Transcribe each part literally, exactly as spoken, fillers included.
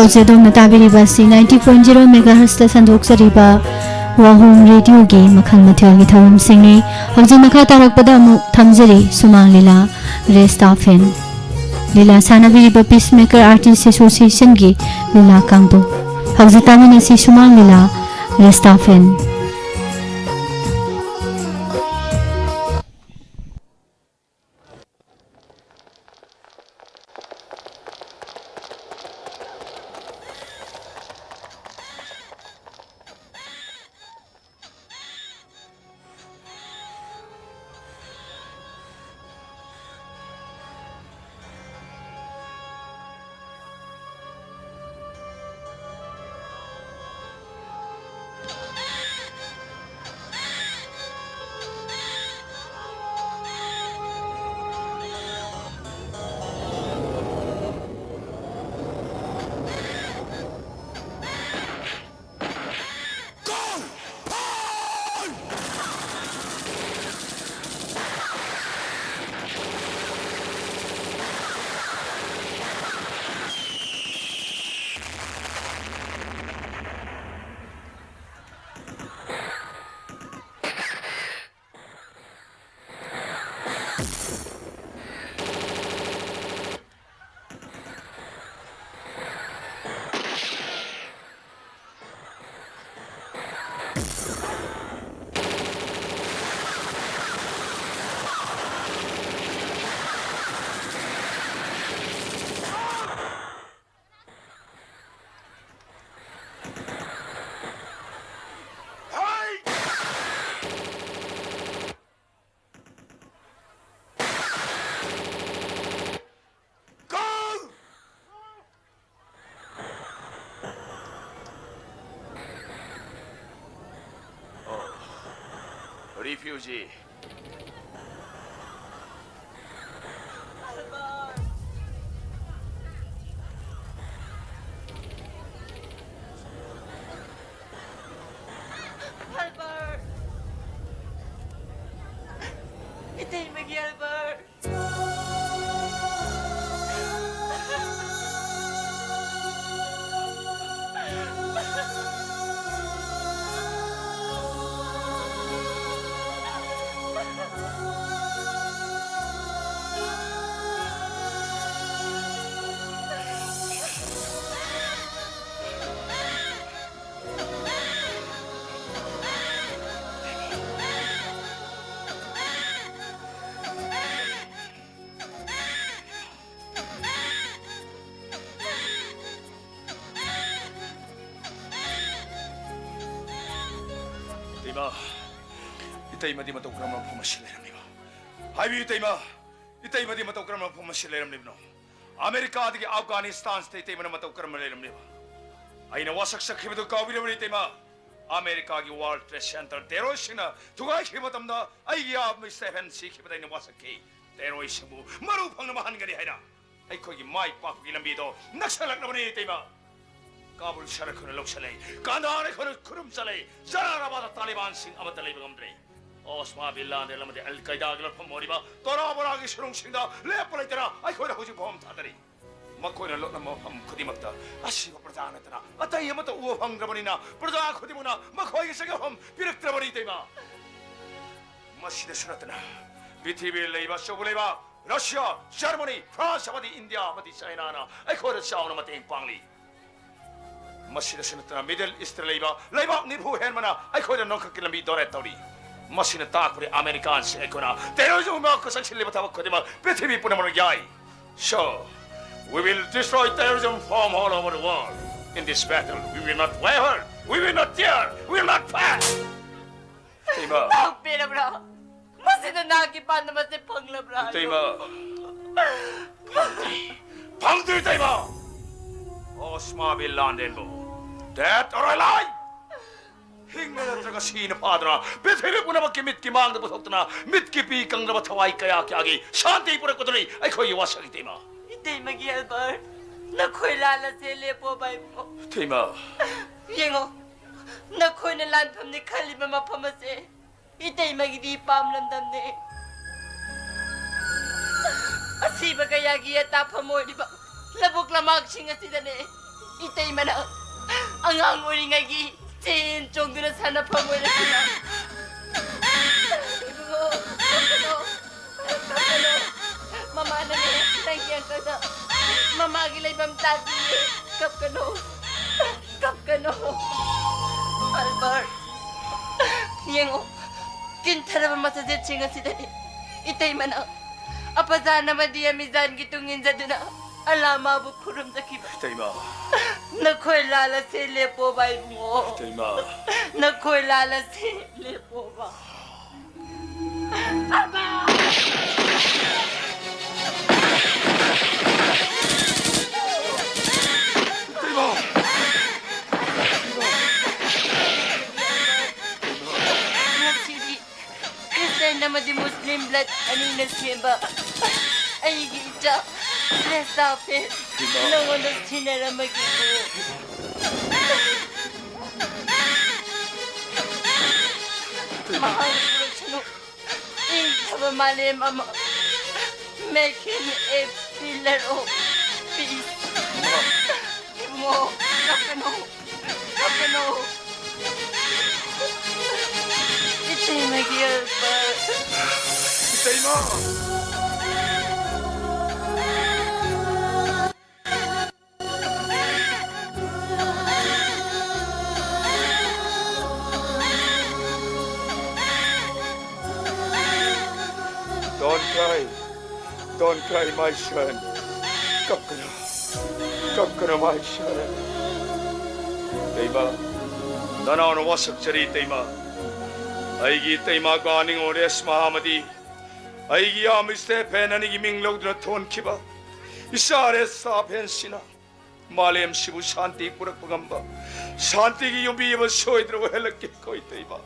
ꯍꯧꯖꯤꯛ ꯑꯗꯣꯝꯅ ꯇꯥꯕꯤꯔꯤꯕ ꯑꯁꯤ ninety point zero megahertzꯇ ꯁꯟꯗꯣꯛꯆꯔꯤꯕ ꯋꯥꯍꯣꯡ ꯔꯦꯗꯤꯑꯣꯒꯤ ꯃꯈꯜ ꯃꯊꯦꯜꯒꯤ ꯊꯧꯔꯝꯁꯤꯡꯅꯤ꯫ ꯍꯧꯖꯤꯛ ꯃꯈꯥ ꯇꯥꯔꯛꯄꯗ ꯑꯃꯨꯛ ꯊꯝꯖꯔꯤ ꯁꯨꯃꯥꯡ ꯂꯤꯂꯥ ꯔꯦꯁꯇꯥꯐꯦꯟ꯫ ꯂꯤꯂꯥ ꯁꯥꯟꯅꯕꯤꯔꯤꯕ Peacemaker Artist Associationꯒꯤ ꯂꯤꯂꯥ ꯀꯥꯡꯕꯨ꯫ ꯍꯧꯖꯤꯛ ꯇꯥꯃꯤꯟꯅꯁꯤ ꯁꯨꯃꯥꯡ ꯂꯤꯂꯥ ꯔꯦꯁꯇꯥꯐꯦꯟ꯫ Refugee. Albert! Itilmig, Albert! ꯏꯃꯥ, ꯏꯇꯩꯃꯗꯤ ꯃꯇꯧ ꯀꯔꯝꯕ ꯃꯐꯝ ꯑꯁꯤ ꯂꯩꯔꯝꯂꯤꯕ? ꯍꯥꯏꯕꯤꯌꯨ ꯏꯇꯩꯃ, ꯏꯇꯩꯃꯗꯤ ꯃꯇꯧ ꯀꯔꯝꯕ ꯃꯐꯝ ꯑꯁꯤ ꯂꯩꯔꯝꯂꯤꯕꯅꯣ? ꯑꯃꯦꯔꯤꯀꯥꯗꯒꯤ ꯑꯐꯒꯥꯅꯤꯁꯇꯥꯟꯁꯤꯗ ꯏꯇꯩꯃꯅ ꯃꯇꯧ ꯀꯔꯝꯕ ꯂꯩꯔꯝꯂꯤꯕ? ꯑꯩꯅ ꯋꯥꯁꯛ ꯆꯠꯈꯤꯕꯗꯨ ꯀꯥꯎꯕꯤꯔꯕꯅꯤ ꯏꯇꯩꯃ? ꯑꯃꯦꯔꯤꯀꯥꯒꯤ World Trade Center terroristꯁꯤꯡꯅ ꯊꯨꯒꯥꯏꯈꯤꯕ ꯃꯇꯝꯗ ꯑꯩꯒꯤ ꯏꯌꯥꯝꯕ ꯁ꯭ꯇꯦꯐꯦꯟ ꯁꯤꯈꯤꯕꯗ ꯑꯩꯅ ꯋꯥꯁꯛꯈꯤ꯫ Terroristꯁꯤꯡꯕꯨ ꯃꯔꯨ ꯐꯪꯅꯕ ꯍꯟꯒꯅꯤ ꯍꯥꯏꯅ꯫ ꯑꯩꯈꯣꯏꯒꯤ ꯃꯥꯏ ꯄꯥꯛꯄꯒꯤ ꯂꯝꯕꯤꯗꯣ ꯅꯛꯁꯜꯂꯛꯂꯕꯅꯤ ꯏꯇꯩꯃ꯫ ꯀꯥꯕꯨꯜ ꯁꯍꯔ ꯑꯩꯈꯣꯏꯅ ꯂꯧꯁꯤꯜꯂꯦ, ꯀꯥꯟꯙꯥꯔ ꯑꯩꯈꯣꯏꯅ ꯈꯨꯗꯨꯝ ꯆꯜꯂꯦ, ꯖꯂꯥꯂꯥꯕꯥꯗ ꯇꯥꯂꯤꯕꯥꯟꯁꯤꯡ ꯑꯃꯠꯇ ꯂꯩꯕ ꯉꯝꯗ꯭ꯔꯦ꯫ ꯑꯣꯁꯃꯥ ꯕꯤꯟ ꯂꯥꯗꯦꯟ ꯑꯃꯗꯤ ꯑꯜ ꯀꯥꯏꯗꯥꯒꯤ ꯂꯧꯐꯝ ꯑꯣꯏꯔꯤꯕ ꯇꯣꯔꯥ ꯕꯣꯔꯥꯒꯤ ꯁꯨꯔꯨꯡꯁꯤꯡꯗ ꯂꯦꯞꯄ ꯂꯩꯇꯅ ꯑꯩꯈꯣꯏꯅ ꯍꯧꯖꯤꯛ ꯐꯥꯎꯕ ꯊꯥꯗꯔꯤ꯫ ꯃꯈꯣꯏꯅ ꯂꯣꯠꯂꯝꯕ ꯃꯐꯝ ꯈꯨꯗꯤꯡꯃꯛꯇ ꯑꯁꯤꯕ ꯄ꯭ꯔꯖꯥ ꯅꯠꯇꯅ ꯑꯇꯩ ꯑꯃꯠꯇ ꯎꯕ ꯐꯪꯗ꯭ꯔꯕꯅꯤꯅ ꯄ꯭ꯔꯖꯥ ꯈꯨꯗꯤꯡꯃꯛꯅ ꯃꯈꯣꯏꯒꯤ ꯆꯪꯖꯐꯝ ꯄꯤꯔꯛꯇ꯭ꯔꯕꯅꯤ ꯏꯇꯩꯃ꯫ ꯃꯁꯤꯗꯁꯨ ꯅꯠꯇꯅ ꯄ꯭ꯔꯤꯊꯤꯕꯤꯗ ꯂꯩꯕ ꯑꯆꯧꯕ ꯂꯩꯕꯥꯛ ꯔꯁꯤꯌꯥ, ꯖꯔꯃꯅꯤ, ꯐ꯭ꯔꯥꯟꯁ ꯑꯃꯗꯤ ꯏꯟꯗꯤꯌꯥ ꯑꯃꯗꯤ ꯆꯥꯏꯅꯥꯅ ꯑꯩꯈꯣꯏꯗ ꯆꯥꯎꯅ ꯃꯇꯦꯡ ꯄꯥꯡꯂꯤ꯫ ꯃꯁꯤꯗꯁꯨ ꯅꯠꯇꯅ ꯃꯤꯗꯜ ꯏꯁꯇ ꯂꯩꯕ ꯂꯩꯕꯥꯛ ꯅꯤꯐꯨ ꯍꯦꯟꯕꯅ ꯑꯩꯈꯣꯏꯗ ꯅꯣꯡꯊꯛꯀꯤ ꯂꯝꯕꯤ ꯗꯣꯅꯦꯠ ꯇꯧꯔꯤ꯫ ꯃꯁꯤꯅ ꯇꯥꯛꯄꯗꯤ ꯑꯃꯦꯔꯤꯀꯥꯟꯁꯤꯡ ꯑꯩꯈꯣꯏꯅ ꯇꯦꯔꯣꯔꯤꯖꯝ ꯃꯥꯌꯣꯛꯇ ꯆꯪꯁꯤꯜꯂꯤꯕ ꯊꯕꯛ ꯈꯨꯗꯤꯡꯃꯛ ꯄ꯭ꯔꯤꯊꯤꯕꯤ ꯄꯨꯝꯅꯃꯛꯅ ꯌꯥꯏ꯫ So, we will destroy terrorism from all over the world. In this battle, we will not waver, we will not tear, we will not fail. ꯏꯇꯩꯃ, ꯅꯍꯥꯛ ꯄꯦꯜꯂꯕ꯭ꯔꯥ? ꯃꯁꯤꯗ ꯅꯍꯥꯛꯀꯤ ꯄꯥꯟꯗꯝ ꯑꯁꯤ ꯐꯪꯂꯕ꯭ꯔꯥ? ꯏꯇꯩꯃ, ꯐꯪꯗ꯭ꯔꯤ, ꯐꯪꯗ꯭ꯔꯤ ꯏꯇꯩꯃ꯫ ꯑꯣꯁꯃꯥ ꯕꯤꯟ ꯂꯥꯗꯦꯟꯕꯨ, dead or alive, ꯍꯤꯡꯅ ꯅꯠꯇ꯭ꯔꯒ ꯁꯤꯅ ꯐꯥꯗꯨꯅ ꯄ꯭ꯔꯤꯊꯤꯕꯤ ꯄꯨꯝꯅꯃꯛꯀꯤ ꯃꯤꯠꯀꯤ ꯃꯥꯡꯗ ꯄꯨꯊꯣꯛꯇꯨꯅ ꯃꯤꯠꯀꯤ ꯄꯤ ꯀꯪꯂꯕ ꯊꯋꯥꯏ ꯀꯌꯥ ꯀꯌꯥꯒꯤ ꯁꯥꯟꯇꯤ ꯄꯨꯔꯛꯄꯗꯨꯅꯤ ꯑꯩꯈꯣꯏꯒꯤ ꯋꯥꯁꯛ ꯏꯇꯩꯃ꯫ ꯏꯇꯩꯃꯒꯤ ꯑꯜꯕꯔꯠ, ꯅꯈꯣꯏ ꯂꯥꯜ ꯑꯁꯦ ꯂꯦꯞꯄꯣꯕ ꯏꯕꯨꯡꯉꯣ꯫ ꯏꯇꯩꯃ꯫ ꯌꯦꯡꯉꯣ, ꯅꯈꯣꯏꯅ ꯂꯥꯟꯐꯝꯅꯤ ꯈꯜꯂꯤꯕ ꯃꯐꯝ ꯑꯁꯦ ꯏꯇꯩꯃꯒꯤꯗꯤ ꯏꯄꯥꯝ ꯂꯝꯗꯝꯅꯦ꯫ ꯑꯁꯤꯕ ꯀꯌꯥꯒꯤ ꯑꯇꯥꯐꯝ ꯑꯣꯏꯔꯤꯕ ꯂꯧꯕꯨꯛ ꯂꯝꯍꯥꯡꯁꯤꯡ ꯑꯁꯤꯗꯅꯦ ꯏꯇꯩꯃꯅ ꯑꯉꯥꯡ ꯑꯣꯏꯔꯤꯉꯩꯒꯤ ꯆꯦꯟ ꯆꯣꯡꯗꯨꯅ ꯁꯥꯟꯅꯐꯝ ꯑꯣꯏꯔꯛꯈꯤꯕ꯫ ꯏꯕꯨꯡꯉꯣ, ꯀꯞꯀꯅꯣ, ꯀꯞꯀꯅꯣ꯫ ꯃꯃꯥꯅꯅꯦ ꯅꯪꯒꯤ ꯑꯪꯀꯜꯗ ꯃꯃꯥꯒꯤ ꯂꯩꯐꯝ ꯇꯥꯛꯄꯤꯌꯦ꯫ ꯀꯞꯀꯅꯣ, ꯀꯞꯀꯅꯣ꯫ ꯑꯜꯕꯔꯠ, ꯌꯦꯡꯉꯣ, ꯀꯤꯟꯊꯔꯕ ꯃꯁꯖꯤꯠꯁꯤꯡ ꯑꯁꯤꯗꯅꯤ ꯏꯇꯩꯃꯅ ꯑꯄꯖꯥꯟ ꯑꯃꯗꯤ ꯑꯃꯤꯖꯥꯟꯒꯤ ꯇꯨꯡ ꯏꯟꯖꯗꯨꯅ ꯑꯜꯂꯥ ꯃꯥꯕꯨ ꯈꯨꯔꯨꯝꯖꯈꯤꯕ꯫ ꯏꯇꯩꯃ꯫ ꯅꯈꯣꯏ ꯂꯥꯜꯂꯁꯦ, ꯂꯦꯞꯄꯣꯕ ꯏꯕꯨꯡꯉꯣ꯫ ꯏꯇꯩꯃ꯫ ꯅꯈꯣꯏ ꯂꯥꯜꯂꯁꯦ, ꯂꯦꯞꯄꯣꯕ꯫ ꯑꯕꯥ! ꯏꯇꯩꯃ! ꯉꯁꯤꯗꯤ ꯈ꯭ꯔꯤꯁꯇꯤꯌꯥꯟ ꯑꯃꯗꯤ ꯃꯨꯁꯂꯤꯝ ꯕ꯭ꯂꯠ ꯑꯅꯤꯅ ꯁꯦꯝꯕ ꯑꯩꯒꯤ ꯏꯆꯥ ꯂꯦꯁꯇꯥꯐꯦ ꯏꯃꯥ꯫ ꯅꯉꯣꯟꯗ ꯁꯤꯟꯅꯔꯝꯃꯒꯦꯀꯣ꯫ ꯃꯍꯥꯛꯅ ꯄꯨꯔꯛꯁꯅꯨ ꯏꯪꯊꯕ ꯃꯥꯂꯦꯝ ꯑꯃ꯫ Make him a pillar of peace. ꯏꯃꯥ꯫ ꯏꯕꯨꯡꯉꯣ, ꯀꯞꯀꯅꯨ꯫ ꯀꯞꯀꯅꯨ꯫ ꯏꯇꯩꯃꯒꯤ ꯑꯣꯏꯕ꯫ ꯏꯇꯩꯃ! Don't cry. Don't cry, my son. ꯀꯞꯀꯅꯨ꯫ ꯀꯞꯀꯅꯨ, my son. ꯏꯇꯩꯃ, ꯅꯅꯥꯎꯅ ꯋꯥꯁꯛꯆꯔꯤ, ꯏꯇꯩꯃ꯫ ꯑꯩꯒꯤ ꯏꯇꯩꯃ ꯒꯥꯅꯤꯉꯣ ꯔꯦꯁꯃꯥ ꯑꯃꯗꯤ ꯑꯩꯒꯤ ꯏꯌꯥꯝꯕ ꯏꯁꯇꯦꯐꯦꯟ ꯑꯅꯤꯒꯤ ꯃꯤꯡ ꯂꯧꯗꯨꯅ ꯊꯣꯟꯈꯤꯕ ꯏꯆꯥ ꯔꯦꯁꯇꯥꯐꯦꯟꯁꯤꯅ ꯃꯥꯂꯦꯝꯁꯤꯕꯨ ꯁꯥꯟꯇꯤ ꯄꯨꯔꯛꯄ ꯉꯝꯕ, ꯁꯥꯟꯇꯤꯒꯤ ꯌꯨꯝꯕꯤ ꯑꯃ ꯁꯣꯏꯗꯅ ꯑꯣꯏꯍꯜꯂꯛꯀꯦꯀꯣ, ꯏꯇꯩꯃ꯫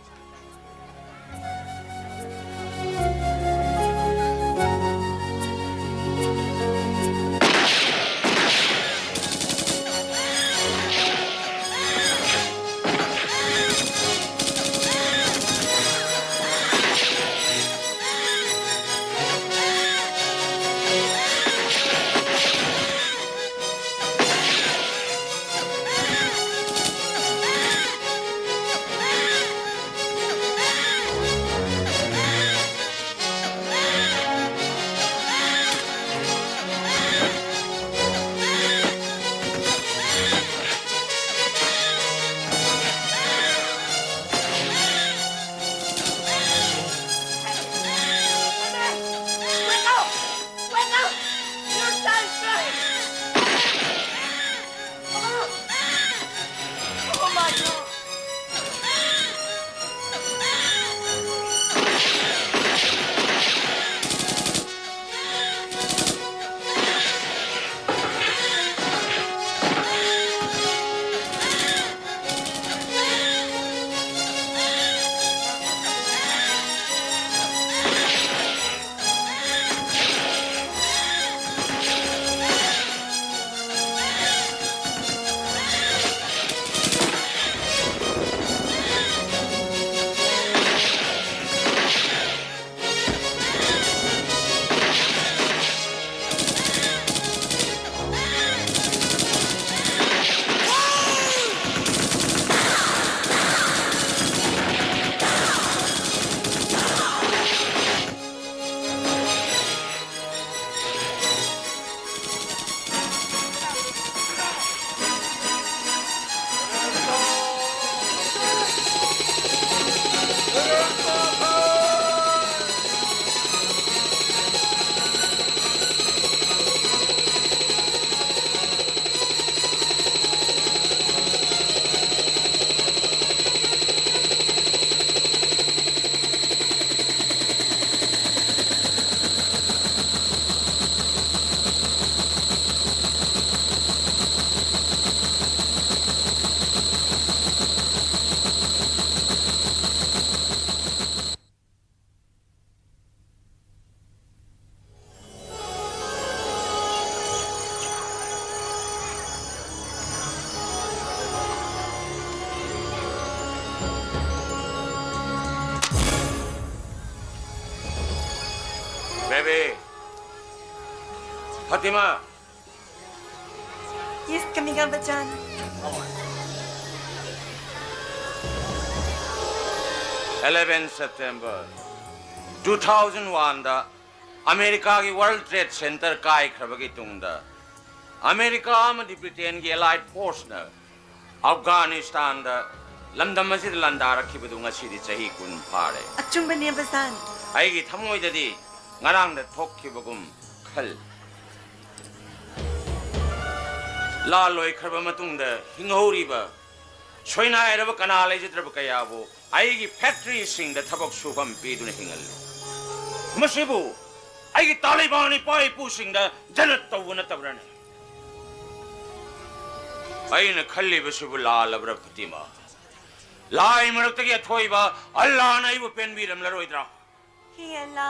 Baby, Fatima. Yes, coming up, Bachchan. Eleven September two thousand one ꯗ ꯑꯃꯦꯔꯤꯀꯥꯒꯤ World Trade Center ꯀꯥꯏꯈ꯭ꯔꯕꯒꯤ ꯇꯨꯡꯗ, ꯑꯃꯦꯔꯤꯀꯥ ꯑꯃꯗꯤ ꯕ꯭ꯔꯤꯇꯦꯟꯒꯤ Allied Forceꯅ ꯑꯐꯒꯥꯅꯤꯁꯇꯥꯟꯗ ꯂꯝꯗꯝ ꯑꯁꯤꯗ ꯂꯥꯟꯗꯥꯔꯛꯈꯤꯕꯗꯨ ꯉꯁꯤꯗꯤ ꯆꯍꯤ ꯀꯨꯟ ꯐꯥꯔꯦ꯫ ꯑꯆꯨꯝꯕꯅꯦ, ꯕꯆꯥꯟ꯫ ꯑꯩꯒꯤ ꯊꯃꯣꯏꯗꯗꯤ ꯉꯔꯥꯡꯗ ꯊꯣꯛꯈꯤꯕꯒꯨꯝ ꯈꯜꯂꯤ꯫ ꯂꯥꯟ ꯂꯣꯏꯈ꯭ꯔꯕ ꯃꯇꯨꯡꯗ ꯍꯤꯡꯍꯧꯔꯤꯕ ꯁꯣꯏꯅꯥꯏꯔꯕ ꯀꯅꯥ ꯂꯩꯖꯗ꯭ꯔꯕ ꯀꯌꯥꯕꯨ ꯑꯩꯒꯤ ꯐꯦꯛꯇꯔꯤꯁꯤꯡꯗ ꯊꯕꯛ ꯁꯨꯐꯝ ꯄꯤꯗꯨꯅ ꯍꯤꯡꯍꯜꯂꯤ꯫ ꯃꯁꯤꯕꯨ ꯑꯩꯒꯤ ꯇꯥꯂꯤꯕꯥꯟ ꯏꯄꯥ ꯏꯄꯨꯁꯤꯡꯗ ꯖꯅꯠ ꯇꯧꯕ ꯅꯠꯇꯕ꯭ꯔꯥꯅꯦ? ꯑꯩꯅ ꯈꯜꯂꯤꯕꯁꯤꯕꯨ ꯂꯥꯜꯂꯕ꯭ꯔꯥ, ꯐꯥꯇꯤꯃꯥ? ꯂꯥꯏ ꯃꯔꯛꯇꯒꯤ ꯑꯊꯣꯏꯕ ꯑꯜꯂꯥꯅ ꯑꯩꯕꯨ ꯄꯦꯟꯕꯤꯔꯝꯂꯔꯣꯏꯗ꯭ꯔꯥ? ꯍꯦ ꯑꯜꯂꯥ,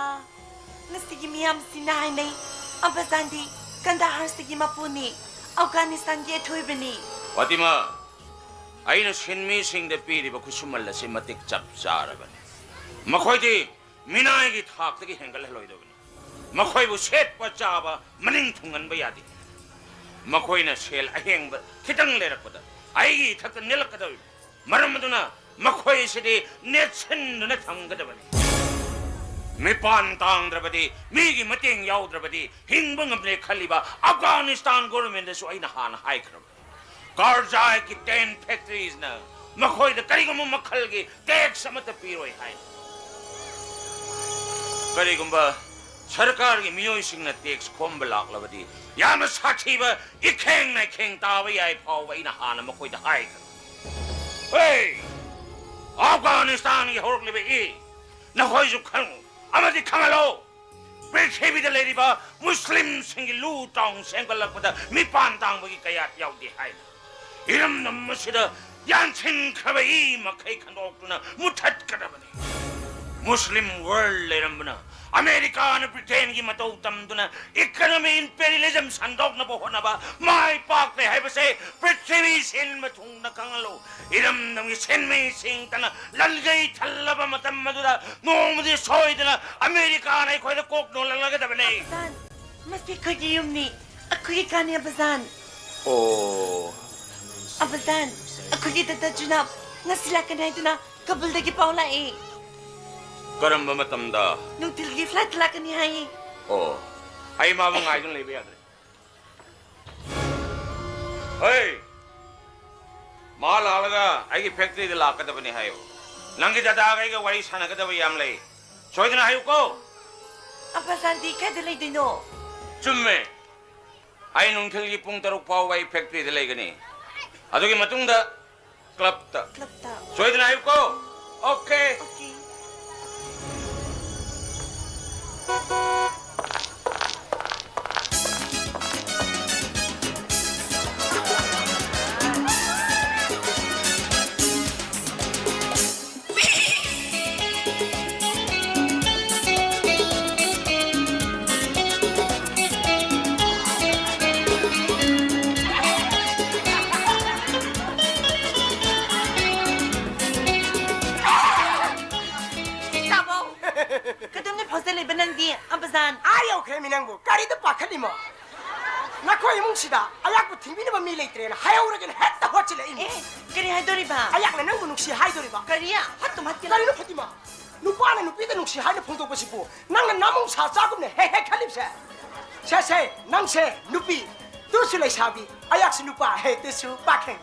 ꯉꯁꯤꯒꯤ ꯃꯤꯌꯥꯝꯁꯤꯅ ꯍꯥꯏꯅꯩ, ꯑꯕꯥꯖꯥꯟꯗꯤ ꯀꯟꯗꯥꯍꯥꯔꯁꯤꯒꯤ ꯃꯄꯨꯅꯤ, ꯑꯐꯒꯥꯅꯤꯁꯇꯥꯟꯒꯤ ꯑꯊꯣꯏꯕꯅꯤ꯫ ꯐꯥꯇꯤꯃꯥ, ꯑꯩꯅ ꯁꯤꯟꯃꯤꯁꯤꯡꯗ ꯄꯤꯔꯤꯕ ꯈꯨꯠꯁꯨꯃꯜ ꯑꯁꯤ ꯃꯇꯤꯛ ꯆꯞ ꯆꯥꯔꯕꯅꯤ꯫ ꯃꯈꯣꯏꯗꯤ ꯃꯤꯅꯥꯏꯒꯤ ꯊꯥꯛꯇꯒꯤ ꯍꯦꯟꯒꯠꯍꯜꯂꯣꯏꯗꯕꯅꯤ꯫ ꯃꯈꯣꯏꯕꯨ ꯁꯦꯠꯄ ꯆꯥꯕ ꯃꯅꯤꯡ ꯊꯨꯡꯍꯟꯕ ꯌꯥꯗꯦ꯫ ꯃꯈꯣꯏꯅ ꯁꯦꯜ ꯑꯍꯦꯡꯕ ꯈꯤꯇꯪ ꯂꯩꯔꯛꯄꯗ ꯑꯩꯒꯤ ꯏꯊꯛꯇ ꯅꯦꯜꯂꯛꯀꯗꯧꯔꯤꯕꯅꯤ꯫ ꯃꯔꯝ ꯑꯗꯨꯅ ꯃꯈꯣꯏ ꯑꯁꯤꯗꯤ ꯅꯦꯠꯁꯤꯟꯗꯨꯅ ꯊꯝꯒꯗꯕꯅꯤ꯫ ꯃꯤꯄꯥꯟ ꯇꯥꯡꯗ꯭ꯔꯕꯗꯤ, ꯃꯤꯒꯤ ꯃꯇꯦꯡ ꯌꯥꯎꯗ꯭ꯔꯕꯗꯤ ꯍꯤꯡꯕ ꯉꯝꯂꯦ ꯈꯜꯂꯤꯕ ꯑꯐꯒꯥꯅꯤꯁꯇꯥꯟ ꯒꯣꯔꯃꯦꯟꯗꯁꯨ ꯑꯩꯅ ꯍꯥꯟꯅ ꯍꯥꯏꯈ꯭ꯔꯕꯅꯤ꯫ ꯀꯥꯔꯖꯥꯏꯒꯤ ꯇꯦꯟ ꯐꯦꯛꯇꯔꯤꯁꯅ ꯃꯈꯣꯏꯗ ꯀꯔꯤꯒꯨꯝꯕ ꯃꯈꯜꯒꯤ ꯇꯦꯛꯁ ꯑꯃꯠꯇ ꯄꯤꯔꯣꯏ ꯍꯥꯏ꯫ ꯀꯔꯤꯒꯨꯝꯕ ꯁꯔꯀꯥꯔꯒꯤ ꯃꯤꯑꯣꯏꯁꯤꯡꯅ ꯇꯦꯛꯁ ꯈꯣꯝꯕ ꯂꯥꯛꯂꯕꯗꯤ ꯌꯥꯝꯅ ꯁꯥꯊꯤꯕ ꯏꯈꯦꯡ ꯅꯩꯈꯦꯡ ꯇꯥꯕ ꯌꯥꯏ ꯐꯥꯎꯕ ꯑꯩꯅ ꯍꯥꯟꯅ ꯃꯈꯣꯏꯗ ꯍꯥꯏꯈ꯭ꯔꯦ꯫ ꯍꯦ! ꯑꯐꯒꯥꯅꯤꯁꯇꯥꯟꯒꯤ ꯍꯧꯔꯛꯂꯤꯕ ꯏ ꯅꯈꯣꯏꯁꯨ ꯈꯪꯉꯨ ꯑꯃꯗꯤ ꯈꯪꯍꯜꯂꯣ꯫ ꯄ꯭ꯔꯤꯊꯤꯕꯤꯗ ꯂꯩꯔꯤꯕ ꯃꯨꯁꯂꯤꯝꯁꯤꯡꯒꯤ ꯂꯨ ꯇꯥꯎꯟ ꯁꯦꯝꯒꯠꯂꯛꯄꯗ ꯃꯤꯄꯥꯟ ꯇꯥꯡꯕꯒꯤ ꯀꯌꯥꯠ ꯌꯥꯎꯗꯦ ꯍꯥꯏꯅ ꯏꯔꯝꯗꯝ ꯑꯁꯤꯗ ꯌꯥꯟꯁꯤꯟꯈ꯭ꯔꯕ ꯏ ꯃꯈꯩ ꯈꯟꯗꯣꯛꯇꯨꯅ ꯃꯨꯊꯠꯀꯗꯕꯅꯤ꯫ ꯃꯨꯁꯂꯤꯝ ꯋꯥꯔꯜ ꯂꯩꯔꯝꯕꯅ ꯑꯃꯦꯔꯤꯀꯥꯅ ꯕ꯭ꯔꯤꯇꯦꯟꯒꯤ ꯃꯇꯧ ꯇꯝꯗꯨꯅ ꯏꯀꯅꯣꯃꯤ ꯏꯝꯄꯦꯔꯤꯌꯦꯂꯤꯖꯝ ꯁꯟꯗꯣꯛꯅꯕ ꯍꯣꯠꯅꯕ ꯃꯥꯏ ꯄꯥꯛꯂꯦ ꯍꯥꯏꯕꯁꯦ ꯄ꯭ꯔꯤꯊꯤꯕꯤ ꯁꯤꯟꯕ ꯊꯨꯡꯅ ꯈꯪꯍꯜꯂꯨ꯫ ꯏꯔꯝꯗꯝꯒꯤ ꯁꯤꯟꯃꯤꯁꯤꯡꯇꯅ ꯂꯟꯖꯩ ꯊꯜꯂꯕ ꯃꯇꯝ ꯑꯗꯨꯗ ꯅꯣꯡꯃꯗꯤ ꯁꯣꯏꯗꯅ ꯑꯃꯦꯔꯤꯀꯥꯅ ꯑꯩꯈꯣꯏꯗ ꯀꯣꯛ ꯅꯣꯜꯂꯛꯂꯒꯗꯕꯅꯦ꯫ ꯑꯕꯖꯥꯟ, ꯃꯁꯤ ꯑꯩꯈꯣꯏꯒꯤ ꯌꯨꯝꯅꯤ꯫ ꯑꯩꯈꯣꯏꯒꯤ ꯀꯥꯅꯤ, ꯑꯕꯖꯥꯟ꯫ ꯑꯣ꯫ ꯑꯕꯖꯥꯟ, ꯑꯩꯈꯣꯏꯒꯤ ꯗꯥꯗꯥ ꯖꯨꯅꯥꯕ ꯉꯁꯤ ꯂꯥꯛꯀꯅꯤ ꯍꯥꯏꯗꯨꯅ ꯀꯕꯨꯜꯗꯒꯤ ꯄꯥꯎ ꯂꯥꯛꯏ꯫ ꯀꯔꯝꯕ ꯃꯇꯝꯗ? ꯅꯨꯡꯊꯤꯜꯒꯤ ꯐ꯭ꯂꯥꯏꯠꯇ ꯂꯥꯛꯀꯅꯤ ꯍꯥꯏꯌꯦ꯫ ꯑꯣ, ꯑꯩ ꯃꯥꯕꯨ ꯉꯥꯏꯗꯨꯅ ꯂꯩꯕ ꯌꯥꯗ꯭ꯔꯦ꯫ ꯍꯣꯏ, ꯃꯥ ꯂꯥꯛꯂꯒ ꯑꯩꯒꯤ ꯐꯦꯛꯇꯔꯤꯗ ꯂꯥꯛꯀꯗꯕꯅꯤ ꯍꯥꯏꯌꯨ꯫ ꯅꯪꯒꯤ ꯗꯗꯥꯒ ꯑꯩꯒ ꯋꯥꯔꯤ ꯁꯥꯟꯅꯒꯗꯕ ꯌꯥꯝ ꯂꯩ꯫ ꯁꯣꯏꯗꯅ ꯍꯥꯏꯌꯨꯀꯣ꯫ ꯑꯕꯖꯥꯟꯗꯤ ꯀꯥꯏꯗ ꯂꯩꯗꯣꯏꯅꯣ? ꯆꯨꯝꯃꯦ꯫ ꯑꯩ ꯅꯨꯡꯊꯤꯜꯒꯤ ꯄꯨꯡ ꯇꯔꯨꯛ ꯐꯥꯎꯕ ꯑꯩ ꯐꯦꯛꯇꯔꯤꯗ ꯂꯩꯒꯅꯤ꯫ ꯑꯗꯨꯒꯤ ꯃꯇꯨꯡꯗ ꯀ꯭ꯂꯕꯇ꯫ ꯀ꯭ꯂꯕꯇ꯫ ꯁꯣꯏꯗꯅ ꯍꯥꯏꯌꯨꯀꯣ꯫ ꯑꯣꯀꯦ꯫ ꯑꯣꯀꯦ꯫ ꯇꯥꯃꯣ! ꯀꯗꯣꯝꯗ ꯐꯥꯎꯖ ꯂꯩꯕ ꯅꯪꯗꯤ, ꯑꯕꯖꯥꯟ? ꯑꯥ ꯌꯧꯈ꯭ꯔꯦꯃꯤ ꯅꯪꯕꯨ꯫ ꯀꯔꯤꯗ ꯄꯥꯈꯠꯂꯤꯃꯣ? ꯅꯈꯣꯏ ꯏꯃꯨꯡꯁꯤꯗ ꯑꯌꯥꯛꯄ ꯊꯤꯡꯕꯤꯅꯕ ꯃꯤ ꯂꯩꯇ꯭ꯔꯦꯅ ꯍꯥꯏꯍꯧꯔꯒꯦꯅ ꯍꯦꯛꯇ ꯍꯣꯠꯆꯤꯜꯂꯛꯏꯅꯤ꯫ ꯑꯦ, ꯀꯔꯤ ꯍꯥꯏꯗꯣꯔꯤꯕ? ꯑꯌꯥꯛꯅ ꯅꯪꯕꯨ ꯅꯨꯡꯁꯤ ꯍꯥꯏꯗꯣꯔꯤꯕ꯫ ꯀꯔꯤ? ꯍꯠꯇꯨ ꯃꯠꯇꯦ꯫ ꯀꯔꯤꯅꯣ ꯐꯥꯇꯤꯃꯥ? ꯅꯨꯄꯥꯅ ꯅꯨꯄꯤꯗ ꯅꯨꯡꯁꯤ ꯍꯥꯏꯅ ꯐꯣꯡꯗꯣꯛꯄꯁꯤꯕꯨ ꯅꯪꯅ ꯅꯃꯧ ꯁꯥ ꯆꯥꯒꯨꯝꯅ ꯍꯦꯛ ꯍꯦꯛ ꯈꯜꯂꯤꯕꯁꯦ? ꯁꯦ, ꯁꯦ, ꯅꯪꯁꯦ ꯅꯨꯄꯤ, ꯇꯨꯁꯨ ꯂꯩꯁꯥꯕꯤ, ꯑꯌꯥꯛꯁꯨ ꯅꯨꯄꯥ, ꯍꯦ, ꯇꯨꯁꯨ ꯄꯥꯈꯪ꯫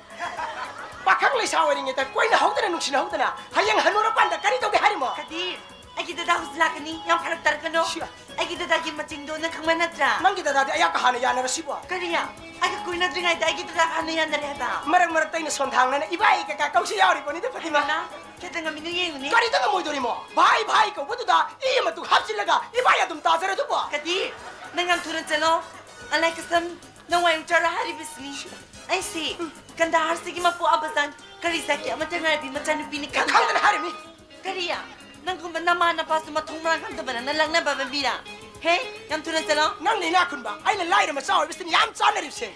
ꯄꯥꯈꯪ ꯂꯩꯁꯥ ꯑꯣꯏꯔꯤꯉꯩꯗ ꯀꯣꯏꯅꯍꯧꯗꯅ ꯅꯨꯡꯁꯤꯅꯍꯧꯗꯅ ꯍꯌꯦꯡ ꯍꯟꯅꯨꯔꯀꯥꯟꯗ ꯀꯔꯤ ꯇꯧꯒꯦ ꯍꯥꯏꯔꯤꯃꯣ? ꯀꯗꯤꯔ, ꯑꯩꯒꯤ ꯗꯗꯥ ꯍꯧꯖꯤꯛ ꯂꯥꯛꯀꯅꯤ꯫ ꯌꯥꯝ ꯐꯔꯛ ꯇꯥꯔꯛꯀꯅꯣ꯫ ꯁꯤ- ꯑꯩꯒꯤ ꯗꯗꯥꯒꯤ ꯃꯆꯤꯡꯗꯣ ꯅꯪ ꯈꯪꯕ ꯅꯠꯇ꯭ꯔꯥ? ꯅꯪꯒꯤ ꯗꯗꯥꯗꯤ ꯑꯩꯍꯥꯛꯀ ꯍꯥꯟꯅ ꯌꯥꯅꯔꯁꯤꯕꯣ? ꯀꯔꯤ? ꯑꯩꯒ ꯀꯣꯏꯅꯗ꯭ꯔꯤꯉꯩꯗ ꯑꯩꯒꯤ ꯗꯗꯥ ꯍꯥꯟꯅ ꯌꯥꯅꯔꯦ ꯍꯥꯏꯕ? ꯃꯔꯛ ꯃꯔꯛꯇ ꯑꯩꯅ ꯁꯣꯟꯊꯥꯡꯅꯅ ꯏꯕꯥꯏ ꯀꯩꯀꯥ ꯀꯧꯁꯤ ꯌꯥꯎꯔꯤꯕꯅꯤꯗ, ꯐꯥꯇꯤꯃꯥ꯫ ꯏꯃꯥ, ꯈꯦꯇ ꯉꯝꯃꯤꯅꯨ ꯌꯦꯡꯉꯨꯅꯦ꯫ ꯀꯔꯤꯗ ꯉꯝꯃꯣꯏꯗꯣꯔꯤꯃꯣ? ꯚꯥꯏ ꯚꯥꯏ ꯀꯧꯕꯗꯨꯗ ꯏ ꯑꯃꯇꯨ ꯍꯥꯞꯆꯤꯜꯂꯒ ꯏꯕꯥꯏ ꯑꯗꯨꯝ ꯇꯥꯖꯔꯗꯨꯕꯣ? ꯀꯗꯤꯔ, ꯅꯪ ꯌꯥꯝ ꯊꯨꯅ ꯆꯠꯂꯣ꯫ ꯑꯂꯥꯏ ꯀꯁꯝ, ꯅꯪ ꯋꯥꯏ ꯆꯥꯔ ꯍꯥꯏꯔꯤꯕꯁꯤꯅꯤ꯫ ꯑꯩꯁꯤ ꯀꯟꯗꯥꯍꯥꯔꯁꯤꯒꯤ ꯃꯄꯨ ꯑꯕꯖꯥꯟ ꯀꯔꯤ ꯖꯥꯠꯀꯤ ꯑꯃꯠꯇ ꯉꯥꯏꯔꯕꯤ ꯃꯆꯥꯅꯨꯄꯤꯅꯤ ꯈꯪꯕ꯭ꯔꯥ? ꯈꯪꯗꯅ ꯍꯥꯏꯔꯤꯃꯤ꯫ ꯀꯔꯤ? ꯅꯪꯒꯨꯝꯕ ꯅꯃꯥ ꯅꯄꯥꯁꯨ ꯃꯊꯣꯡ ꯃꯔꯥꯡ ꯈꯪꯗꯕ ꯅꯪꯅ ꯂꯛꯅꯕ ꯃꯤꯔꯥ? ꯍꯦ, ꯌꯥꯝ ꯊꯨꯅ ꯆꯠꯂꯣ꯫ ꯅꯪꯅ ꯏꯅꯥꯛ ꯈꯨꯟꯕ, ꯑꯩꯅ ꯂꯥꯏꯔ ꯃꯆꯥ ꯑꯣꯏꯕꯁꯤꯅ ꯌꯥꯝ ꯆꯥꯅꯔꯤꯕꯁꯦ꯫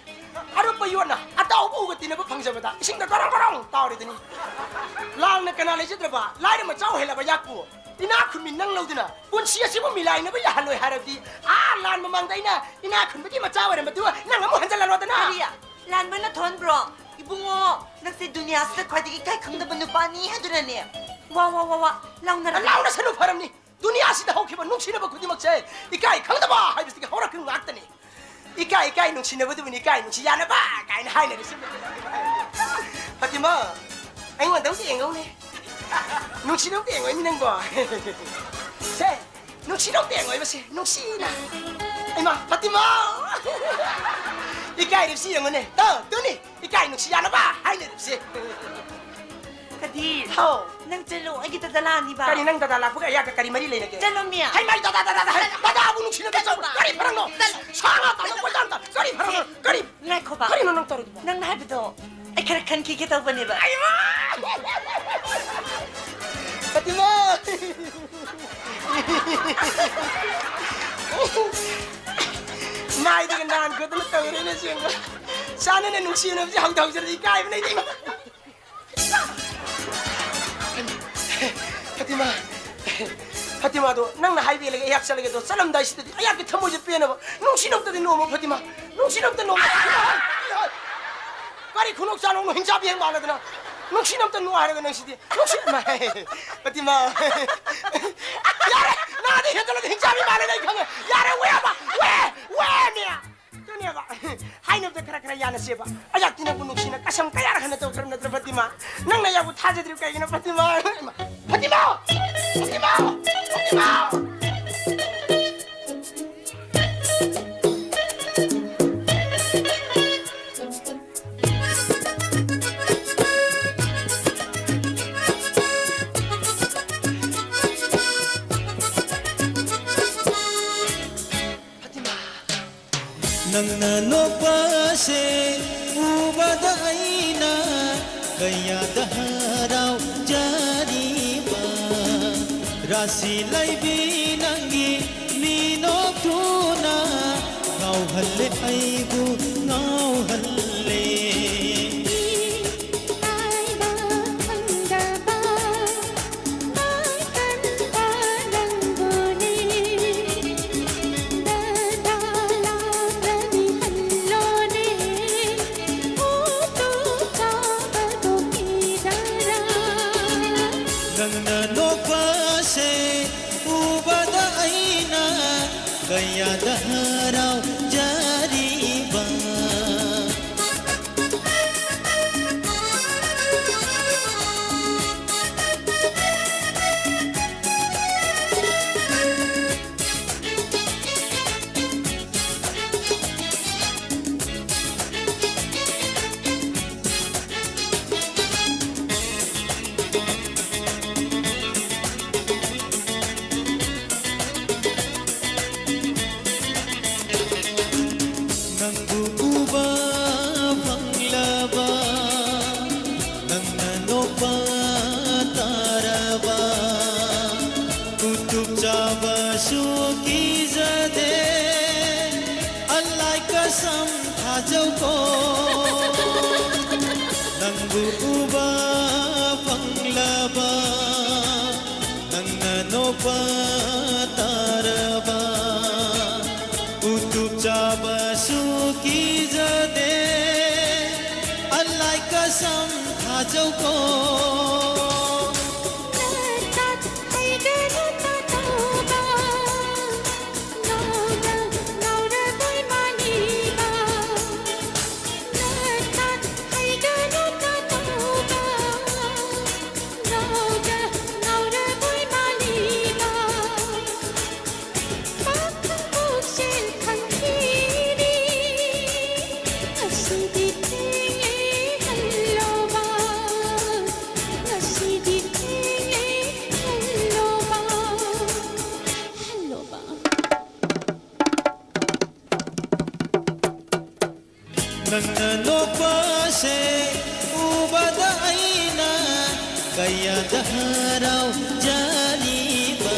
ꯑꯔꯨꯞꯄ ꯌꯣꯠꯅ ꯑꯇꯥꯎꯕ ꯎꯒ ꯇꯤꯟꯅꯕ ꯐꯪꯖꯕꯗ ꯏꯁꯤꯡꯗ ꯒꯣꯔꯣꯡ ꯒꯣꯔꯣꯡ ꯇꯥꯎꯔꯤꯗꯨꯅꯤ꯫ ꯂꯥꯡꯅ ꯀꯅꯥ ꯂꯩꯖꯗ꯭ꯔꯕ ꯂꯥꯏꯔ ꯃꯆꯥ ꯑꯣꯏꯍꯜꯂꯕ ꯌꯥꯛꯄꯨ ꯏꯅꯥꯛ ꯈꯨꯟꯕꯤ ꯅꯪ ꯂꯧꯗꯨꯅ ꯄꯨꯟꯁꯤ ꯑꯁꯤꯕꯨ ꯃꯤꯂꯥꯏꯅꯕ ꯌꯥꯍꯜꯂꯣꯏ ꯍꯥꯏꯔꯕꯗꯤ, ꯑꯥ, ꯂꯥꯟ ꯃꯃꯥꯡꯗ ꯑꯩꯅ ꯏꯅꯥꯛ ꯈꯨꯟꯕꯒꯤ ꯃꯆꯥ ꯑꯣꯏꯔꯝꯕꯗꯨ ꯅꯪ ꯑꯃꯨꯛ ꯍꯟꯖꯜꯍꯜꯂꯣꯗꯅ꯫ ꯀꯔꯤ? ꯂꯥꯟꯕꯅ ꯊꯣꯟꯕ꯭ꯔꯣ? ꯏꯕꯨꯡꯉꯣ, ꯅꯪꯁꯦ ꯗꯨꯅꯤꯌꯥꯁꯤꯗ ꯈ꯭ꯋꯥꯏꯗꯒꯤ ꯏꯀꯥꯏ ꯈꯪꯗꯕ ꯅꯨꯄꯥꯅꯤ ꯍꯥꯏꯗꯨꯅꯅꯦ꯫ ꯋꯥ, ꯋꯥ, ꯋꯥ, ꯋꯥ, ꯂꯥꯎꯅꯔꯒ ꯂꯥꯎꯅꯁꯅꯨ ꯐꯔꯝꯅꯤ꯫ ꯗꯨꯅꯤꯌꯥꯁꯤꯗ ꯍꯧꯈꯤꯕ ꯅꯨꯡꯁꯤꯅꯕ ꯈꯨꯗꯤꯡꯃꯛꯁꯦ ꯏꯀꯥꯏ ꯈꯪꯗꯕ ꯍꯥꯏꯕꯁꯤꯗꯒꯤ ꯍꯧꯔꯛꯈꯤꯕ ꯉꯥꯛꯇꯅꯤ꯫ ꯏꯀꯥꯏ ꯏꯀꯥꯏ ꯅꯨꯡꯁꯤꯅꯕꯗꯨꯕꯨꯅꯤ ꯏꯀꯥꯏ ꯅꯨꯡꯁꯤ ꯌꯥꯅꯕ ꯀꯥꯏꯅ ꯍꯥꯏꯅꯔꯤꯁꯤ꯫ ꯐꯥꯇꯤꯃꯥ, ꯑꯩꯉꯣꯟꯗ ꯑꯝꯇ ꯌꯦꯡꯉꯧꯅꯦ꯫ ꯅꯨꯡꯁꯤꯅꯕ ꯑꯝꯇ ꯌꯦꯡꯉꯧꯅꯦ ꯅꯪꯕꯣ꯫ ꯁꯦ, ꯅꯨꯡꯁꯤꯅꯕ ꯑꯝꯇ ꯌꯦꯡꯉꯧꯕꯁꯦ, ꯅꯨꯡꯁꯤꯅ꯫ ꯏꯃꯥ, ꯐꯥꯇꯤꯃꯥ! ꯏꯀꯥꯏꯔꯤꯕꯁꯤ ꯌꯦꯡꯉꯨꯅꯦ꯫ ꯇꯣ, ꯇꯨꯅꯤ, ꯏꯀꯥꯏ ꯅꯨꯡꯁꯤ ꯌꯥꯅꯕ ꯍꯥꯏꯅꯔꯤꯕꯁꯦ꯫ ꯀꯗꯤꯔ, ꯍꯥꯎ꯫ ꯅꯪ ꯆꯠꯂꯣ, ꯑꯩꯒꯤ ꯗꯗꯥ ꯂꯥꯛꯑꯅꯤꯕ꯫ ꯀꯔꯤ ꯅꯪ ꯗꯗꯥ ꯂꯥꯛꯄꯒ ꯑꯩꯍꯥꯛꯀ ꯀꯔꯤ ꯃꯔꯤ ꯂꯩꯅꯒꯦ? ꯆꯠꯂꯣꯃꯤ꯫ ꯍꯩ ꯃꯥꯏ ꯗꯗꯥ, ꯗꯗꯥ, ꯗꯗꯥ, ꯍꯩ, ꯗꯗꯥꯕꯨ ꯅꯨꯡꯁꯤꯅꯕ ꯆꯠꯂꯣ꯫ ꯀꯔꯤ ꯐꯔꯛꯅꯣ? ꯁꯥ ꯉꯥ ꯇꯥꯕ ꯀꯣꯏꯇꯥꯟ ꯇꯥꯟ꯫ ꯀꯔꯤ ꯐꯔꯛꯅꯣ? ꯀꯔꯤ? ꯉꯥꯏꯈꯣꯕ꯫ ꯀꯔꯤꯅꯣ ꯅꯪ ꯇꯧꯔꯤꯗꯨꯕꯣ? ꯅꯪꯅ ꯍꯥꯏꯕꯗꯣ ꯑꯩ ꯈꯔ ꯈꯟꯈꯤꯒꯦ ꯇꯧꯕꯅꯦꯕ꯫ ꯐꯥꯇꯤꯃꯥ! ꯃꯥꯏꯗꯒ ꯅꯥꯟ ꯈꯣꯠꯇꯅ ꯇꯧꯔꯦꯅꯦ ꯑꯁꯦꯡꯕ꯫ ꯆꯥꯟꯅꯅ ꯅꯨꯡꯁꯤꯅꯕꯁꯦ ꯍꯧꯗ ꯍꯧꯖꯔꯗꯤ ꯏꯀꯥꯏꯕꯅ ꯑꯩꯗꯤ꯫ ꯐꯥꯇꯤꯃꯥ, ꯐꯥꯇꯤꯃꯥꯗꯣ ꯅꯪꯅ ꯍꯥꯏꯕꯤꯔꯒ ꯑꯩꯍꯥꯛ ꯆꯠꯂꯒꯦ ꯑꯗꯣ ꯆꯠꯂꯝꯗꯥꯏꯁꯤꯗꯗꯤ ꯑꯩꯍꯥꯛꯀꯤ ꯊꯃꯣꯏꯁꯦ ꯄꯦꯟꯅꯕ ꯅꯨꯡꯁꯤꯅꯕꯇꯗꯤ ꯅꯣꯡꯃ ꯐꯥꯇꯤꯃꯥ, ꯅꯨꯡꯁꯤꯅꯕꯇ ꯅꯣꯡꯃ꯫ ꯀꯔꯤ ꯈꯨꯅꯣꯛ ꯆꯥꯅꯣꯛꯅꯣ ꯍꯤꯡꯆꯥꯕꯤ ꯍꯦꯛ ꯃꯥꯟꯅꯗꯅ ꯅꯨꯡꯁꯤꯅꯕꯇ ꯅꯣꯡꯃ ꯍꯥꯏꯔꯒ ꯅꯪꯁꯤꯗꯤ ꯅꯨꯡꯁꯤ-, ꯐꯥꯇꯤꯃꯥ꯫ ꯌꯥꯔꯦ, ꯅꯪ ꯑꯗꯨ ꯍꯦꯟꯖꯜꯂꯗꯤ ꯍꯤꯡꯆꯥꯕꯤ ꯃꯥꯜꯂꯦ ꯑꯩ ꯈꯪꯉꯦ꯫ ꯌꯥꯔꯦ, ꯋꯦ ꯑꯃ, ꯋꯦ, ꯋꯦꯅꯦ꯫ ꯑꯗꯨꯅꯦꯕ꯫ ꯍꯥꯏ ꯇꯤꯟꯅꯕꯗ ꯈꯔ ꯈꯔ ꯌꯥꯅꯁꯦꯕ꯫ ꯑꯩꯍꯥꯛꯇꯤ ꯅꯪꯕꯨ ꯅꯨꯡꯁꯤꯅ ꯀꯁꯝ ꯀꯌꯥꯔꯛ ꯍꯟꯅ ꯇꯧꯈ꯭ꯔꯕ ꯅꯠꯇ꯭ꯔ ꯐꯇꯤꯃꯥ? ꯅꯪꯅ ꯑꯩꯍꯥꯛꯄꯨ ꯊꯥꯖꯗ꯭ꯔꯤꯕ ꯀꯩꯒꯤꯅꯣ ꯐꯇꯤꯃꯥ? ꯏꯃꯥ! ꯐꯇꯤꯃꯥ! ꯐꯇꯤꯃꯥ! ꯐꯇꯤꯃꯥ! ꯐꯇꯤꯃꯥ! ꯅꯪꯅ ꯅꯣꯛꯄꯁꯦ ꯎꯕꯗ ꯑꯩꯅ ꯀꯌꯥꯗ ꯍꯔꯥꯎꯖꯔꯤꯕ꯫ ꯔꯥꯁꯤ ꯂꯩꯕꯤ ꯅꯪꯒꯤ ꯃꯤꯅꯣꯛꯇꯨꯅ ꯉꯥꯎꯍꯜꯂꯦ ꯑꯩꯕꯨ, ꯉꯥꯎꯍꯜꯂꯦ꯫ ꯏꯀꯥꯏꯕ ꯈꯪꯗꯕ ꯃꯇꯝꯗ ꯅꯪꯕꯨꯅꯦ꯫ ꯗꯗꯥ ꯂꯥꯛꯂꯗꯤ ꯍꯜꯂꯣꯅꯦ꯫ ꯎꯇꯨꯞ ꯆꯥꯕꯗꯣ ꯀꯤꯗꯔꯥ? ꯅꯪꯅ ꯅꯣꯛꯄꯁꯦ ꯎꯕꯗ ꯑꯩꯅ ꯀꯌꯥꯗ ꯍꯔꯥꯎꯖꯔꯤꯕ꯫ ꯅꯪꯕꯨ ꯎꯕ ꯐꯪꯂꯕ, ꯅꯪꯅ ꯅꯣꯛꯄ ꯇꯥꯔꯕ, ꯎꯇꯨꯞ ꯆꯥꯕꯁꯨ ꯀꯤꯖꯗꯦ, ꯑꯜꯂꯥꯏ ꯀꯁꯝ ꯊꯥꯖꯧꯀꯣ꯫ ꯅꯪꯕꯨ ꯎꯕ ꯐꯪꯂꯕ, ꯅꯪꯅ ꯅꯣꯛꯄ ꯇꯥꯔꯕ, ꯎꯇꯨꯞ ꯆꯥꯕꯁꯨ ꯀꯤꯖꯗꯦ, ꯑꯜꯂꯥꯏ ꯀꯁꯝ ꯊꯥꯖꯧꯀꯣ꯫ ꯅꯇꯠ ꯑꯩꯒ ꯅꯇꯠ ꯇꯧꯕ, ꯉꯥꯎꯔ ꯉꯥꯎꯔꯕꯣꯏ ꯃꯥꯅꯤꯕ꯫ ꯀꯌꯥꯗ ꯍꯔꯥꯎꯖꯔꯤꯕ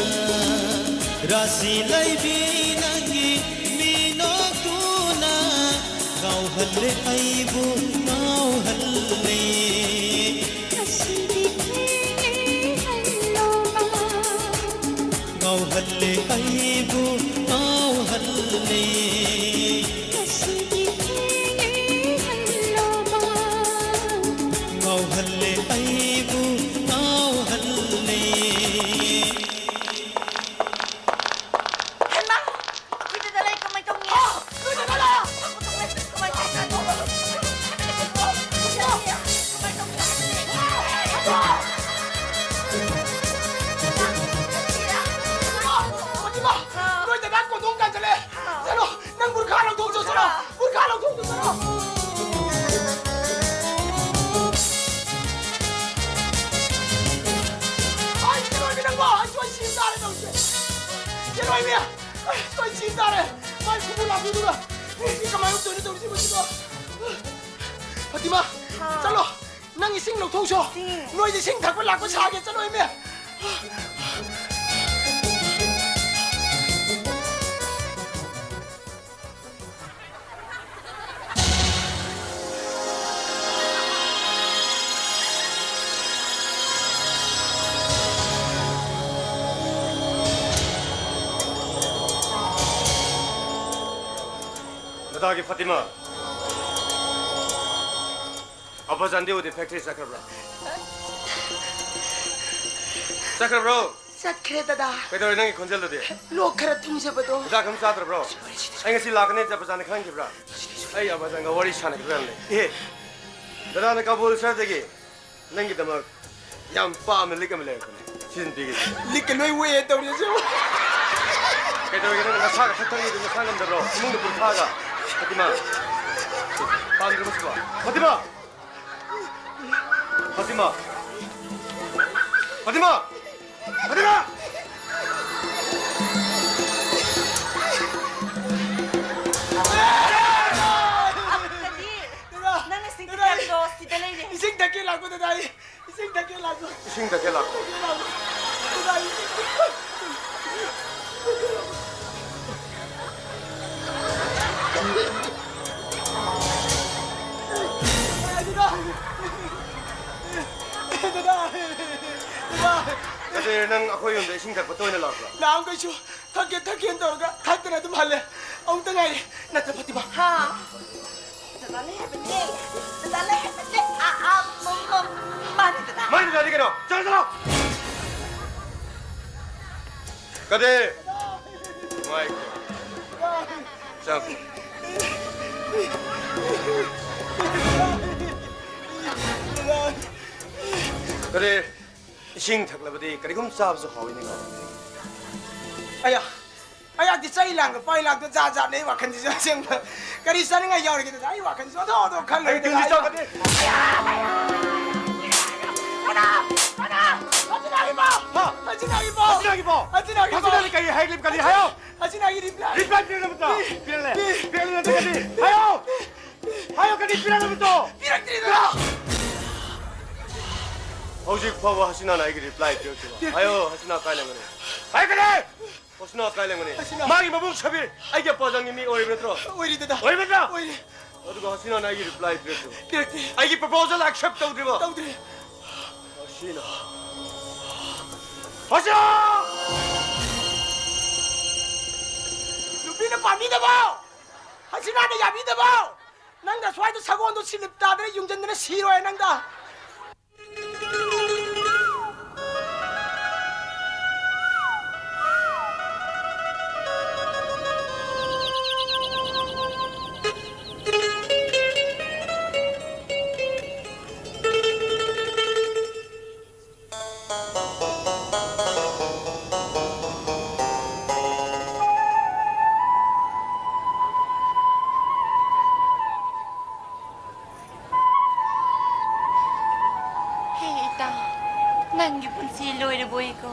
ꯔꯥꯁꯤ ꯂꯩꯕꯤ ꯅꯪꯒꯤ ꯃꯤꯅꯣꯛꯇꯨꯅ ꯉꯥꯎꯍꯜꯂꯦ ꯑꯩꯕꯨ ꯉꯥꯎꯍꯜꯂꯦ꯫ ꯉꯁꯤꯗꯤ ꯊꯦꯡꯂꯦ ꯍꯜꯂꯣꯕ꯫ ꯉꯥꯎꯍꯜꯂꯦ ꯑꯩꯕꯨ ꯉꯥꯎꯍꯜꯂꯦ꯫ ꯉꯁꯤꯗꯤ ꯊꯦꯡꯂꯦ ꯍꯜꯂꯣꯕ꯫ ꯉꯥꯎꯍꯜꯂꯦ ꯑꯩꯕꯨ ꯉꯥꯎꯍꯜꯂꯦ꯫ ꯍꯩꯃꯥ! ꯑꯩꯈꯣꯏꯗ ꯂꯩ ꯀꯃꯥꯏ ꯇꯧꯅꯤ? ꯑꯥ! ꯅꯣꯏꯗ ꯂꯥꯛꯑꯣ! ꯀꯃꯥꯏ ꯇꯧꯅꯤ? ꯀꯃꯥꯏ ꯇꯧꯅꯤ? ꯐꯥꯇꯤꯃꯥ! ꯅꯣꯏ ꯗꯗꯥ ꯀꯣꯟꯊꯣꯡ ꯀꯥꯟꯁꯤꯜꯂꯦ! ꯆꯠꯂꯣ! ꯅꯪ ꯒꯨꯔꯈꯥ ꯂꯧꯊꯣꯛꯆꯣ ꯆꯠꯂꯣ! ꯒꯨꯔꯈꯥ ꯂꯧꯊꯣꯛꯆꯣ ꯆꯠꯂꯣ! ꯑꯩ ꯆꯦꯂꯣꯏꯃꯤ ꯅꯪꯕꯣ! ꯑꯩ ꯁꯣꯏ ꯁꯤꯕ ꯇꯥꯔꯦ ꯇꯧꯔꯤꯁꯦ! ꯆꯦꯂꯣꯏꯃꯤ! ꯑꯩ ꯁꯣꯏ ꯁꯤꯕ ꯇꯥꯔꯦ! ꯃꯥꯏ ꯈꯨꯕꯨ ꯂꯥꯛꯄꯤꯗꯨꯒ! ꯑꯩ ꯀꯃꯥꯏꯅ ꯇꯧꯗꯣꯏꯅꯣ ꯇꯧꯔꯤꯁꯤꯕꯣ ꯁꯤꯕꯣ? ꯐꯥꯇꯤꯃꯥ! ꯍꯥꯎ꯫ ꯆꯠꯂꯣ! ꯅꯪ ꯏꯁꯤꯡ ꯂꯧꯊꯣꯛꯆꯣ! ꯏꯁꯤꯡ? ꯅꯣꯏꯗ ꯏꯁꯤꯡ ꯊꯛꯄ ꯂꯥꯛꯄ ꯁꯥꯒꯦ ꯆꯠꯂꯣꯏꯃꯤ! ꯗꯗꯥꯒꯤ ꯐꯥꯇꯤꯃꯥ꯫ ꯑꯕꯥꯖꯥꯟꯗꯤ ꯎꯗꯦ, ꯐꯦꯛꯇꯔꯤ ꯆꯠꯈ꯭ꯔꯕ꯭ꯔꯥ? ꯆꯠꯈ꯭ꯔꯕ꯭ꯔꯣ? ꯆꯠꯈ꯭ꯔꯦ, ꯗꯗꯥ꯫ ꯀꯩꯗꯧꯔꯦ ꯅꯪꯒꯤ ꯈꯣꯟꯖꯦꯜꯗꯨꯗꯤ? ꯂꯣꯛ ꯈꯔ ꯊꯨꯡꯖꯕꯗꯣ꯫ ꯍꯤꯗꯥꯛ ꯑꯃ ꯆꯥꯗ꯭ꯔꯕ꯭ꯔꯣ? ꯑꯩ ꯉꯁꯤ ꯂꯥꯛꯀꯅꯤ ꯍꯥꯏꯕꯁꯦ ꯑꯕꯥꯖꯥꯟꯅ ꯈꯪꯈꯤꯕ꯭ꯔꯥ? ꯑꯩ ꯑꯕꯥꯖꯥꯟꯒ ꯋꯥꯔꯤ ꯁꯥꯟꯅꯈꯤꯕ꯭ꯔꯥ ꯌꯥꯝ ꯂꯩ꯫ ꯏꯍꯦ, ꯗꯗꯥꯅ ꯀꯥꯕꯨꯜ ꯁꯍꯔꯗꯒꯤ ꯅꯪꯒꯤꯗꯃꯛ ꯌꯥꯝ ꯄꯥꯝꯅ ꯂꯤꯛ ꯑꯃ ꯂꯩꯔꯛꯄꯅꯦ꯫ ꯁꯤꯖꯤꯟꯅꯕꯤꯒꯦ꯫ ꯂꯤꯛꯀ ꯂꯣꯏ ꯋꯦ ꯇꯧꯔꯤꯁꯦ꯫ ꯀꯩꯗꯧꯔꯒꯦ ꯅꯪ ꯅꯁꯥꯒ ꯊꯛꯊꯛ ꯅꯤꯛꯏꯗꯨ ꯅꯁꯥ ꯉꯝꯗꯕ꯭ꯔꯣ? ꯏꯃꯨꯡꯗ ꯄꯨꯔꯈꯥꯒ꯫ ꯐꯥꯇꯤꯃꯥ, ꯄꯥꯝꯗ꯭ꯔꯕꯣ ꯁꯤꯕꯣ? ꯐꯥꯇꯤꯃꯥ! ꯐꯥꯇꯤꯃꯥ! ꯐꯥꯇꯤꯃꯥ! ꯐꯥꯇꯤꯃꯥ! ꯑꯞ, ꯀꯗꯤꯔ, ꯗꯗꯥ! ꯅꯪꯅ ꯁꯤꯡ ꯗꯗꯥ! ꯊꯛꯂꯤꯕꯗꯣ ꯁꯤꯗ ꯂꯩꯔꯦ꯫ ꯏꯁꯤꯡ ꯊꯛꯀꯦ ꯂꯥꯛꯄ ꯗꯗꯥ ꯑꯩ꯫ ꯏꯁꯤꯡ ꯊꯛꯀꯦ ꯂꯥꯛꯄ꯫ ꯏꯁꯤꯡ ꯊꯛꯀꯦ ꯂꯥꯛꯄ꯫ ꯊꯛꯀꯦ ꯂꯥꯛꯄ꯫ ꯗꯗꯥ, ꯏꯁꯤꯡ ꯊꯛꯀꯦ꯫ ꯗꯗꯥ꯫ ꯗꯗꯥ꯫ ꯗꯗꯥ꯫ ꯀꯗꯤꯔ, ꯅꯪ ꯑꯩꯈꯣꯏ ꯌꯨꯝꯗ ꯏꯁꯤꯡ ꯊꯛꯄ ꯇꯣꯏꯅ ꯂꯥꯛꯄ꯭ꯔꯥ? ꯂꯥꯛꯑꯝ ꯀꯩꯁꯨ꯫ ꯊꯛꯀꯦ, ꯊꯛꯀꯦꯅ ꯇꯧꯔꯒ ꯊꯛꯇꯅ ꯑꯗꯨꯝ ꯍꯜꯂꯦ꯫ ꯑꯃꯨꯛꯇ ꯉꯥꯏꯔꯦ꯫ ꯅꯠꯇ꯭ꯔ ꯐꯥꯇꯤꯃꯥ꯫ ꯍꯥ? ꯗꯗꯥ ꯂꯩ ꯍꯥꯏꯕꯅꯦ꯫ ꯗꯗꯥ ꯂꯩ ꯍꯥꯏꯕꯅꯦ꯫ ꯑꯥ, ꯑꯥ, ꯃ-, ꯃ-, ꯃꯥꯅꯤ ꯗꯗꯥ꯫ ꯃꯥꯅꯤ ꯗꯗꯥꯗꯤ ꯀꯩꯅꯣ? ꯆꯠꯂꯣ, ꯆꯠꯂꯣ꯫ ꯀꯗꯤꯔ! ꯅꯨꯡꯉꯥꯏꯀꯣ? ꯆꯪꯉꯣ꯫ ꯀꯗꯤꯔ! ꯏꯁꯤꯡ ꯊꯛꯂꯕꯗꯤ ꯀꯔꯤꯒꯨꯝ ꯆꯥꯕꯁꯨ ꯍꯥꯎꯏꯅꯦꯀꯣ꯫ ꯑꯌꯥ! ꯑꯩꯍꯥꯛꯇꯤ ꯆꯩ ꯂꯥꯡꯒ ꯄꯥꯏ ꯂꯥꯡꯗ ꯖꯥꯠ ꯖꯥꯠꯅꯦ ꯑꯩ ꯋꯥꯈꯜꯁꯤꯁꯨ ꯑꯁꯦꯡꯕ꯫ ꯀꯔꯤ ꯆꯥꯅꯤꯡꯉꯥꯏ ꯌꯥꯎꯔꯤꯒꯦ ꯗꯗꯥ? ꯑꯩ ꯋꯥꯈꯜꯁꯨ ꯑꯣꯟꯊꯣꯛ ꯑꯣꯟꯊꯣꯛ ꯈꯜꯂꯦ ꯑꯩ ꯗꯗꯥ꯫ ꯇꯨꯡꯁꯤ ꯆꯥꯎꯒꯅꯤ꯫ ꯀꯅꯥ? ꯀꯅꯥ? ꯍꯁꯤꯅꯥꯒꯤ ꯄꯥꯎ! ꯍꯥ? ꯍꯁꯤꯅꯥꯒꯤ ꯄꯥꯎ! ꯍꯁꯤꯅꯥꯒꯤ ꯄꯥꯎ! ꯍꯁꯤꯅꯥꯒꯤ ꯄꯥꯎ! ꯍꯁꯤꯅꯥꯒꯤ ꯀꯔꯤ ꯍꯥꯏꯒꯦ? ꯀꯔꯤ ꯍꯥꯏꯌꯣ? ꯍꯁꯤꯅꯥꯒꯤ ꯔꯤꯄ꯭ꯂꯥꯏ! ꯔꯤꯄ꯭ꯂꯥꯏ ꯄꯤꯔꯛꯅꯕ ꯇꯧ꯫ ꯄꯤ-, ꯄꯤꯔꯛꯂꯦ꯫ ꯄꯤ-, ꯄꯤꯔꯛꯂꯦ ꯅꯠꯇ꯭ꯔꯒꯗꯤ ꯍꯥꯏꯌꯣ! ꯍꯥꯏꯌꯣ ꯀꯔꯤ ꯄꯤꯔꯛꯅꯕꯗꯣ? ꯄꯤꯔꯛꯇ꯭ꯔꯤꯗꯅ! ꯍꯧꯖꯤꯛ ꯐꯥꯎꯕ ꯍꯁꯤꯅꯥꯅ ꯑꯩꯒꯤ ꯔꯤꯄ꯭ꯂꯥꯏ ꯄꯤꯔꯛꯇ꯭ꯔꯤꯕ? ꯄꯤꯔꯛꯇ꯭ꯔꯤ꯫ ꯍꯥꯏꯌꯣ, ꯍꯁꯤꯅꯥ ꯀꯥꯏ ꯂꯩꯒꯅꯤ? ꯍꯥꯏꯌꯣ ꯀꯔꯤ? ꯍꯁꯤꯅꯥ ꯀꯥꯏ ꯂꯩꯒꯅꯤ? ꯍꯁꯤꯅꯥ꯫ ꯃꯥꯒꯤ ꯃꯕꯨꯡ ꯁꯕꯤꯔ ꯑꯩꯒꯤ ꯑꯄꯥꯖꯪꯒꯤ ꯃꯤ ꯑꯣꯏꯔꯤꯕ ꯅꯠꯇ꯭ꯔꯣ? ꯑꯣꯏꯔꯤ ꯗꯗꯥ꯫ ꯑꯣꯏꯔꯤꯕ ꯅꯠꯇ꯭ꯔꯣ? ꯑꯣꯏꯔꯤ꯫ ꯑꯗꯨꯒ ꯍꯁꯤꯅꯥꯅ ꯑꯩꯒꯤ ꯔꯤꯄ꯭ꯂꯥꯏ ꯄꯤꯔꯛꯇ꯭ꯔꯤꯕ? ꯄꯤꯔꯛꯇꯦ꯫ ꯑꯩꯒꯤ ꯄ꯭ꯔꯄꯣꯖꯦꯜ ꯑꯦꯛꯁꯦꯞ ꯇꯧꯗ꯭ꯔꯤꯕ? ꯇꯧꯗ꯭ꯔꯤ꯫ ꯍꯁꯤꯅꯥ꯫ ꯍꯁꯤꯅꯥ! ꯅꯨꯄꯤꯅ ꯄꯥꯝꯕꯤꯗꯕ! ꯍꯁꯤꯅꯥꯅ ꯌꯥꯕꯤꯗꯕ! ꯅꯪꯅ ꯁ꯭ꯋꯥꯏꯗ ꯁꯒꯣꯜꯗꯣ ꯁꯤꯂꯤꯞ ꯇꯥꯗꯅ ꯌꯨꯡꯖꯟꯗꯅ ꯁꯤꯔꯣꯏ ꯅꯪꯗ꯫ ꯍꯦ ꯏꯇꯥ, ꯅꯪꯒꯤ ꯄꯨꯟꯁꯤ ꯂꯣꯏꯔꯕꯣꯏꯀꯣ?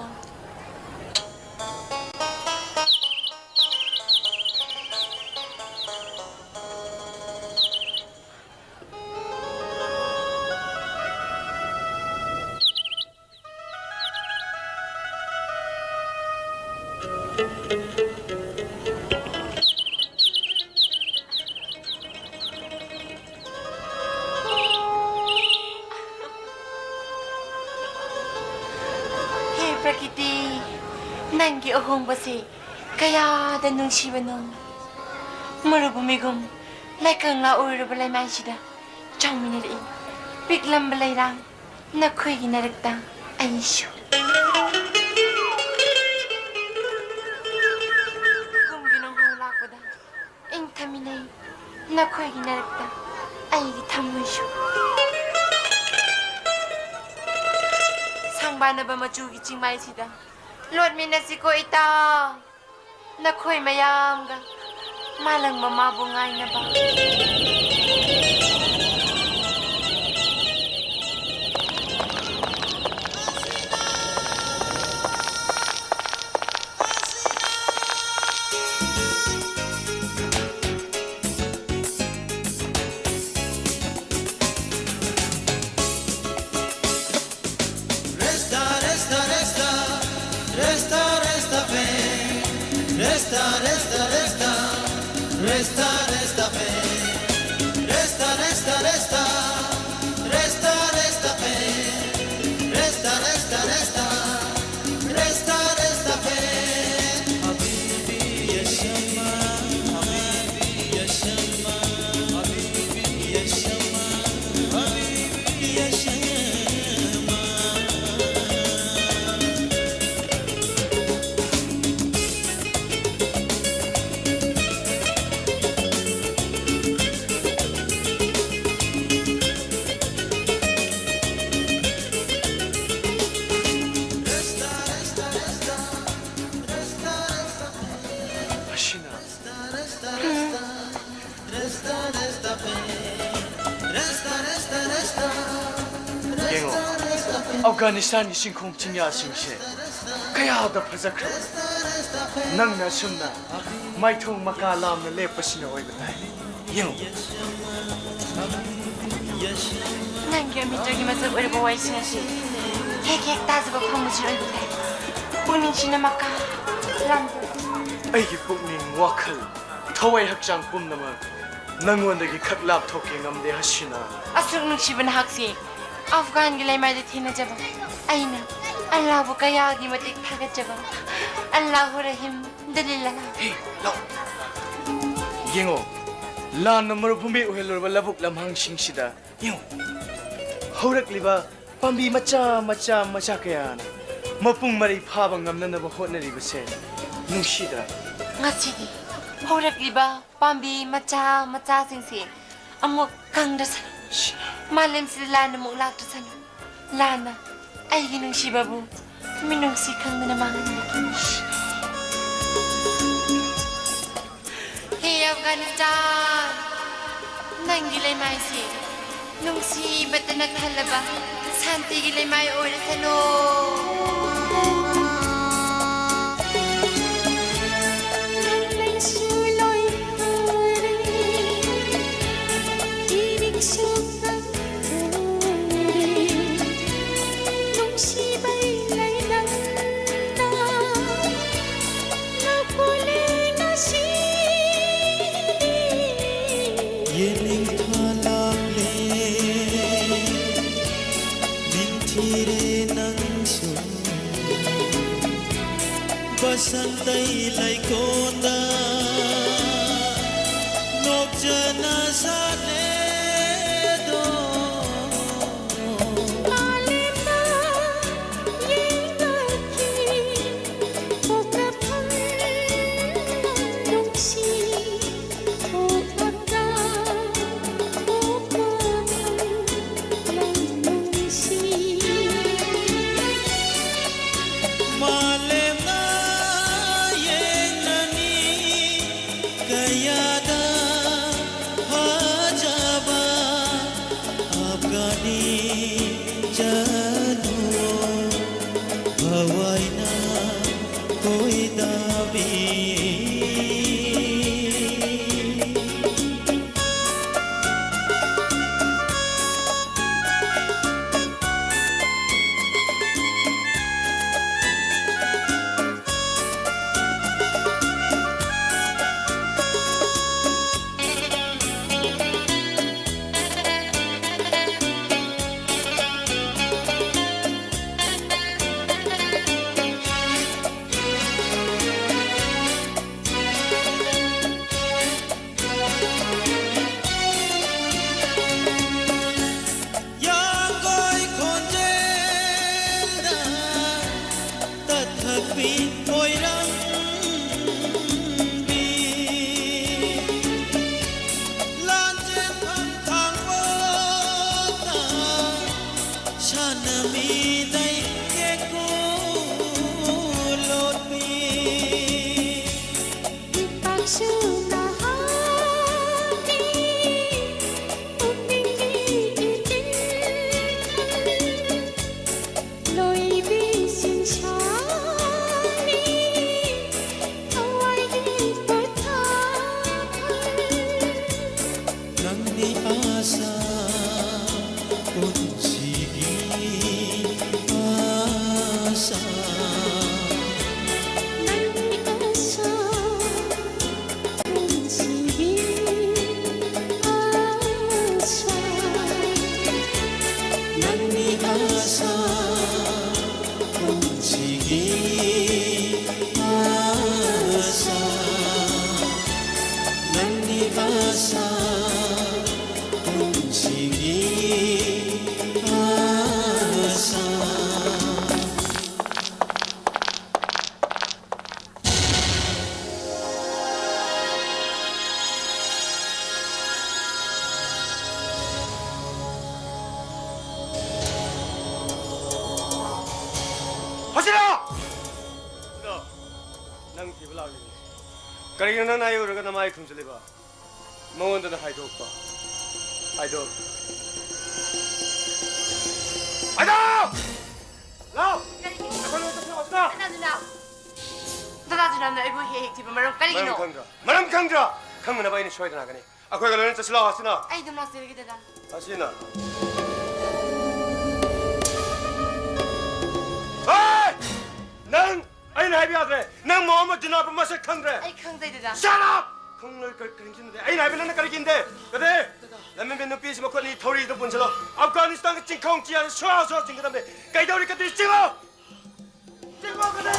ꯍꯦ ꯄ꯭ꯔꯀꯤꯇꯤ, ꯅꯪꯒꯤ ꯑꯍꯣꯡꯕꯁꯦ ꯀꯌꯥꯗ ꯅꯨꯡꯁꯤꯕꯅꯣ꯫ ꯃꯔꯨꯚꯨꯃꯤꯒꯨꯝ ꯂꯩꯀꯪꯂꯥ ꯑꯣꯏꯔꯕ ꯂꯩꯃꯥꯏꯁꯤꯗ ꯆꯪꯃꯤꯟꯅꯔꯛꯏ꯫ ꯄꯤꯛꯂꯝꯕ ꯂꯩꯔꯥꯡ ꯅꯈꯣꯏꯒꯤ ꯅꯔꯛꯇ ꯑꯩꯁꯨ꯫ ꯀꯨꯝꯒꯤ ꯅꯣꯡꯐꯥꯏ ꯂꯥꯛꯄꯗ ꯏꯪꯊꯃꯤꯟꯅꯩ ꯅꯈꯣꯏꯒꯤ ꯅꯔꯛꯇ ꯑꯩꯒꯤ ꯊꯃꯣꯏꯁꯨ꯫ ꯁꯪꯕꯥꯟꯅꯕ ꯃꯆꯨꯒꯤ ꯆꯤꯡꯃꯥꯏꯁꯤꯗ ꯂꯣꯠꯃꯤꯟꯅꯁꯤꯀꯣ ꯏꯇꯥꯎ꯫ ꯅꯈꯣꯏ ꯃꯌꯥꯝꯒ ꯃꯥꯂꯪ ꯃꯃꯥꯕꯨ ꯉꯥꯏꯅꯕ꯫ Resta, resta, resta, resta, resta, fe. Resta, resta, resta, resta, resta, fe. Resta, resta, resta, resta, resta, fe. Resta, resta, resta, resta, resta, fe. Habibi, ya shama, habibi, ya shama, habibi, ya shama. ꯌꯦꯡꯉꯣ, ꯑꯐꯒꯥꯅꯤꯁꯇꯥꯟꯒꯤ ꯆꯤꯡꯈꯣꯡ ꯆꯤꯡꯌꯥꯁꯤꯡꯁꯦ ꯀꯌꯥꯗ ꯐꯖꯈ꯭ꯔꯕ꯫ ꯅꯪꯅ ꯑꯁꯨꯝꯅ ꯃꯥꯏꯊꯣꯡ ꯃꯀꯥ ꯂꯥꯝꯅ ꯂꯦꯞꯄꯁꯤꯅ ꯑꯣꯏꯕ ꯇꯥꯏ꯫ ꯌꯦꯡꯉꯨ꯫ ꯅꯪꯒꯤ ꯑꯃꯤꯇꯒꯤ ꯃꯁꯛ ꯑꯣꯏꯔꯕ ꯋꯥꯔꯤꯁꯤꯡ ꯑꯁꯤ ꯍꯦꯛ ꯍꯦꯛ ꯇꯥꯖꯕ ꯐꯪꯕꯁꯤ ꯑꯣꯏꯕ ꯇꯥꯏ꯫ ꯄꯨꯛꯅꯤꯡꯁꯤꯅ ꯃꯀꯥ ꯂꯥꯝꯖꯕ꯫ ꯑꯩꯒꯤ ꯄꯨꯛꯅꯤꯡ, ꯋꯥꯈꯜ, ꯊꯋꯥꯏ ꯍꯛꯆꯥꯡ ꯄꯨꯝꯅꯃꯛ ꯅꯪꯉꯣꯟꯗꯒꯤ ꯈꯛ ꯂꯥꯞꯊꯣꯛꯀꯦ ꯉꯝꯗꯦ ꯍꯁꯤꯅꯥ꯫ ꯑꯁꯨꯛ ꯅꯨꯡꯁꯤꯕ ꯅꯍꯥꯛꯁꯤ ꯑꯐꯒꯥꯟꯒꯤ ꯂꯩꯃꯥꯏꯗ ꯊꯦꯡꯅꯖꯕ ꯑꯩꯅ ꯑꯜꯂꯥꯍꯕꯨ ꯀꯌꯥꯒꯤ ꯃꯇꯤꯛ ꯊꯥꯒꯠꯆꯕ꯫ ꯑꯜꯂꯥꯍꯨ ꯔꯍꯤꯝ ꯗꯨꯂꯤꯜꯂꯥꯍ꯫ ꯍꯦ, ꯂꯥꯎ꯫ ꯌꯦꯡꯉꯣ, ꯂꯥꯟꯅ ꯃꯔꯨꯚꯨꯃꯤ ꯑꯣꯏꯍꯜꯂꯨꯔꯕ ꯂꯧꯕꯨꯛ ꯂꯝꯍꯥꯡꯁꯤꯡꯁꯤꯗ ꯌꯦꯡꯉꯣ, ꯍꯧꯔꯛꯂꯤꯕ ꯄꯥꯝꯕꯤ ꯃꯆꯥ ꯃꯆꯥ ꯃꯆꯥ ꯀꯌꯥꯅ ꯃꯄꯨꯡ ꯃꯔꯩ ꯐꯥꯕ ꯉꯝꯅꯅꯕ ꯍꯣꯠꯅꯔꯤꯕꯁꯦ ꯅꯨꯡꯁꯤꯗ꯭ꯔꯥ? ꯉꯁꯤꯗꯤ ꯍꯧꯔꯛꯂꯤꯕ ꯄꯥꯝꯕꯤ ꯃꯆꯥ ꯃꯆꯥꯁꯤꯡꯁꯤ ꯑꯃꯨꯛ ꯀꯪꯗꯁꯅꯨ, ꯃꯥꯂꯦꯝꯁꯤꯗ ꯂꯥꯟ ꯑꯃꯨꯛ ꯂꯥꯛꯇꯁꯅꯨ꯫ ꯂꯥꯟꯅ ꯑꯩꯒꯤ ꯅꯨꯡꯁꯤꯕꯕꯨ ꯃꯤꯅꯨꯡꯁꯤ ꯈꯪꯗꯅ ꯃꯥꯡꯍꯟꯕꯤꯈꯤꯅꯨ꯫ ꯍꯦ ꯑꯐꯒꯥꯅꯤꯁꯇꯥꯟ, ꯅꯪꯒꯤ ꯂꯩꯃꯥꯏꯁꯤ ꯅꯨꯡꯁꯤꯕꯇꯅ ꯊꯜꯂꯕ ꯁꯥꯟꯇꯤꯒꯤ ꯂꯩꯃꯥꯏ ꯑꯣꯏꯔꯁꯅꯨ꯫ ꯌꯦꯅꯤꯡꯊꯥ ꯂꯥꯛꯂꯦ, ꯅꯤꯡꯊꯤꯔꯦ ꯅꯪꯁꯨ꯫ ꯕꯁꯟꯇꯩ ꯂꯩꯀꯣꯟꯗ ꯅꯣꯛꯆꯅ ꯁꯥꯠꯂꯦꯗꯣ꯫ ꯃꯥꯂꯦꯝꯅ ꯌꯦꯡꯅꯅꯤ ꯀꯌꯥꯗ ꯐꯖ ꯂꯣꯏꯕꯤ ꯆꯤꯡꯁꯥꯡꯅꯤ ꯊꯋꯥꯏꯒꯤ ꯄꯣꯊꯥꯐꯝ꯫ ꯅꯪꯅꯤ ꯑꯁꯥ, ꯄꯨꯟꯁꯤꯒꯤ ꯑꯁꯥ꯫ ꯅꯪꯅꯤ ꯑꯁꯥ, ꯄꯨꯟꯁꯤꯒꯤ ꯑꯁꯥ꯫ ꯅꯪꯅꯤ ꯑꯁꯥ, ꯄꯨꯟꯁꯤꯒꯤ ꯑꯁꯥ꯫ ꯅꯪꯅꯤ ꯑꯁꯥ, ꯄꯨꯟꯁꯤꯒꯤ ꯑꯁꯥ꯫ ꯍꯧꯖꯤꯛꯂꯣ! ꯅꯪ ꯊꯤꯕ ꯂꯥꯛꯂꯤꯕꯅꯤ꯫ ꯀꯔꯤꯒꯤꯅꯣ ꯅꯪꯅ ꯑꯩ ꯎꯔꯒ ꯅꯃꯥꯏ ꯈꯨꯝꯖꯤꯜꯂꯤꯕ? ꯃꯉꯣꯟꯗꯅ ꯍꯥꯏꯗꯣꯛꯄ꯫ ꯍꯥꯏꯗꯣꯛ꯫ ꯍꯥꯏꯗꯣꯛ! ꯂꯥꯎ! ꯀꯔꯤꯒꯤ? ꯑꯩꯈꯣꯏ ꯂꯣꯏ ꯆꯠꯁꯤ, ꯂꯥꯎ, ꯁꯤꯗ! ꯗꯗꯥ ꯖꯨꯅꯥ! ꯗꯗꯥ ꯖꯨꯅꯥꯅ ꯑꯩꯕꯨ ꯍꯦꯛ ꯍꯦꯛ ꯊꯤꯕ ꯃꯔꯝ ꯀꯔꯤꯒꯤꯅꯣ? ꯃꯔꯝ ꯈꯪꯗ꯭ꯔꯥ? ꯃꯔꯝ ꯈꯪꯗ꯭ꯔꯥ? ꯈꯪꯅꯅꯕ ꯑꯩꯅ ꯁꯣꯏꯗꯅ ꯂꯥꯛꯀꯅꯤ꯫ ꯑꯩꯈꯣꯏꯒ ꯂꯣꯏꯅ ꯆꯠꯁꯤ ꯂꯥꯎ, ꯍꯁꯤꯅꯥ꯫ ꯑꯩ ꯑꯗꯨꯝ ꯂꯥꯛꯆꯔꯒꯦ, ꯗꯗꯥ꯫ ꯍꯁꯤꯅꯥ꯫ ꯍꯦ! ꯅꯪ! ꯑꯩꯅ ꯍꯥꯏꯕ ꯌꯥꯗ꯭ꯔꯦ꯫ ꯅꯪ ꯃꯣꯍꯝꯃꯗ ꯖꯨꯅꯥꯕ ꯃꯁꯛ ꯈꯪꯗ꯭ꯔꯦ꯫ ꯑꯩ ꯈꯪꯖꯩ, ꯗꯗꯥ꯫ Shut up! ꯈꯪꯂꯣꯏ ꯀꯔꯤ, ꯀꯔꯤ ꯈꯪꯗꯦ? ꯑꯩꯅ ꯍꯥꯏꯕ ꯅꯪꯅ ꯀꯔꯤꯒꯤ ꯏꯟꯗꯦ? ꯀꯗꯦ? ꯗꯗꯥ꯫ ꯂꯝꯍꯦꯟꯕ ꯅꯨꯄꯤꯁꯤ ꯃꯈꯨꯠ ꯑꯅꯤ ꯊꯧꯔꯤꯗ ꯄꯨꯟꯁꯤꯜꯂꯣ꯫ ꯑꯐꯒꯥꯅꯤꯁꯇꯥꯟꯒꯤ ꯆꯤꯡꯈꯣꯡ ꯆꯤꯌꯥꯗ ꯁꯣꯔꯥ ꯁꯣꯔꯥ ꯆꯤꯡꯒꯗꯕꯅꯦ꯫ ꯀꯩꯗꯧꯔꯤ ꯀꯗꯤ ꯆꯤꯡꯉꯣ! ꯆꯤꯡꯉꯣ ꯀꯗꯤ!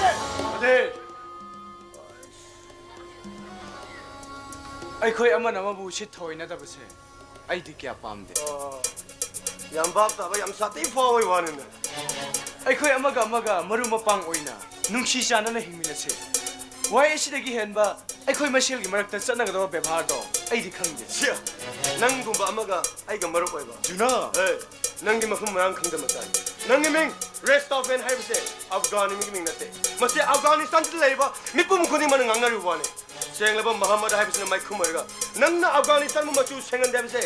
ꯀꯗꯤ! ꯑꯩꯈꯣꯏ ꯑꯃꯅ ꯑꯃꯕꯨ ꯎꯁꯤꯠ ꯊꯑꯣꯏꯅꯗꯕꯁꯦ ꯑꯩꯗꯤ ꯀꯌꯥ ꯄꯥꯝꯗꯦ꯫ ꯑꯣ, ꯌꯥꯝ ꯚꯥꯞ ꯇꯥꯕ, ꯌꯥꯝ ꯁꯥꯊꯤ ꯐꯥꯎꯕꯒꯤ ꯋꯥꯅꯤꯅꯦ꯫ ꯑꯩꯈꯣꯏ ꯑꯃꯒ ꯑꯃꯒ ꯃꯔꯨꯞ ꯃꯄꯥꯡ ꯑꯣꯏꯅ ꯅꯨꯡꯁꯤ ꯆꯥꯟꯅꯅ ꯍꯤꯡꯃꯤꯟꯅꯁꯤ꯫ ꯋꯥꯍꯩ ꯑꯁꯤꯗꯒꯤ ꯍꯦꯟꯕ ꯑꯩꯈꯣꯏ ꯃꯁꯦꯜꯒꯤ ꯃꯔꯛꯇ ꯆꯠꯅꯒꯗꯕ ꯕꯦꯕꯥꯔꯗꯣ ꯑꯩꯗꯤ ꯈꯪꯗꯦ꯫ ꯁꯤꯌꯥ, ꯅꯪꯒꯨꯝꯕ ꯑꯃꯒ ꯑꯩꯒ ꯃꯔꯨꯞ ꯑꯣꯏꯕ꯫ ꯖꯨꯅꯥ! ꯑꯦ, ꯅꯪꯒꯤ ꯃꯐꯝ ꯃꯔꯥꯡ ꯈꯪꯗꯕ ꯃꯆꯥꯅꯤ꯫ ꯅꯪꯒꯤ ꯃꯤꯡ ꯔꯦꯁꯇꯣꯐꯦꯟ ꯍꯥꯏꯕꯁꯦ ꯑꯐꯒꯥꯅꯤ ꯃꯤꯒꯤ ꯃꯤꯡ ꯅꯠꯇꯦ꯫ ꯃꯁꯤ ꯑꯐꯒꯥꯅꯤꯁꯇꯥꯟꯗ ꯂꯩꯔꯤꯕ ꯃꯤꯄꯨꯝ ꯈꯨꯗꯤꯡꯃꯛꯅ ꯉꯥꯡꯅꯔꯤꯕ ꯋꯥꯅꯤ꯫ ꯁꯦꯡꯂꯕ ꯃꯍꯝꯃꯗ ꯍꯥꯏꯕꯁꯤꯅ ꯃꯥꯏꯈꯨꯝ ꯑꯣꯏꯔꯒ ꯅꯪꯅ ꯑꯐꯒꯥꯅꯤꯁꯇꯥꯟꯕꯨ ꯃꯆꯨ ꯁꯦꯡꯍꯟꯗꯦ ꯍꯥꯏꯕꯁꯦ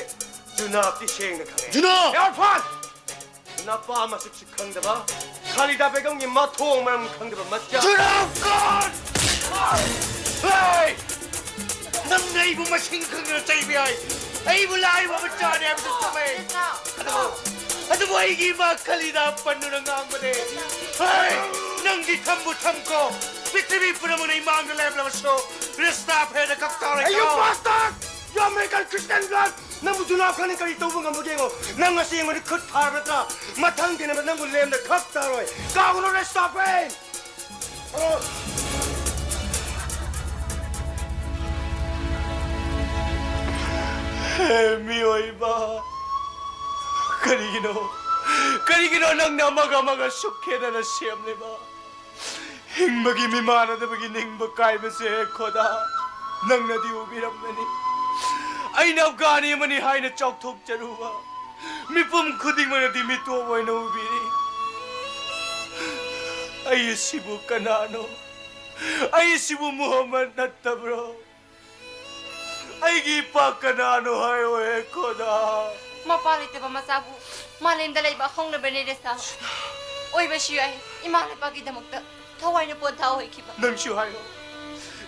ꯖꯨꯅꯥꯕꯗꯤ ꯁꯦꯡꯅ ꯈꯪꯉꯦ꯫ ꯖꯨꯅꯥ! ꯏꯔꯐꯥꯟ! ꯅꯄꯥ ꯃꯁꯛꯁꯨ ꯈꯪꯗꯕ, ꯈꯥꯂꯤꯗꯥ ꯕꯦꯒꯝꯒꯤ ꯃꯊꯣꯡ ꯃꯔꯝ ꯈꯪꯗꯕ ꯃꯆꯥ꯫ ꯆꯨꯔꯥꯀꯣꯔꯟ! ꯍꯦ! ꯅꯪꯅ ꯑꯩꯕꯨ ꯃꯁꯤꯡ ꯈꯪꯗꯅ ꯆꯩꯕ ꯌꯥꯏ꯫ ꯑꯩꯕꯨ ꯂꯥꯏꯔꯕ ꯃꯆꯥꯅꯤ ꯍꯥꯏꯕꯗꯨ ꯆꯨꯝꯃꯦ꯫ ꯑꯗꯨꯕꯨ, ꯑꯗꯨꯕꯨ ꯑꯩꯒꯤ ꯏꯃꯥ ꯈꯥꯂꯤꯗꯥ ꯄꯟꯅꯨꯅ ꯉꯥꯡꯕꯅꯦ꯫ ꯍꯦ! ꯅꯪꯗꯤ ꯊꯝꯕꯨ ꯊꯝꯈꯣ꯫ ꯄ꯭ꯔꯤꯊꯤꯕꯤ ꯄꯨꯝꯅꯃꯛꯅ ꯏꯃꯥꯡꯗ ꯂꯦꯞꯂꯕꯁꯨ ꯔꯤꯁꯇꯥ ꯐꯦꯗ ꯈꯛ ꯇꯧꯔꯦ꯫ Hey, you bastard! You American Christian blood! ꯅꯪꯕꯨ ꯖꯨꯅꯥ ꯈꯥꯟꯅ ꯀꯔꯤ ꯇꯧꯕ ꯉꯝꯕꯒꯦ ꯌꯦꯡꯉꯣ꯫ ꯅꯪ ꯉꯁꯤ ꯑꯩꯉꯣꯟꯗ ꯈꯨꯠ ꯊꯥꯔꯕ ꯅꯠꯇ꯭ꯔꯥ? ꯃꯊꯪ ꯊꯦꯡꯅꯕ ꯅꯪꯕꯨ ꯂꯦꯝꯅ ꯈꯛ ꯇꯥꯔꯣꯏ꯫ ꯀꯥꯎꯒꯅꯨ, ꯔꯦꯁꯇꯥ ꯐꯦꯟ! ꯍꯦ ꯃꯤꯑꯣꯏꯕ, ꯀꯔꯤꯒꯤꯅꯣ, ꯀꯔꯤꯒꯤꯅꯣ ꯅꯪꯅ ꯑꯃꯒ ꯑꯃꯒ ꯁꯨꯛ ꯈꯦꯠꯅꯅ ꯁꯦꯝꯂꯤꯕ? ꯍꯤꯡꯕꯒꯤ ꯃꯤꯃꯥꯟꯅꯗꯕꯒꯤ ꯅꯤꯡꯕ ꯀꯥꯏꯕꯁꯦ, ꯈꯣꯗꯥ, ꯅꯪꯅꯗꯤ ꯎꯕꯤꯔꯝꯒꯅꯤ꯫ ꯑꯩꯅ ꯑꯐꯒꯥꯅꯤ ꯑꯃꯅꯤ ꯍꯥꯏꯅ ꯆꯥꯎꯊꯣꯛꯆꯔꯨꯕ ꯃꯤꯄꯨꯝ ꯈꯨꯗꯤꯡꯃꯛꯅꯗꯤ ꯃꯤꯇꯣꯞ ꯑꯣꯏꯅ ꯎꯕꯤꯔꯤ꯫ ꯑꯩ ꯑꯁꯤꯕꯨ ꯀꯅꯥꯅꯣ? ꯑꯩ ꯑꯁꯤꯕꯨ ꯃꯨꯍꯝꯃꯗ ꯅꯠꯇꯕ꯭ꯔꯣ? ꯑꯩꯒꯤ ꯏꯄꯥ ꯀꯅꯥꯅꯣ ꯍꯥꯏꯌꯣ, ꯍꯦ ꯈꯣꯗꯥ? ꯃꯄꯥ ꯂꯩꯇꯕ ꯃꯆꯥꯕꯨ ꯃꯥꯂꯦꯝꯗ ꯂꯩꯕ ꯍꯧꯅꯕꯅꯦ, ꯔꯦꯁꯇꯥ꯫ ꯑꯣꯏꯕꯁꯨ ꯌꯥꯏ, ꯏꯃꯥ ꯂꯩꯄꯥꯛꯀꯤꯗꯃꯛꯇ ꯊꯋꯥꯏꯅ ꯄꯣꯟꯊꯥ ꯑꯣꯏꯈꯤꯕ꯫ ꯅꯪꯁꯨ ꯍꯥꯏꯌꯣ,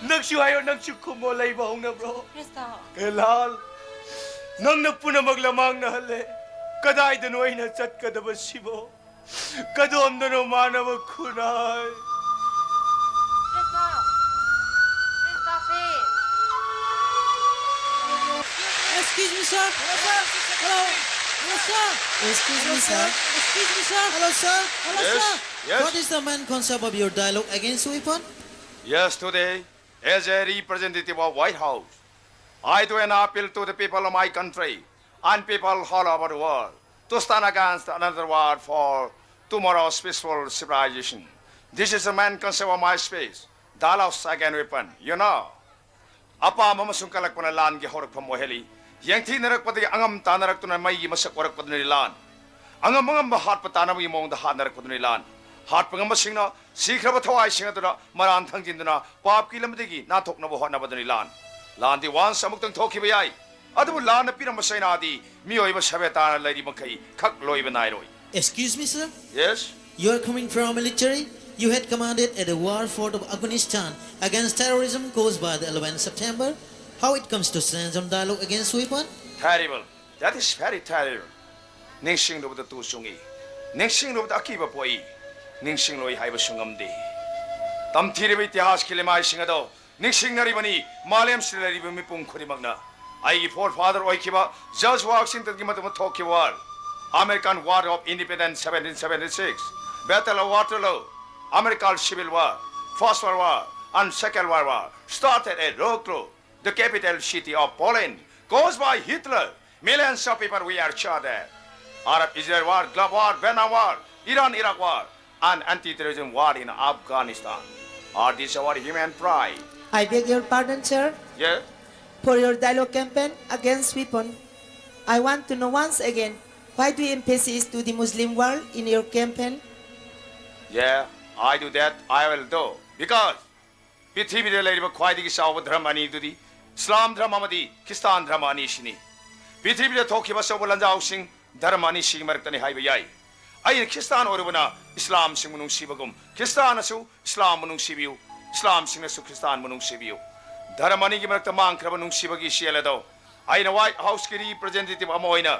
ꯅꯪꯁꯨ ꯍꯥꯏꯌꯣ, ꯅꯪꯁꯨ ꯈꯨꯝꯃꯣ, ꯂꯩꯕ ꯍꯧꯅꯕ꯭ꯔꯣ? ꯔꯦꯁꯇꯥ꯫ ꯑꯦ ꯂꯥꯜ, ꯅꯪꯅ ꯄꯨꯝꯅꯃꯛ ꯂꯃꯥꯡꯅꯍꯜꯂꯦ꯫ ꯀꯗꯥꯏꯗꯅꯣ ꯑꯩꯅ ꯆꯠꯀꯗꯕꯁꯤꯕꯣ? ꯀꯗꯣꯝꯗꯅꯣ ꯃꯥꯟꯅꯕ ꯈꯨꯟꯅꯥꯏ? ꯔꯦꯁꯇꯥ! ꯔꯦꯁꯇꯥ ꯐꯦ! Excuse me, sir. Hello, sir. Hello. Hello, sir. Excuse me, sir. Excuse me, sir. Hello, sir. Hello, Yes, sir. Yes. What is the main concept of your dialogue against weapon? Yes, today, as a representative of White House, I do an appeal to the people of my country and people all over the world to stand against another war for tomorrow's peaceful civilization. This is the main concept of my speech. Dialogues against weapon, you know. ꯑꯄꯥꯝꯕ ꯑꯃꯁꯨꯡ ꯀꯜꯂꯛꯄꯅ ꯂꯥꯟꯒꯤ ꯍꯧꯔꯛꯐꯝ ꯑꯣꯏꯍꯜꯂꯤ꯫ ꯌꯦꯡꯊꯤꯅꯔꯛꯄꯗꯒꯤ ꯑꯉꯝ ꯇꯥꯅꯔꯛꯇꯨꯅ ꯃꯩꯒꯤ ꯃꯁꯛ ꯑꯣꯏꯔꯛꯄꯗꯨꯅꯤ ꯂꯥꯟ꯫ ꯑꯉꯝ ꯑꯉꯝꯕ ꯍꯥꯠꯄ ꯇꯥꯅꯕꯒꯤ ꯃꯑꯣꯡꯗ ꯍꯥꯠꯅꯔꯛꯄꯗꯨꯅꯤ ꯂꯥꯟ꯫ ꯍꯥꯠꯄ ꯉꯝꯕꯁꯤꯡꯅ ꯁꯤꯈ꯭ꯔꯕ ꯊꯋꯥꯏꯁꯤꯡ ꯑꯗꯨꯅ ꯃꯔꯥꯟ ꯊꯥꯡꯖꯤꯟꯗꯨꯅ ꯄꯥꯞꯀꯤ ꯂꯝꯕꯤꯗꯒꯤ ꯅꯥꯟꯊꯣꯛꯅꯕ ꯍꯣꯠꯅꯕꯗꯨꯅꯤ ꯂꯥꯟ꯫ ꯂꯥꯟꯗꯤ once ꯑꯃꯨꯛꯇꯪ ꯊꯣꯛꯈꯤꯕ ꯌꯥꯏ, ꯑꯗꯨꯕꯨ ꯂꯥꯟꯅ ꯄꯤꯔꯝꯕ ꯆꯩꯅꯥꯗꯤ ꯃꯤꯑꯣꯏꯕ ꯁꯚ꯭ꯌꯇꯥꯅ ꯂꯩꯔꯤ ꯃꯈꯩ ꯈꯛ ꯂꯣꯏꯕ ꯅꯥꯏꯔꯣꯏ꯫ Excuse me, sir? Yes? You are coming from military? You had commanded at the war fort of Afghanistan against terrorism caused by the eleventh September. How it comes to stand on dialogue against weapon? Terrible. That is very terrible. ꯅꯤꯡꯁꯤꯡꯂꯨꯕꯗ ꯇꯨ ꯆꯨꯡꯏ꯫ ꯅꯤꯡꯁꯤꯡꯂꯨꯕꯗ ꯑꯀꯤꯕ ꯄꯣꯛꯏ꯫ ꯅꯤꯡꯁꯤꯡꯂꯣꯏ ꯍꯥꯏꯕꯁꯨ ꯉꯝꯗꯦ꯫ ꯇꯝꯊꯤꯔꯤꯕ ꯏꯇꯤꯍꯥꯁꯀꯤ ꯂꯩꯃꯥꯏꯁꯤꯡ ꯑꯗꯣ ꯅꯤꯡꯁꯤꯡꯅꯔꯤꯕꯅꯤ ꯃꯥꯂꯦꯝꯁꯤꯗ ꯂꯩꯔꯤꯕ ꯃꯤꯄꯨꯝ ꯈꯨꯗꯤꯡꯃꯛꯅ꯫ ꯑꯩꯒꯤ forefather ꯑꯣꯏꯈꯤꯕ George Washingtonꯒꯤ ꯃꯇꯝꯗ ꯊꯣꯛꯈꯤꯕ war, American War of Independence seventeen seventy-six, Battle of Waterloo, American Civil War, First World War and Second World War started at Wrocław, the capital city of Poland, caused by Hitler. Millions of people were charred. Arab-Israel war, Gulf War, Vietnam War, Iran-Iraq war, and anti-terrorism war in Afghanistan. Are these our human pride? I beg your pardon, sir. Yeah? For your dialogue campaign against weapon, I want to know once again, why do you emphasize to the Muslim world in your campaign? Yeah, I do that, I will do. Because ꯄ꯭ꯔꯤꯊꯤꯕꯤꯗ ꯂꯩꯔꯤꯕ ꯈ꯭ꯋꯥꯏꯗꯒꯤ ꯆꯥꯎꯕ ꯙꯔꯃ ꯑꯅꯤꯗꯨꯗꯤ ꯏꯁꯂꯥꯝ ꯙꯔꯃ ꯑꯃꯗꯤ Christian ꯙꯔꯃ ꯑꯅꯤꯁꯤꯅꯤ꯫ ꯄ꯭ꯔꯤꯊꯤꯕꯤꯗ ꯊꯣꯛꯈꯤꯕ ꯑꯆꯧꯕ ꯂꯥꯟꯖꯥꯎꯁꯤꯡ ꯙꯔꯃ ꯑꯅꯤꯁꯤꯒꯤ ꯃꯔꯛꯇꯅꯤ ꯍꯥꯏꯕ ꯌꯥꯏ꯫ ꯑꯩꯅ ꯈ꯭ꯔꯤꯁꯇꯥꯟ ꯑꯣꯏꯔꯨꯕꯅ ꯏꯁꯂꯥꯝꯁꯤꯡꯕꯨ ꯅꯨꯡꯁꯤꯕꯒꯨꯝ, ꯈ꯭ꯔꯤꯁꯇꯥꯟꯅꯁꯨ ꯏꯁꯂꯥꯝꯕꯨ ꯅꯨꯡꯁꯤꯕꯤꯌꯨ, ꯏꯁꯂꯥꯝꯁꯤꯡꯅꯁꯨ ꯈ꯭ꯔꯤꯁꯇꯥꯟꯕꯨ ꯅꯨꯡꯁꯤꯕꯤꯌꯨ꯫ ꯙꯔꯃ ꯑꯅꯤꯒꯤ ꯃꯔꯛꯇ ꯃꯥꯡꯈ꯭ꯔꯕ ꯅꯨꯡꯁꯤꯕꯒꯤ ꯏꯆꯦꯜ ꯑꯗꯣ ꯑꯩꯅ White Houseꯀꯤ representative ꯑꯃ ꯑꯣꯏꯅ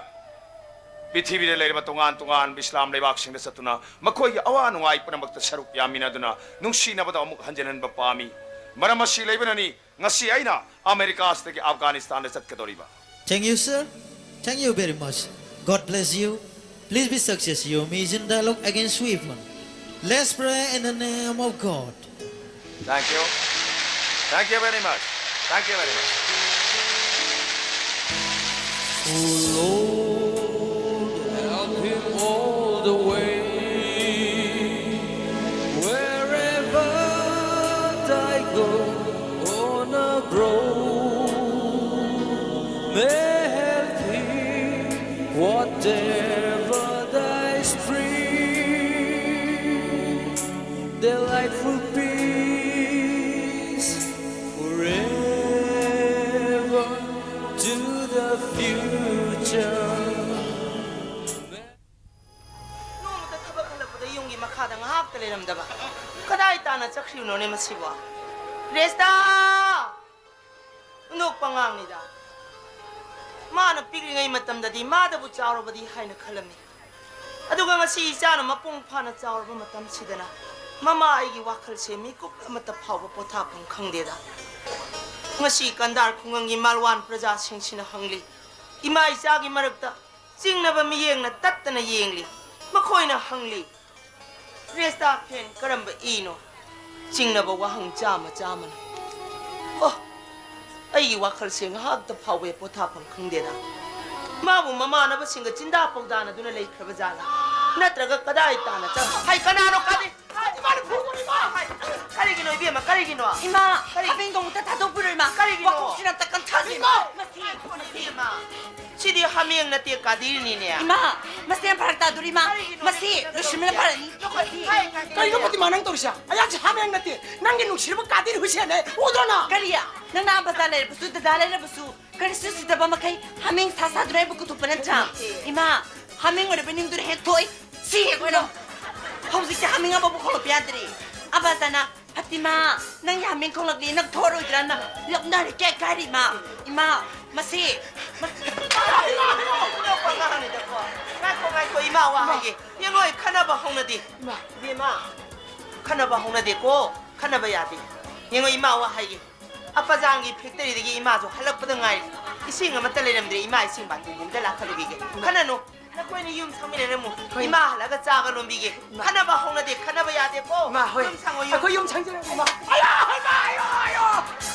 ꯄ꯭ꯔꯤꯊꯤꯕꯤꯗ ꯂꯩꯔꯤꯕ ꯇꯣꯉꯥꯟ ꯇꯣꯉꯥꯟꯕ ꯏꯁꯂꯥꯝ ꯂꯩꯕꯥꯛꯁꯤꯡꯗ ꯆꯠꯇꯨꯅ ꯃꯈꯣꯏꯒꯤ ꯑꯋꯥ ꯅꯨꯡꯉꯥꯏ ꯄꯨꯝꯅꯃꯛꯇ ꯁꯔꯨꯛ ꯌꯥꯃꯤꯟꯅꯗꯨꯅ ꯅꯨꯡꯁꯤꯅꯕꯗ ꯑꯃꯨꯛ ꯍꯟꯖꯤꯟꯍꯟꯕ ꯄꯥꯝꯃꯤ꯫ ꯃꯔꯝ ꯑꯁꯤ ꯂꯩꯕꯅꯅꯤ ꯉꯁꯤ ꯑꯩꯅ ꯑꯃꯦꯔꯤꯀꯥꯁꯤꯗꯒꯤ ꯑꯐꯒꯥꯅꯤꯁꯇꯥꯟꯗ ꯆꯠꯀꯗꯧꯔꯤꯕ꯫ Thank you, sir. Thank you very much. God bless you. Please be success your mission dialogue against weapon. Let's pray in the name of God. Thank you. Thank you very much. Thank you very much. Oh Lord, help him all the way. Wherever I go on a road, may help him, whatever thy spring, delightful peace forever to the future. ꯒꯤ ꯃꯈꯥꯗ ꯉꯥꯏꯍꯥꯛꯇ ꯂꯩꯔꯝꯗꯕ꯫ ꯀꯗꯥꯏ ꯇꯥꯅ ꯆꯠꯈ꯭ꯔꯤꯕꯅꯣꯅꯦ ꯃꯁꯤꯕꯣ? ꯔꯦꯁꯇꯥ! ꯍꯨꯟꯗꯣꯛꯄ ꯑꯉꯥꯡꯅꯤꯗ꯫ ꯃꯥꯅ ꯄꯤꯛꯂꯤꯉꯩ ꯃꯇꯝꯗꯗꯤ ꯃꯥꯗꯕꯨ ꯆꯥꯎꯔꯕꯗꯤ ꯍꯥꯏꯅ ꯈꯜꯂꯝꯃꯤ꯫ ꯑꯗꯨꯒ ꯉꯁꯤ ꯏꯆꯥꯅ ꯃꯄꯨꯡ ꯐꯥꯅ ꯆꯥꯎꯔꯕ ꯃꯇꯝꯁꯤꯗꯅ ꯃꯃꯥ ꯑꯩꯒꯤ ꯋꯥꯈꯜꯁꯦ ꯃꯤꯀꯨꯞ ꯑꯃꯠꯇ ꯐꯥꯎꯕ ꯄꯣꯊꯥꯐꯝ ꯈꯪꯗꯦꯗ꯫ ꯉꯁꯤ ꯀꯟꯗꯥꯔ ꯈꯨꯡꯒꯪꯒꯤ ꯃꯥꯜꯋꯥꯟ ꯄ꯭ꯔꯖꯥꯁꯤꯡꯁꯤꯅ ꯍꯪꯂꯤ, ꯏꯃꯥ ꯏꯆꯥꯒꯤ ꯃꯔꯛꯇ ꯆꯤꯡꯅꯕ ꯃꯤꯠꯌꯦꯡꯅ ꯇꯠꯇꯅ ꯌꯦꯡꯂꯤ꯫ ꯃꯈꯣꯏꯅ ꯍꯪꯂꯤ, "ꯔꯦꯁꯇꯥ ꯐꯦꯟ ꯀꯔꯝꯕ ꯏꯅꯣ?" ꯆꯤꯡꯅꯕ ꯋꯥꯍꯪ ꯆꯥꯝꯃ ꯆꯥꯝꯃꯅ꯫ ꯑꯣ, ꯑꯩꯒꯤ ꯋꯥꯈꯜꯁꯦ ꯉꯥꯏꯍꯥꯛꯇ ꯐꯥꯎꯕ ꯄꯣꯊꯥꯐꯝ ꯈꯪꯗꯦꯗ꯫ ꯃꯥꯕꯨ ꯃꯃꯥꯟꯅꯕꯁꯤꯡꯒ ꯆꯤꯟꯗꯥ ꯄꯥꯎꯗꯥꯅꯗꯨꯅ ꯂꯩꯈ꯭ꯔꯕ ꯖꯥꯠꯂꯥ? ꯅꯠꯇ꯭ꯔꯒ ꯀꯗꯥꯏ ꯇꯥꯅ ꯆꯠ-, ꯍꯥꯏ, ꯀꯅꯥꯅꯣ ꯀꯥꯗꯤ? ꯏꯃꯥꯅ ꯐꯨꯕꯅꯤ, ꯏꯃꯥ! ꯍꯥꯏ, ꯀꯔꯤꯒꯤꯅꯣ ꯏꯕꯦꯝꯃ, ꯀꯔꯤꯒꯤꯅꯣ? ꯏꯃꯥ, ꯀꯔꯤ? ꯍꯥꯃꯦꯡꯗꯣ ꯑꯃꯨꯛꯇ ꯊꯥꯗꯣꯛꯄꯤꯔꯣ, ꯏꯃꯥ꯫ ꯀꯔꯤꯒꯤꯅꯣ? ꯋꯥꯈꯣꯛꯁꯤꯅ ꯑꯝꯇ ꯀꯟꯊꯕꯤꯔꯣ꯫ ꯏꯃꯥ! ꯃꯁꯤ, ꯃꯁꯤ꯫ ꯏꯕꯦꯝꯃ, ꯁꯤꯗꯤ ꯍꯥꯃꯦꯡ ꯅꯠꯇꯦ, ꯀꯥꯗꯤꯔꯅꯤꯅꯦ꯫ ꯏꯃꯥ, ꯃꯁꯤ ꯌꯥꯝ ꯐꯔꯛ ꯇꯥꯗꯣꯔꯤ, ꯏꯃꯥ꯫ ꯀꯔꯤꯒꯤꯅꯣ ꯃꯁꯤ ꯅꯪꯒꯤꯗꯣ? ꯂꯣꯏꯁꯤꯟꯕꯅ ꯐꯔꯅꯤ꯫ ꯉꯥꯏꯈꯣ, ꯉꯥꯏꯈꯣ, ꯉꯥꯏꯈꯣ, ꯀꯩꯅꯣ ꯏꯕꯦꯝꯃ꯫ ꯐꯥꯇꯤꯃꯥ ꯅꯪ ꯇꯧꯔꯤꯁꯦ? ꯑꯩꯍꯥꯛꯁꯦ ꯍꯥꯃꯦꯡ ꯅꯠꯇꯦ, ꯅꯪꯒꯤ ꯅꯨꯡꯁꯤꯔꯕ ꯀꯥꯗꯤꯔ ꯍꯨꯏꯁꯦꯟꯅꯦ, ꯎꯗ꯭ꯔꯣ ꯅꯪ? ꯀꯔꯤ? ꯅꯪꯅ ꯑꯕꯖꯥ ꯂꯩꯔꯕꯁꯨ, ꯗꯗꯥ ꯂꯩꯔꯕꯁꯨ, ꯀꯔꯤꯁꯨ ꯁꯤꯗꯕ ꯃꯈꯩ ꯍꯥꯃꯦꯡ ꯁꯥ ꯁꯥꯗꯨꯅ ꯑꯩꯕꯨ ꯀꯧꯊꯣꯛꯄ ꯅꯠꯇ꯭ꯔꯥ? ꯅꯠꯇꯦ꯫ ꯏꯃꯥ, ꯍꯥꯃꯦꯡ ꯑꯣꯏꯔꯕ ꯅꯤꯡꯗꯨꯅ ꯍꯦꯛ ꯊꯣꯛꯏ꯫ ꯁꯤ ꯍꯦꯛ ꯑꯣꯏꯔꯣ꯫ ꯍꯧꯖꯤꯛꯇꯤ ꯍꯥꯃꯦꯡ ꯑꯃꯕꯨ ꯈꯣꯡꯂꯛꯄ ꯌꯥꯗ꯭ꯔꯦ꯫ ꯑꯕꯥꯇꯅ, "ꯐꯥꯇꯤꯃꯥ, ꯅꯪꯒꯤ ꯍꯥꯃꯦꯡ ꯈꯣꯡꯂꯛꯂꯦ, ꯅꯪ ꯊꯣꯛꯑꯔꯣꯏꯗ꯭ꯔꯥꯅ?" ꯂꯛꯅꯔꯦ, ꯀꯦꯛ ꯀꯥꯏꯔꯦ, ꯏꯃꯥ꯫ ꯏꯃꯥ, ꯃꯁꯤ, ꯃꯁꯤ ꯏꯅꯧꯄ ꯑꯉꯥꯡꯅꯤꯗꯀꯣ꯫ ꯉꯥꯏꯈꯣ, ꯉꯥꯏꯈꯣ, ꯏꯃꯥ ꯋꯥ ꯍꯥꯏꯒꯦ꯫ ꯌꯦꯡꯉꯣ, ꯑꯩ ꯈꯟꯅꯕ ꯍꯧꯅꯗꯦ꯫ ꯏꯃꯥ꯫ ꯏꯕꯦꯝꯃ, ꯈꯟꯅꯕ ꯍꯧꯅꯗꯦꯀꯣ꯫ ꯈꯟꯅꯕ ꯌꯥꯗꯦ꯫ ꯌꯦꯡꯉꯣ, ꯏꯃꯥ ꯋꯥ ꯍꯥꯏꯒꯦ꯫ ꯑꯄꯖꯥꯡꯒꯤ ꯐꯦꯛꯇꯔꯤꯗꯒꯤ ꯏꯃꯥꯁꯨ ꯍꯜꯂꯛꯄꯗ ꯉꯥꯏꯔꯤ꯫ ꯏꯁꯤꯡ ꯑꯃꯠꯇ ꯂꯩꯔꯝꯗ꯭ꯔꯦ꯫ ꯏꯃꯥ ꯏꯁꯤꯡ ꯕꯥꯇꯤꯟ ꯌꯨꯝꯗ ꯂꯥꯛꯈꯠꯂꯨꯈꯤꯒꯦ꯫ ꯈꯟꯅꯅꯨ꯫ ꯅꯈꯣꯏꯅꯤ ꯌꯨꯝ ꯁꯪꯃꯤꯟꯅꯔꯝꯃꯨ꯫ ꯍꯣꯏ꯫ ꯏꯃꯥ ꯍꯜꯂꯛꯑꯒ ꯆꯥꯒ ꯂꯣꯟꯕꯤꯒꯦ꯫ ꯏꯃꯥ꯫ ꯈꯟꯅꯕ ꯍꯧꯅꯗꯦ, ꯈꯟꯅꯕ ꯌꯥꯗꯦꯀꯣ꯫ ꯏꯃꯥ, ꯍꯣꯏ꯫ ꯌꯨꯝ ꯁꯪꯉꯣ, ꯌꯨꯝ꯫ ꯑꯩꯈꯣꯏ ꯌꯨꯝ ꯁꯪꯖꯔꯒꯦ, ꯏꯃꯥ꯫ ꯑꯌꯥ, ꯏꯃꯥ, ꯑꯌꯣ, ꯑꯌꯣ꯫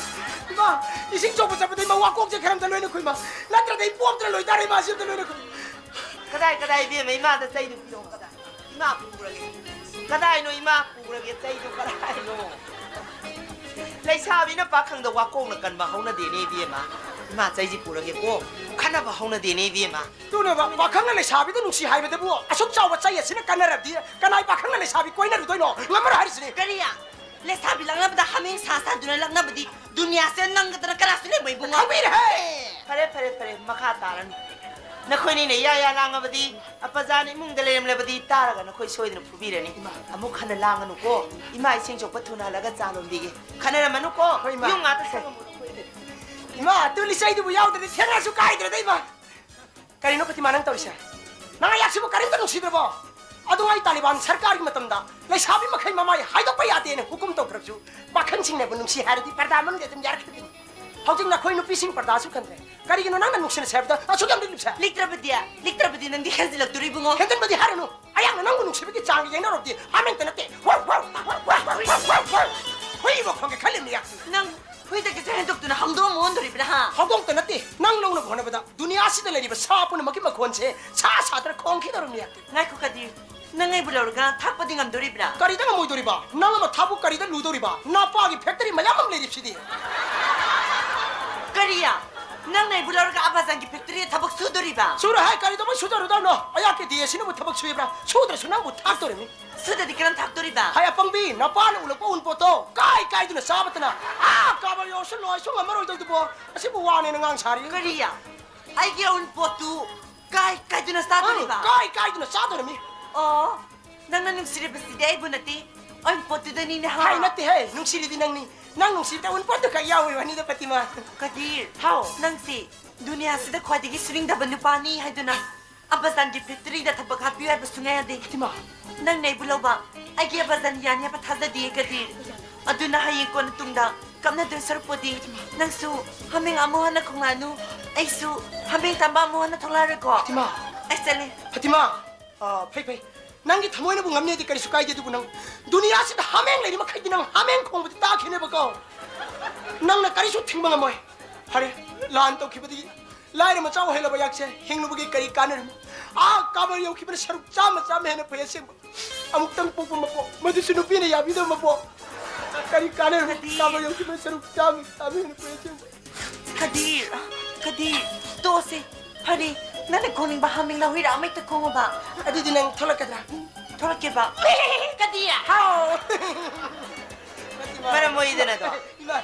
ꯏꯃꯥ, ꯏꯁꯤꯡ ꯆꯣꯛꯄ ꯆꯠꯄꯗ ꯏꯃꯥ ꯋꯥꯀꯣꯛꯁꯦ ꯈꯔ ꯑꯝꯇ ꯂꯣꯏꯅ ꯈꯨꯏ, ꯏꯃꯥ꯫ ꯅꯠꯇ꯭ꯔꯗꯤ ꯑꯩ ꯄꯣꯛꯇ꯭ꯔ ꯂꯣꯏ ꯇꯥꯔꯦ, ꯏꯃꯥ, ꯁꯤ ꯑꯝꯇ ꯂꯣꯏꯅ ꯈꯨꯏ꯫ ꯀꯗꯥꯏ, ꯀꯗꯥꯏ, ꯏꯕꯦꯝꯃ, ꯏꯃꯥꯗ ꯆꯩꯗꯨ ꯄꯤꯔꯛꯑꯣ, ꯀꯗꯥꯏ? ꯏꯃꯥ ꯄꯨꯈ꯭ꯔꯒꯦ꯫ ꯀꯗꯥꯏꯅꯣ ꯏꯃꯥ ꯄꯨꯈ꯭ꯔꯒꯦ, ꯆꯩꯗꯣ ꯀꯗꯥꯏꯅꯣ? ꯂꯩꯁꯥꯕꯤꯅ ꯄꯥꯈꯪꯗ ꯋꯥꯀꯣꯛꯅ ꯀꯟꯕ ꯍꯧꯅꯗꯦꯅꯦ ꯏꯕꯦꯝꯃ꯫ ꯏꯃꯥ ꯆꯩꯁꯤ ꯄꯨꯔꯒꯦꯀꯣ꯫ ꯈꯟꯅꯕ ꯍꯧꯅꯗꯦꯅꯦ ꯏꯕꯦꯝꯃ꯫ ꯑꯗꯨꯅꯦꯕ, ꯄꯥꯈꯪꯅ ꯂꯩꯁꯥꯕꯤꯗ ꯅꯨꯡꯁꯤ ꯍꯥꯏꯕꯗꯕꯨ ꯑꯁꯨꯛ ꯆꯥꯎꯕ ꯆꯩ ꯑꯁꯤꯅ ꯀꯟꯅꯔꯕꯗꯤ ꯀꯅꯥꯏ ꯄꯥꯈꯪꯅ ꯂꯩꯁꯥꯕꯤ ꯀꯣꯏꯅꯔꯨꯗꯣꯏꯅꯣ? ꯉꯝꯃꯔꯣꯏ ꯍꯥꯏꯔꯤꯁꯤꯅꯦ꯫ ꯀꯔꯤ? ꯂꯩꯁꯥꯕꯤ ꯂꯛꯅꯕꯗ ꯍꯥꯃꯦꯡ ꯁꯥ ꯁꯥꯗꯨꯅ ꯂꯛꯅꯕꯗꯤ ꯗꯨꯅꯤꯌꯥꯁꯦ ꯅꯪꯒꯗꯅ ꯀꯅꯥꯁꯨ ꯂꯩꯔꯣꯏ, ꯏꯕꯨꯡꯉꯣ꯫ ꯈꯪꯕꯤꯔꯦꯍꯦ! ꯐꯔꯦ, ꯐꯔꯦ, ꯐꯔꯦ, ꯃꯈꯥ ꯇꯥꯔꯅꯨ꯫ ꯅꯈꯣꯏꯅꯤꯅ ꯏꯌꯥ ꯏꯌꯥ ꯂꯥꯡꯉꯕꯗꯤ, ꯑꯄꯖꯥꯅ ꯏꯃꯨꯡꯗ ꯂꯩꯔꯝꯂꯕꯗꯤ ꯇꯥꯔꯒ ꯅꯈꯣꯏ ꯁꯣꯏꯗꯅ ꯐꯨꯕꯤꯔꯅꯤ꯫ ꯏꯃꯥ꯫ ꯑꯃꯨꯛ ꯍꯟꯅ ꯂꯥꯡꯒꯅꯨꯀꯣ꯫ ꯏꯃꯥ ꯏꯁꯤꯡ ꯁꯣꯛꯄ ꯊꯨꯅ ꯍꯜꯂꯒ ꯆꯥ ꯂꯣꯟꯕꯤꯒꯦ꯫ ꯈꯟꯅꯔꯝꯃꯅꯨꯀꯣ꯫ ꯍꯣꯏ, ꯏꯃꯥ꯫ ꯌꯨꯝ ꯉꯥꯛꯇ ꯁꯪꯉꯝꯃꯣ ꯅꯈꯣꯏ꯫ ꯏꯃꯥ, ꯑꯗꯨ ꯂꯤꯆꯩꯗꯨꯕꯨ ꯌꯥꯎꯗ꯭ꯔꯗꯤ ꯊꯦꯡꯅꯁꯨ ꯀꯥꯏꯗ꯭ꯔꯦꯗ, ꯏꯃꯥ꯫ ꯀꯔꯤꯅꯣ ꯐꯇꯤꯃꯥ ꯅꯪ ꯇꯧꯔꯤꯁꯦ? ꯅꯪ ꯑꯩꯍꯥꯛꯁꯤꯕꯨ ꯀꯔꯤꯝꯇ ꯅꯨꯡꯁꯤꯗ꯭ꯔꯕꯣ? ꯑꯗꯨꯉꯩ ꯇꯥꯂꯤꯕꯥꯟ ꯁꯔꯀꯥꯔꯒꯤ ꯃꯇꯝꯗ ꯂꯩꯁꯥꯕꯤ ꯃꯈꯩ ꯃꯃꯥꯏ ꯍꯥꯏꯗꯣꯛꯄ ꯌꯥꯗꯦꯅ ꯍꯨꯀꯨꯝ ꯇꯧꯈ꯭ꯔꯕꯁꯨ, ꯄꯥꯈꯪꯁꯤꯡꯅꯕꯨ ꯅꯨꯡꯁꯤ ꯍꯥꯏꯔꯗꯤ ꯄꯔꯗꯥ ꯃꯅꯨꯡꯗ ꯑꯗꯨꯝ ꯌꯥꯔꯛꯈꯤꯕꯅꯤ꯫ ꯍꯧꯖꯤꯛ ꯅꯈꯣꯏ ꯅꯨꯄꯤꯁꯤꯡ ꯄꯔꯗꯥꯁꯨ ꯈꯟꯗ꯭ꯔꯦ꯫ ꯀꯔꯤꯒꯤꯅꯣ ꯅꯪꯅ ꯅꯨꯡꯁꯤꯅꯁꯦ ꯍꯥꯏꯕꯗ ꯑꯁꯨꯛ ꯌꯥꯝꯅ ꯂꯤꯛꯁꯦ? ꯂꯤꯛꯇ꯭ꯔꯕꯗꯤ, ꯂꯤꯛꯇ꯭ꯔꯕꯗꯤ ꯅꯪꯗꯤ ꯍꯦꯟꯖꯤꯜꯂꯛꯇꯣꯔꯤꯕꯨꯡꯉꯣ꯫ ꯍꯦꯟꯖꯤꯟꯕꯗꯤ ꯍꯥꯏꯔꯨꯅꯨ꯫ ꯑꯩꯍꯥꯛꯅ ꯅꯪꯕꯨ ꯅꯨꯡꯁꯤꯕꯒꯤ ꯆꯥꯡꯒ ꯌꯦꯡꯅꯔꯨꯕꯗꯤ ꯍꯥꯃꯦꯡꯇ ꯅꯠꯇꯦ꯫ ꯋꯥꯎ, ꯋꯥꯎ, ꯋꯥꯎ, ꯋꯥꯎ, ꯋꯥꯎ, ꯋꯥꯎ, ꯋꯥꯎ꯫ ꯍꯨꯏꯕꯨ ꯈꯣꯡꯒꯦ ꯈꯜꯂꯤꯕꯅꯤ ꯑꯩꯍꯥꯛꯁꯨ꯫ ꯅꯪ ꯍꯨꯏꯗꯒꯤꯁꯨ ꯍꯦꯟꯗꯣꯛꯇꯨꯅ ꯍꯧꯗꯣꯡ ꯑꯃ ꯑꯣꯟꯗꯣꯔꯤꯕ꯭ꯔꯥ, ꯍꯥ? ꯍꯧꯗꯣꯡꯇ ꯅꯠꯇꯦ, ꯅꯪ ꯂꯧꯅꯕ ꯍꯣꯠꯅꯕꯗ ꯗꯨꯅꯤꯌꯥꯁꯤꯗ ꯂꯩꯔꯤꯕ ꯁꯥ ꯄꯨꯝꯅꯃꯛꯀꯤ ꯃꯈꯣꯟꯁꯦ ꯁꯥ ꯁꯥꯗꯅ ꯈꯣꯡꯈꯤꯗꯧꯔꯕꯅꯤ ꯑꯩꯍꯥꯛꯇꯤ꯫ ꯉꯥꯏꯈꯣ ꯀꯗꯤꯔ, ꯅꯪ ꯑꯩꯕꯨ ꯂꯧꯔꯒ ꯊꯥꯛꯄꯗꯤ ꯉꯝꯗꯣꯔꯤꯕ꯭ꯔꯥ? ꯀꯔꯤꯗ ꯉꯝꯃꯣꯏꯗꯣꯔꯤꯕ? ꯅꯪ ꯑꯃ ꯊꯥꯛꯄꯨ ꯀꯔꯤꯗ ꯂꯨꯗꯣꯔꯤꯕ? ꯅꯄꯥꯒꯤ ꯐꯦꯛꯇꯔꯤ ꯃꯌꯥꯝ ꯑꯃ ꯂꯩꯔꯤꯕꯁꯤꯗꯤ꯫ ꯀꯔꯤꯌꯥ? ꯅꯪꯅ ꯑꯩꯕꯨ ꯂꯧꯔꯒ ꯑꯕꯥꯖꯥꯟꯒꯤ ꯐꯦꯛꯇꯔꯤꯗ ꯊꯕꯛ ꯁꯨꯗꯣꯔꯤꯕ? ꯁꯨꯔꯣꯏ ꯍꯥꯏ, ꯀꯔꯤꯗꯧꯕꯩ ꯁꯨꯗꯣꯔꯨꯗꯧꯅꯣ? ꯑꯩꯍꯥꯛꯀꯤ ꯗꯤ ꯑꯦ ꯁꯤꯅꯕꯨ ꯊꯕꯛ ꯁꯨꯏꯕ꯭ꯔꯥ? ꯁꯨꯗ꯭ꯔꯁꯨ ꯅꯪꯕꯨ ꯊꯥꯛꯇꯣꯔꯤꯃꯤ꯫ ꯁꯨꯗꯗꯤ ꯀꯔꯝ ꯊꯥꯛꯇꯣꯔꯤꯕ? ꯍꯥꯏ ꯑꯄꯪꯕꯤ, ꯅꯄꯥꯅ ꯎꯠꯂꯛꯄ ꯎꯟꯄꯣꯠꯇꯣ ꯀꯥꯏ ꯀꯥꯏꯗꯨꯅ ꯆꯥꯕꯇꯅ ꯑꯥ ꯀꯥꯕ ꯌꯧꯔꯁꯨ ꯂꯣꯏꯁꯨ ꯉꯝꯃꯔꯣꯏꯗꯧꯗꯨꯕꯣ꯫ ꯑꯁꯤꯕꯨ ꯋꯥꯅꯦꯅ ꯉꯥꯡ ꯁꯥꯔꯤ꯫ ꯀꯔꯤꯌꯥ? ꯑꯩꯒꯤ ꯑꯎꯟꯄꯣꯠꯇꯨ ꯀꯥꯏ ꯀꯥꯏꯗꯨꯅ ꯆꯥꯗꯣꯔꯤꯕ? ꯑꯪ, ꯀꯥꯏ ꯀꯥꯏꯗꯨꯅ ꯆꯥꯗꯣꯔꯤꯃꯤ꯫ ꯑꯣ, ꯅꯪꯅ ꯅꯨꯡꯁꯤꯔꯤꯕꯁꯤꯗꯤ ꯑꯩꯕꯨ ꯅꯠꯇꯦ, ꯑꯎꯟꯄꯣꯠꯇꯨꯗꯅꯤꯅꯦ, ꯍꯥ? ꯍꯥꯏ ꯅꯠꯇꯦꯍꯦ, ꯅꯨꯡꯁꯤꯔꯤꯗꯤ ꯅꯪꯅꯤ꯫ ꯅꯪ ꯅꯨꯡꯁꯤꯕꯗ ꯑꯎꯟꯄꯣꯠꯇꯨ ꯈꯛ ꯌꯥꯎꯏ ꯋꯥꯅꯤꯗ, ꯐꯇꯤꯃꯥ꯫ ꯀꯗꯤꯔ, ꯍꯥꯎ꯫ ꯅꯪꯁꯤ ꯗꯨꯅꯤꯌꯥꯁꯤꯗ ꯈ꯭ꯋꯥꯏꯗꯒꯤ ꯁꯨꯅꯤꯡꯗꯕ ꯅꯨꯄꯥꯅꯤ ꯍꯥꯏꯗꯨꯅ ꯑꯕꯥꯖꯥꯟꯒꯤ ꯐꯦꯛꯇꯔꯤꯗ ꯊꯕꯛ ꯍꯥꯞꯄꯤꯌꯨ ꯍꯥꯏꯕ ꯁꯨꯡꯌꯥ ꯌꯥꯗꯦ꯫ ꯐꯇꯤꯃꯥ꯫ ꯅꯪꯅ ꯑꯩꯕꯨ ꯂꯧꯕ ꯑꯩꯒꯤ ꯑꯕꯥꯖꯥꯟ ꯌꯥꯅꯤ ꯍꯥꯏꯕ ꯊꯥꯖꯗꯤꯌꯦ, ꯀꯗꯤꯔ꯫ ꯑꯗꯨꯅ ꯍꯌꯦꯡ ꯀꯣꯟꯅ ꯇꯨꯡꯗ ꯀꯞꯅꯗꯣꯏ ꯁꯔꯨꯛꯄꯨꯗꯤ ꯅꯪꯁꯨ ꯍꯥꯃꯦꯡ ꯑꯃꯨꯛ ꯍꯟꯅ ꯈꯣꯡꯂꯛꯑꯅꯨ, ꯑꯩꯁꯨ ꯍꯥꯃꯦꯡ ꯇꯝꯕ ꯑꯃꯨꯛ ꯍꯟꯅ ꯊꯣꯛꯂꯛꯑꯔꯣꯏꯀꯣ꯫ ꯐꯇꯤꯃꯥ꯫ ꯑꯩ ꯆꯠꯂꯦ꯫ ꯐꯇꯤꯃꯥ꯫ ꯑ, ꯐꯩ, ꯐꯩ꯫ ꯅꯪꯒꯤ ꯊꯃꯣꯏꯅꯕꯨ ꯉꯝꯅꯦꯗꯤ ꯀꯔꯤꯁꯨ ꯀꯥꯏꯗꯦ, ꯑꯗꯨꯕꯨ ꯅꯪ ꯗꯨꯅꯤꯌꯥꯁꯤꯗ ꯍꯥꯃꯦꯡ ꯂꯩꯔꯤ ꯃꯈꯩꯗꯤ ꯅꯪ ꯍꯥꯃꯦꯡ ꯈꯣꯡꯕꯗꯤ ꯇꯥꯈꯤꯅꯦꯕꯀꯣ꯫ ꯅꯪꯅ ꯀꯔꯤꯁꯨ ꯊꯤꯡꯕ ꯉꯝꯃꯣꯏ꯫ ꯐꯔꯦ, ꯂꯥꯟ ꯇꯧꯈꯤꯕꯗꯒꯤ ꯂꯥꯏꯔ ꯃꯆꯥ ꯑꯣꯏꯍꯜꯂꯕ ꯑꯩꯍꯥꯛꯁꯦ ꯍꯤꯡꯂꯨꯕꯒꯤ ꯀꯔꯤ ꯀꯥꯟꯅꯔꯨꯅꯤ? ꯑꯥ ꯀꯥꯕ ꯌꯧꯈꯤꯕꯅ ꯁꯔꯨꯛ ꯆꯥꯝꯃ, ꯆꯥꯝꯃ ꯍꯦꯟꯅ ꯐꯩ ꯑꯁꯦꯡꯕ꯫ ꯑꯃꯨꯛꯇꯪ ꯄꯣꯛꯄ ꯃꯄꯣꯛ, ꯃꯗꯨꯁꯨ ꯅꯨꯄꯤꯅ ꯌꯥꯕꯤꯗꯕ ꯃꯄꯣꯛ꯫ ꯀꯔꯤ ꯀꯥꯟꯅꯔꯨꯅꯤ? ꯀꯗꯤ- ꯀꯥꯕ ꯌꯧꯈꯤꯕꯅ ꯁꯔꯨꯛ ꯆꯥꯝꯃ, ꯆꯥꯝꯃ ꯍꯦꯟꯅ ꯐꯩ ꯑꯁꯦꯡꯕ꯫ ꯀꯗꯤꯔ, ꯀꯗꯤꯔ, ꯇꯣꯛꯑꯁꯦ꯫ ꯐꯔꯦ, ꯅꯪꯅ ꯈꯣꯡꯅꯤꯡꯕ ꯍꯥꯃꯦꯡ ꯂꯧꯍꯨꯏꯔ ꯑꯃ ꯍꯦꯛꯇ ꯈꯣꯡꯉꯣꯕ꯫ ꯑꯗꯨꯗꯤ ꯅꯪ ꯊꯣꯛꯂꯛꯀꯗ꯭ꯔꯥ? ꯊꯣꯛꯂꯛꯀꯦꯕ꯫ ꯀꯗꯤꯔ! ꯍꯥꯎ! ꯃꯔꯝ ꯃꯣꯛꯏꯗꯅꯗꯣ꯫ ꯏꯃꯥ꯫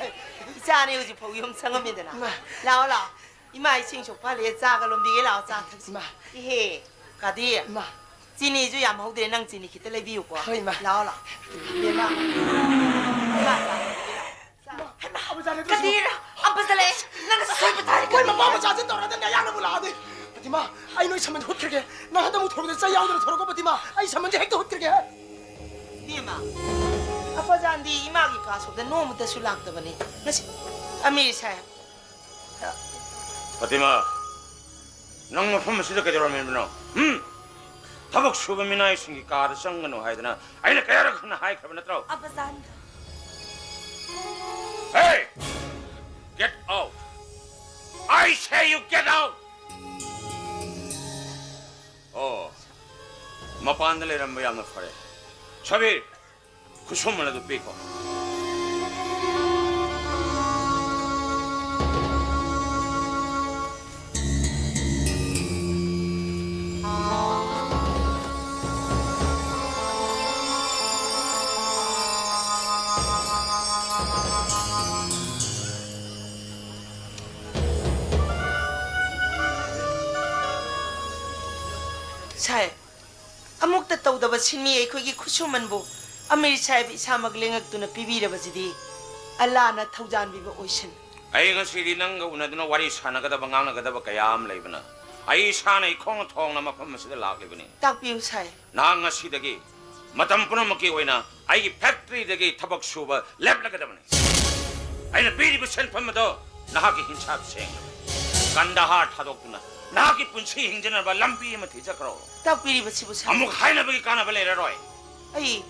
ꯏꯆꯥꯅꯤ ꯍꯧꯖꯤꯛ ꯐꯥꯎ ꯌꯨꯝ ꯁꯪꯉꯝꯃꯤꯗꯅ꯫ ꯏꯃꯥ꯫ ꯂꯥꯛꯑꯣ, ꯂꯥꯛꯑꯣ꯫ ꯏꯃꯥ, ꯏꯁꯤꯡ ꯁꯣꯛꯄ ꯍꯜꯂꯛꯑꯦ, ꯆꯥꯒ ꯂꯣꯟꯕꯤꯒꯦ ꯂꯥꯛꯑꯣ, ꯆꯥ ꯊꯛꯁꯤ꯫ ꯏꯃꯥ꯫ ꯏꯍꯦ, ꯀꯥꯗꯤ꯫ ꯏꯃꯥ꯫ ꯆꯤꯅꯤꯁꯨ ꯌꯥꯝ ꯍꯧꯗ꯭ꯔꯦ, ꯅꯪ ꯆꯤꯅꯤ ꯈꯤꯇ ꯂꯩꯕꯤꯌꯨꯀꯣ꯫ ꯍꯣꯏ, ꯏꯃꯥ꯫ ꯂꯥꯛꯑꯣ, ꯂꯥꯛꯑꯣ꯫ ꯏꯕꯦꯝꯃ꯫ ꯆꯥ, ꯆꯥ, ꯂꯣꯟꯕꯤꯒꯦ ꯂꯥꯛꯑꯣ꯫ ꯆꯥ꯫ ꯍꯩꯃꯥ, ꯑꯕꯨꯖꯥꯅꯦ ꯑꯗꯨꯁꯨ꯫ ꯀꯥꯗꯤ, ꯑꯕꯨꯖ ꯂꯩ, ꯅꯪ ꯁꯣꯏꯕ ꯇꯥꯔꯦ꯫ ꯃꯣꯏ ꯃꯄꯥ ꯃꯆꯥꯁꯤꯅ ꯇꯧꯔꯗꯅ ꯑꯌꯥꯝꯕꯕꯨ ꯂꯥꯛꯑꯗꯤ꯫ ꯐꯥꯇꯤꯃꯥ, ꯑꯩ ꯅꯣꯏ ꯁꯃꯟꯁꯦ ꯍꯨꯠꯈ꯭ꯔꯒꯦ꯫ ꯅꯪ ꯍꯟꯗꯛ ꯑꯃꯨꯛ ꯊꯣꯔꯛꯄꯗ ꯆꯩ ꯌꯥꯎꯗꯅ ꯊꯣꯔꯛꯀꯣ, ꯐꯥꯇꯤꯃꯥ꯫ ꯑꯩ ꯁꯃꯟꯁꯦ ꯍꯦꯛꯇ ꯍꯨꯠꯈ꯭ꯔꯒꯦ꯫ ꯏꯕꯦꯝꯃ, ꯑꯐꯖꯥꯟꯗꯤ ꯏꯃꯥꯒꯤ ꯀꯥ ꯁꯣꯛꯇ ꯅꯣꯡꯃꯇꯁꯨ ꯂꯥꯛꯇꯕꯅꯤ꯫ ꯉꯁꯤ, ꯑꯃꯤꯔ ꯁꯥꯍꯦꯕ꯫ ꯐꯥꯇꯤꯃꯥ, ꯅꯪ ꯃꯐꯝ ꯑꯁꯤꯗ ꯀꯩꯗꯧꯔꯝꯃꯤꯕꯅꯣ? ꯍꯨꯝ? ꯊꯕꯛ ꯁꯨꯕ ꯃꯤꯅꯥꯏꯁꯤꯡꯒꯤ ꯀꯥꯗ ꯆꯪꯒꯅꯨ ꯍꯥꯏꯗꯅ ꯑꯩꯅ ꯀꯌꯥꯔꯛ ꯍꯟꯅ ꯍꯥꯏꯈ꯭ꯔꯕ ꯅꯠꯇ꯭ꯔꯣ? ꯑꯕꯖꯥꯟ꯫ Hey! Get out! I say you get out! ꯑꯣ, ꯃꯄꯥꯟꯗ ꯂꯩꯔꯝꯕ ꯌꯥꯝꯅ ꯐꯔꯦ꯫ ꯁꯕꯤꯔ, ꯈꯨꯠꯁꯨꯃꯟ ꯑꯗꯨ ꯄꯤꯈꯣ꯫ ꯁꯥꯍꯦꯕ, ꯑꯃꯨꯛꯇ ꯇꯧꯗꯕ ꯁꯤꯟꯃꯤ ꯑꯩꯈꯣꯏꯒꯤ ꯈꯨꯠꯁꯨꯃꯟꯕꯨ ꯑꯃꯤꯔ ꯁꯥꯍꯦꯕ ꯏꯁꯥꯃꯛ ꯂꯦꯡꯉꯛꯇꯨꯅ ꯄꯤꯕꯤꯔꯕꯁꯤꯗꯤ ꯑꯜꯂꯥꯅ ꯊꯧꯖꯥꯟꯕꯤꯕ ꯑꯣꯏꯁꯅꯨ꯫ ꯑꯩ ꯉꯁꯤꯗꯤ ꯅꯪꯒ ꯎꯅꯗꯨꯅ ꯋꯥꯔꯤ ꯁꯥꯟꯅꯒꯗꯕ, ꯉꯥꯡꯅꯒꯗꯕ ꯀꯌꯥ ꯑꯃ ꯂꯩꯕꯅ ꯑꯩ ꯏꯁꯥꯅ ꯏꯈꯣꯡ ꯊꯣꯡꯅ ꯃꯐꯝ ꯑꯁꯤꯗ ꯂꯥꯛꯂꯤꯕꯅꯤ꯫ ꯇꯥꯛꯄꯤꯌꯨ ꯁꯥꯍꯦꯕ꯫ ꯅꯍꯥꯛ ꯉꯁꯤꯗꯒꯤ ꯃꯇꯝ ꯄꯨꯝꯅꯃꯛꯀꯤ ꯑꯣꯏꯅ ꯑꯩꯒꯤ ꯐꯦꯛꯇꯔꯤꯗꯒꯤ ꯊꯕꯛ ꯁꯨꯕ ꯂꯦꯞꯂꯒꯗꯕꯅꯤ꯫ ꯑꯩꯅ ꯄꯤꯔꯤꯕ ꯁꯦꯟꯐꯝ ꯑꯗꯣ ꯅꯍꯥꯛꯀꯤ ꯍꯤꯡꯁꯥꯞ ꯁꯦꯡꯅꯕ ꯀꯟꯗꯍꯥꯔ ꯊꯥꯗꯣꯛꯇꯨꯅ ꯅꯍꯥꯛꯀꯤ ꯄꯨꯟꯁꯤ ꯍꯤꯡꯖꯅꯕ ꯂꯝꯕꯤ ꯑꯃ ꯊꯤꯖꯈ꯭ꯔꯣ꯫ ꯇꯥꯛꯄꯤꯔꯤꯕꯁꯤꯕꯨ ꯁꯥꯍꯦꯕ꯫ ꯑꯃꯨꯛ ꯍꯥꯏꯅꯕꯒꯤ ꯀꯥꯟꯅꯕ ꯂꯩꯔꯔꯣꯏ꯫ ꯑꯩ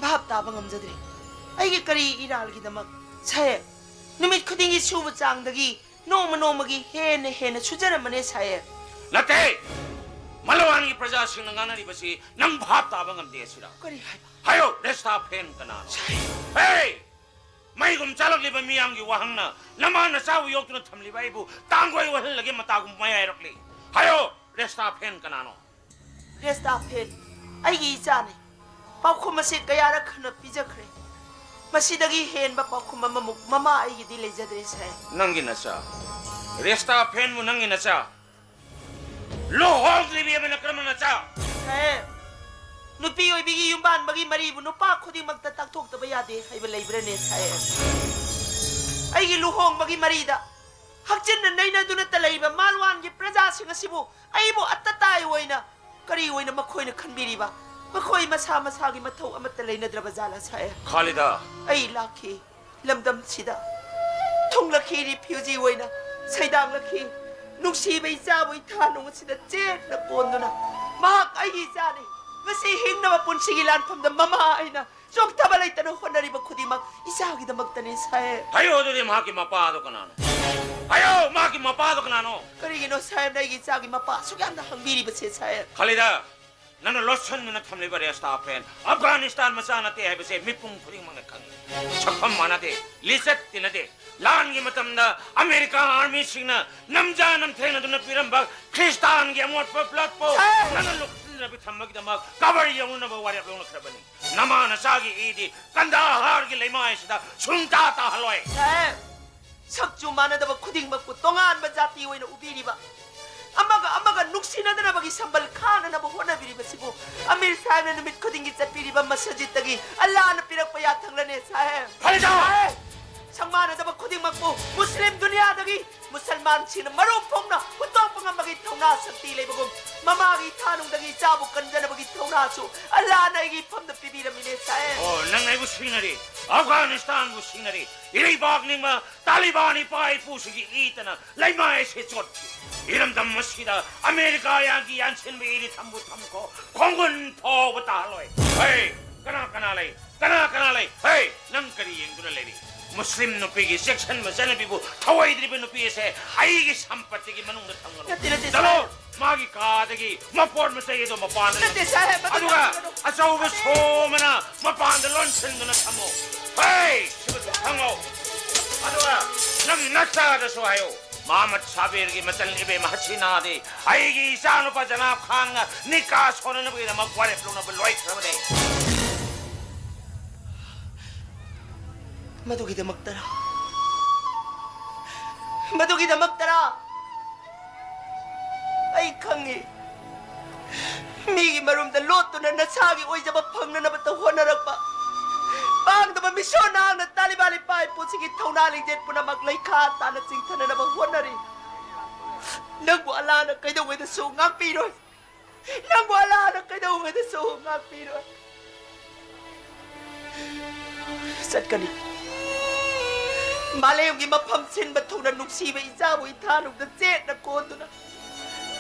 ꯚꯥꯞ ꯇꯥꯕ ꯉꯝꯖꯗ꯭ꯔꯦ꯫ ꯑꯩꯒꯤ ꯀꯔꯤ ꯏꯔꯥꯜꯒꯤꯗꯃꯛ ꯁꯥꯍꯦꯕ? ꯅꯨꯃꯤꯠ ꯈꯨꯗꯤꯡꯒꯤ ꯁꯨꯕ ꯆꯥꯡꯗꯒꯤ ꯅꯣꯡꯃ ꯅꯣꯡꯃꯒꯤ ꯍꯦꯟꯅ ꯍꯦꯟꯅ ꯁꯨꯖꯔꯝꯕꯅꯦ ꯁꯥꯍꯦꯕ꯫ ꯅꯠꯇꯦ! ꯃꯂꯋꯥꯟꯒꯤ ꯄ꯭ꯔꯖꯥꯁꯤꯡꯅ ꯉꯥꯡꯅꯔꯤꯕꯁꯤ ꯅꯪ ꯚꯥꯞ ꯇꯥꯕ ꯉꯝꯗꯦ ꯑꯁꯤꯔ? ꯀꯔꯤ ꯍꯥꯏꯕ? ꯍꯥꯏꯌꯣ, ꯔꯦꯁꯇꯥ ꯐꯦꯟ ꯀꯅꯥꯅꯣ? ꯁꯥꯍꯦꯕ! ꯍꯦ! ꯃꯩꯒꯨꯝ ꯆꯥꯂꯛꯂꯤꯕ ꯃꯤꯌꯥꯝꯒꯤ ꯋꯥꯍꯪꯅ ꯅꯃꯥ ꯅꯆꯥꯕꯨ ꯌꯣꯛꯇꯨꯅ ꯊꯝꯂꯤꯕ ꯑꯩꯕꯨ ꯇꯥꯡꯒꯣꯏ ꯑꯣꯏꯍꯜꯂꯒꯦ ꯃꯇꯥꯒꯨꯝ ꯃꯌꯥꯏꯔꯛꯂꯤ꯫ ꯍꯥꯏꯌꯣ, ꯔꯦꯁꯇꯥ ꯐꯦꯟ ꯀꯅꯥꯅꯣ? ꯔꯦꯁꯇꯥ ꯐꯦꯟ ꯑꯩꯒꯤ ꯏꯆꯥꯅꯤ꯫ ꯄꯥꯎꯈꯨꯝ ꯑꯁꯤ ꯀꯌꯥꯔꯛ ꯍꯟꯅ ꯄꯤꯖꯈ꯭ꯔꯦ꯫ ꯃꯁꯤꯗꯒꯤ ꯍꯦꯟꯕ ꯄꯥꯎꯈꯨꯝ ꯑꯃꯃꯨꯛ ꯃꯃꯥ ꯑꯩꯒꯤꯗꯤ ꯂꯩꯖꯗ꯭ꯔꯦ ꯁꯥꯍꯦꯕ꯫ ꯅꯪꯒꯤ ꯅꯆꯥ ꯔꯦꯁꯇꯥ ꯐꯦꯟꯕꯨ ꯅꯪꯒꯤ ꯅꯆꯥ? ꯂꯨꯍꯣꯡꯗ꯭ꯔꯤꯕꯤ ꯑꯃꯅ ꯀꯔꯝꯕ ꯅꯆꯥ? ꯁꯥꯍꯦꯕ, ꯅꯨꯄꯤ ꯑꯣꯏꯕꯤꯒꯤ ꯌꯨꯝꯕꯥꯟꯕꯒꯤ ꯃꯔꯤꯕꯨ ꯅꯨꯄꯥ ꯈꯨꯗꯤꯡꯃꯛꯇ ꯇꯥꯛꯊꯣꯛꯇꯕ ꯌꯥꯗꯦ ꯍꯥꯏꯕ ꯂꯩꯕ꯭ꯔꯅꯦ, ꯁꯥꯍꯦꯕ? ꯑꯩꯒꯤ ꯂꯨꯍꯣꯡꯕꯒꯤ ꯃꯔꯤꯗ ꯍꯛꯆꯤꯟꯅ ꯅꯩꯅꯗꯨꯅꯇ ꯂꯩꯔꯤꯕ ꯃꯥꯜꯋꯥꯟꯒꯤ ꯄ꯭ꯔꯖꯥꯁꯤꯡ ꯑꯁꯤꯕꯨ ꯑꯩꯕꯨ ꯑꯇꯇꯥꯏ ꯑꯣꯏꯅ ꯀꯔꯤ ꯑꯣꯏꯅ ꯃꯈꯣꯏꯅ ꯈꯟꯕꯤꯔꯤꯕ? ꯃꯈꯣꯏ ꯃꯁꯥ ꯃꯁꯥꯒꯤ ꯃꯊꯧ ꯑꯃꯠꯇ ꯂꯩꯅꯗ꯭ꯔꯕ ꯖꯥꯠꯂ, ꯁꯥꯍꯦꯕ? ꯈꯥꯂꯤꯗꯥ! ꯑꯩ ꯂꯥꯛꯈꯤ꯫ ꯂꯝꯗꯝꯁꯤꯗ ꯊꯨꯡꯂꯛꯈꯤ ꯔꯤꯐ꯭ꯌꯨꯖꯤ ꯑꯣꯏꯅ, ꯁꯩꯗꯥꯡꯂꯛꯈꯤ꯫ ꯅꯨꯡꯁꯤꯕ ꯏꯆꯥꯕꯨ ꯏꯊꯥ ꯅꯨꯡ ꯑꯁꯤꯗ ꯆꯦꯠꯅ ꯀꯣꯟꯗꯨꯅ, ꯃꯍꯥꯛ ꯑꯩꯒꯤ ꯏꯆꯥꯅꯤ꯫ ꯃꯁꯤ ꯍꯤꯡꯅꯕ ꯄꯨꯟꯁꯤꯒꯤ ꯂꯥꯟꯐꯝꯗ ꯃꯃꯥ ꯑꯩꯅ ꯆꯣꯛꯊꯕ ꯂꯩꯇꯅ ꯍꯣꯠꯅꯔꯤꯕ ꯈꯨꯗꯤꯡꯃꯛ ꯏꯆꯥꯒꯤꯗꯃꯛꯇꯅꯤ, ꯁꯥꯍꯦꯕ꯫ ꯍꯥꯏꯌꯣ, ꯑꯗꯨꯗꯤ ꯃꯍꯥꯛꯀꯤ ꯃꯄꯥꯗꯣ ꯀꯅꯥꯅꯣ? ꯍꯥꯏꯌꯣ, ꯃꯍꯥꯛꯀꯤ ꯃꯄꯥꯗꯣ ꯀꯅꯥꯅꯣ? ꯀꯔꯤꯒꯤꯅꯣ ꯁꯥꯍꯦꯕꯅ ꯑꯩꯒꯤ ꯏꯆꯥꯒꯤ ꯃꯄꯥ ꯑꯁꯨꯛ ꯌꯥꯝꯅ ꯍꯪꯕꯤꯔꯤꯕꯁꯦ, ꯁꯥꯍꯦꯕ? ꯈꯥꯂꯤꯗꯥ, ꯅꯪꯅ ꯂꯣꯠꯁꯤꯟꯗꯨꯅ ꯊꯝꯂꯤꯕ ꯔꯦꯁꯇꯥ ꯐꯦꯟ ꯑꯐꯒꯥꯅꯤꯁꯇꯥꯟ ꯃꯆꯥ ꯅꯠꯇꯦ ꯍꯥꯏꯕꯁꯦ ꯃꯤꯄꯨꯝ ꯈꯨꯗꯤꯡꯃꯛꯅ ꯈꯪꯏ꯫ ꯁꯛꯐꯝ ꯃꯥꯟꯅꯗꯦ, ꯂꯤꯆꯠ ꯇꯤꯟꯅꯗꯦ꯫ ꯂꯥꯟꯒꯤ ꯃꯇꯝꯗ ꯑꯃꯦꯔꯤꯀꯥ ꯑꯥꯔꯃꯤꯁꯤꯡꯅ ꯅꯝꯖꯥ ꯅꯝꯊꯦꯡꯅꯗꯨꯅ ꯄꯤꯔꯝꯕ ꯈ꯭ꯔꯤꯁꯇꯥꯟꯒꯤ ꯑꯃꯣꯠꯄ ꯕ꯭ꯂꯠꯄꯨ ꯁꯥꯍꯦꯕ! ꯅꯪꯅ ꯂꯨꯞꯁꯤꯟꯗꯨꯅ ꯄꯤꯊꯝꯕꯒꯤꯗꯃꯛ ꯀꯕꯔ ꯌꯧꯅꯅꯕ ꯋꯥꯔꯦꯞ ꯂꯧꯅꯈ꯭ꯔꯕꯅꯤ꯫ ꯅꯃꯥ ꯅꯆꯥꯒꯤ ꯏꯗꯤ ꯀꯟꯗꯥꯍꯥꯔꯒꯤ ꯂꯩꯃꯥꯏꯁꯤꯗ ꯁꯨꯡꯇꯥ ꯇꯥꯍꯜꯂꯣꯏ꯫ ꯁꯥꯍꯦꯕ! ꯁꯛꯆꯨ ꯃꯥꯟꯅꯗꯕ ꯈꯨꯗꯤꯡꯃꯛꯄꯨ ꯇꯣꯉꯥꯟꯕ ꯖꯥꯇꯤ ꯑꯣꯏꯅ ꯎꯕꯤꯔꯤꯕ, ꯑꯃꯒ ꯑꯃꯒ ꯅꯨꯡꯁꯤꯅꯗꯅꯕꯒꯤ ꯁꯝꯕꯜ ꯈꯥꯅꯅꯕ ꯍꯣꯠꯅꯕꯤꯔꯤꯕꯁꯤꯕꯨ ꯑꯃꯤꯔ ꯁꯥꯍꯦꯕꯅ ꯅꯨꯃꯤꯠ ꯈꯨꯗꯤꯡꯒꯤ ꯆꯠꯄꯤꯔꯤꯕ ꯃꯁꯖꯤꯗꯇꯒꯤ ꯑꯜꯂꯥꯍꯅ ꯄꯤꯔꯛꯄ ꯌꯥꯊꯪꯂꯅꯦ, ꯁꯥꯍꯦꯕ? ꯈꯥꯂꯤꯗꯥ! ꯁꯥꯍꯦꯕ! ꯁꯛ ꯃꯥꯟꯅꯗꯕ ꯈꯨꯗꯤꯡꯃꯛꯄꯨ ꯃꯨꯁꯂꯤꯝ ꯗꯨꯅꯤꯌꯥꯗꯒꯤ ꯃꯨꯁꯜꯃꯥꯟꯁꯤꯡꯅ ꯃꯔꯨ ꯐꯣꯡꯅ ꯍꯨꯟꯗꯣꯛꯄ ꯉꯝꯕꯒꯤ ꯊꯧꯅꯥ ꯁꯛꯇꯤ ꯂꯩꯕꯒꯨꯝ, ꯃꯃꯥꯒꯤ ꯏꯊꯥꯅꯨꯡꯗꯒꯤ ꯏꯆꯥꯕꯨ ꯀꯟꯖꯅꯕꯒꯤ ꯊꯧꯅꯥꯁꯨ ꯑꯜꯂꯥꯍꯅ ꯑꯩꯒꯤ ꯏꯐꯝꯗ ꯄꯤꯕꯤꯔꯝꯃꯤꯅꯦ, ꯁꯥꯍꯦꯕ꯫ ꯑꯣ, ꯅꯪꯅ ꯑꯩꯕꯨ ꯁꯤꯡꯅꯔꯤ, ꯑꯐꯒꯥꯅꯤꯁꯇꯥꯟꯕꯨ ꯁꯤꯡꯅꯔꯤ, ꯏꯔꯩꯕꯥꯛ ꯅꯤꯡꯕ ꯇꯥꯂꯤꯕꯥꯟ ꯏꯄꯥ ꯏꯄꯨꯁꯤꯡꯒꯤ ꯏꯇꯅ ꯂꯩꯃꯥꯏ ꯑꯁꯤ ꯆꯣꯠꯈꯤ꯫ ꯏꯔꯝꯗꯝ ꯑꯁꯤꯗ ꯑꯃꯦꯔꯤꯀꯥ ꯌꯥꯒꯤ ꯌꯥꯟꯁꯤꯟꯕ ꯏꯗꯤ ꯊꯝꯕꯨ ꯊꯝꯈꯣ, ꯈꯣꯡꯒꯨꯟ ꯐꯥꯎꯕ ꯇꯥꯍꯜꯂꯣꯏ꯫ ꯍꯦ, ꯀꯅꯥ ꯀꯅꯥ ꯂꯩ? ꯀꯅꯥ ꯀꯅꯥ ꯂꯩ? ꯍꯦ, ꯅꯪ ꯀꯔꯤ ꯌꯦꯡꯗꯨꯅ ꯂꯩꯔꯤ? ꯃꯨꯁꯂꯤꯝ ꯅꯨꯄꯤꯒꯤ ꯆꯦꯛꯁꯤꯟꯕ ꯆꯠꯅꯕꯤꯕꯨ ꯊꯧꯑꯣꯏꯗ꯭ꯔꯤꯕ ꯅꯨꯄꯤ ꯑꯁꯦ ꯑꯩꯒꯤ ꯁꯝꯄꯇꯤꯒꯤ ꯃꯅꯨꯡꯗ ꯊꯝꯒꯅꯨ꯫ ꯅꯠꯇꯦ, ꯅꯠꯇꯦ, ꯆꯠꯂꯣ! ꯁꯥꯍꯦꯕ꯫ ꯃꯥꯒꯤ ꯀꯥꯗꯒꯤ ꯃꯄꯣꯠ ꯃꯆꯩ ꯑꯗꯨ ꯃꯄꯥꯟꯗ ꯅꯠꯇꯦ, ꯂꯪꯊꯣꯛ꯫ ꯁꯥꯍꯦꯕ, ꯃꯗꯨ ꯑꯗꯨꯒ ꯇꯧꯒꯅꯨ꯫ ꯑꯆꯧꯕ ꯁꯣ ꯑꯃꯅ ꯃꯄꯥꯟꯗ ꯂꯣꯟꯁꯤꯟꯗꯨꯅ ꯊꯝꯃꯨ꯫ ꯍꯦ! ꯁꯤꯃꯁꯨ ꯈꯪꯉꯣ꯫ ꯑꯗꯨꯒ ꯅꯪ ꯅꯆꯥꯗꯁꯨ ꯍꯥꯏꯌꯨ꯫ ꯃꯍꯃꯗ ꯁꯥꯕꯤꯔꯒꯤ ꯃꯆꯜ ꯏꯕꯦꯝ ꯍꯁꯤꯅꯥꯗꯤ ꯑꯩꯒꯤ ꯏꯆꯥꯅꯨꯄꯥ ꯖꯅꯥꯕ ꯈꯥꯟꯒ ꯅꯤꯀꯥ ꯁꯣꯟꯅꯅꯕꯒꯤꯗꯃꯛ ꯋꯥꯔꯦꯞ ꯂꯧꯅꯕ ꯂꯣꯏꯈ꯭ꯔꯕꯅꯤ꯫ ꯃꯗꯨꯒꯤꯗꯃꯛꯇꯔ ꯃꯗꯨꯒꯤꯗꯃꯛꯇꯔꯥ? ꯑꯩ ꯈꯪꯏ, ꯃꯤꯒꯤ ꯃꯔꯨꯝꯗ ꯂꯣꯠꯇꯨꯅ ꯅꯁꯥꯒꯤ ꯑꯣꯏꯖꯕ ꯐꯪꯅꯅꯕꯇ ꯍꯣꯠꯅꯔꯛꯄ, ꯄꯥꯡꯗꯕ ꯃꯤꯁꯣꯟ ꯅꯍꯥꯛꯅ ꯇꯥꯂꯤꯕꯥꯟ ꯏꯄꯥ ꯏꯄꯨꯁꯤꯡꯒꯤ ꯊꯧꯅꯥ ꯂꯤꯡꯖꯦꯜ ꯄꯨꯝꯅꯃꯛ ꯂꯩꯈꯥ ꯇꯥꯅ ꯆꯤꯡꯊꯅꯅꯕ ꯍꯣꯠꯅꯔꯤ꯫ ꯅꯪꯕꯨ ꯑꯜꯂꯥꯅ ꯀꯩꯗꯧꯉꯩꯗꯁꯨ ꯉꯥꯛꯄꯤꯔꯣꯏ꯫ ꯅꯪꯕꯨ ꯑꯜꯂꯥꯅ ꯀꯩꯗꯧꯉꯩꯗꯁꯨ ꯉꯥꯛꯄꯤꯔꯣꯏ꯫ ꯆꯠꯀꯅꯤ꯫ ꯃꯥꯂꯦꯝꯒꯤ ꯃꯐꯝ ꯁꯤꯟꯕ ꯊꯨꯡꯅ ꯅꯨꯡꯁꯤꯕ ꯏꯆꯥꯕꯨ ꯏꯊꯥꯅꯨꯡꯗ ꯆꯦꯠꯅ ꯀꯣꯟꯗꯨꯅ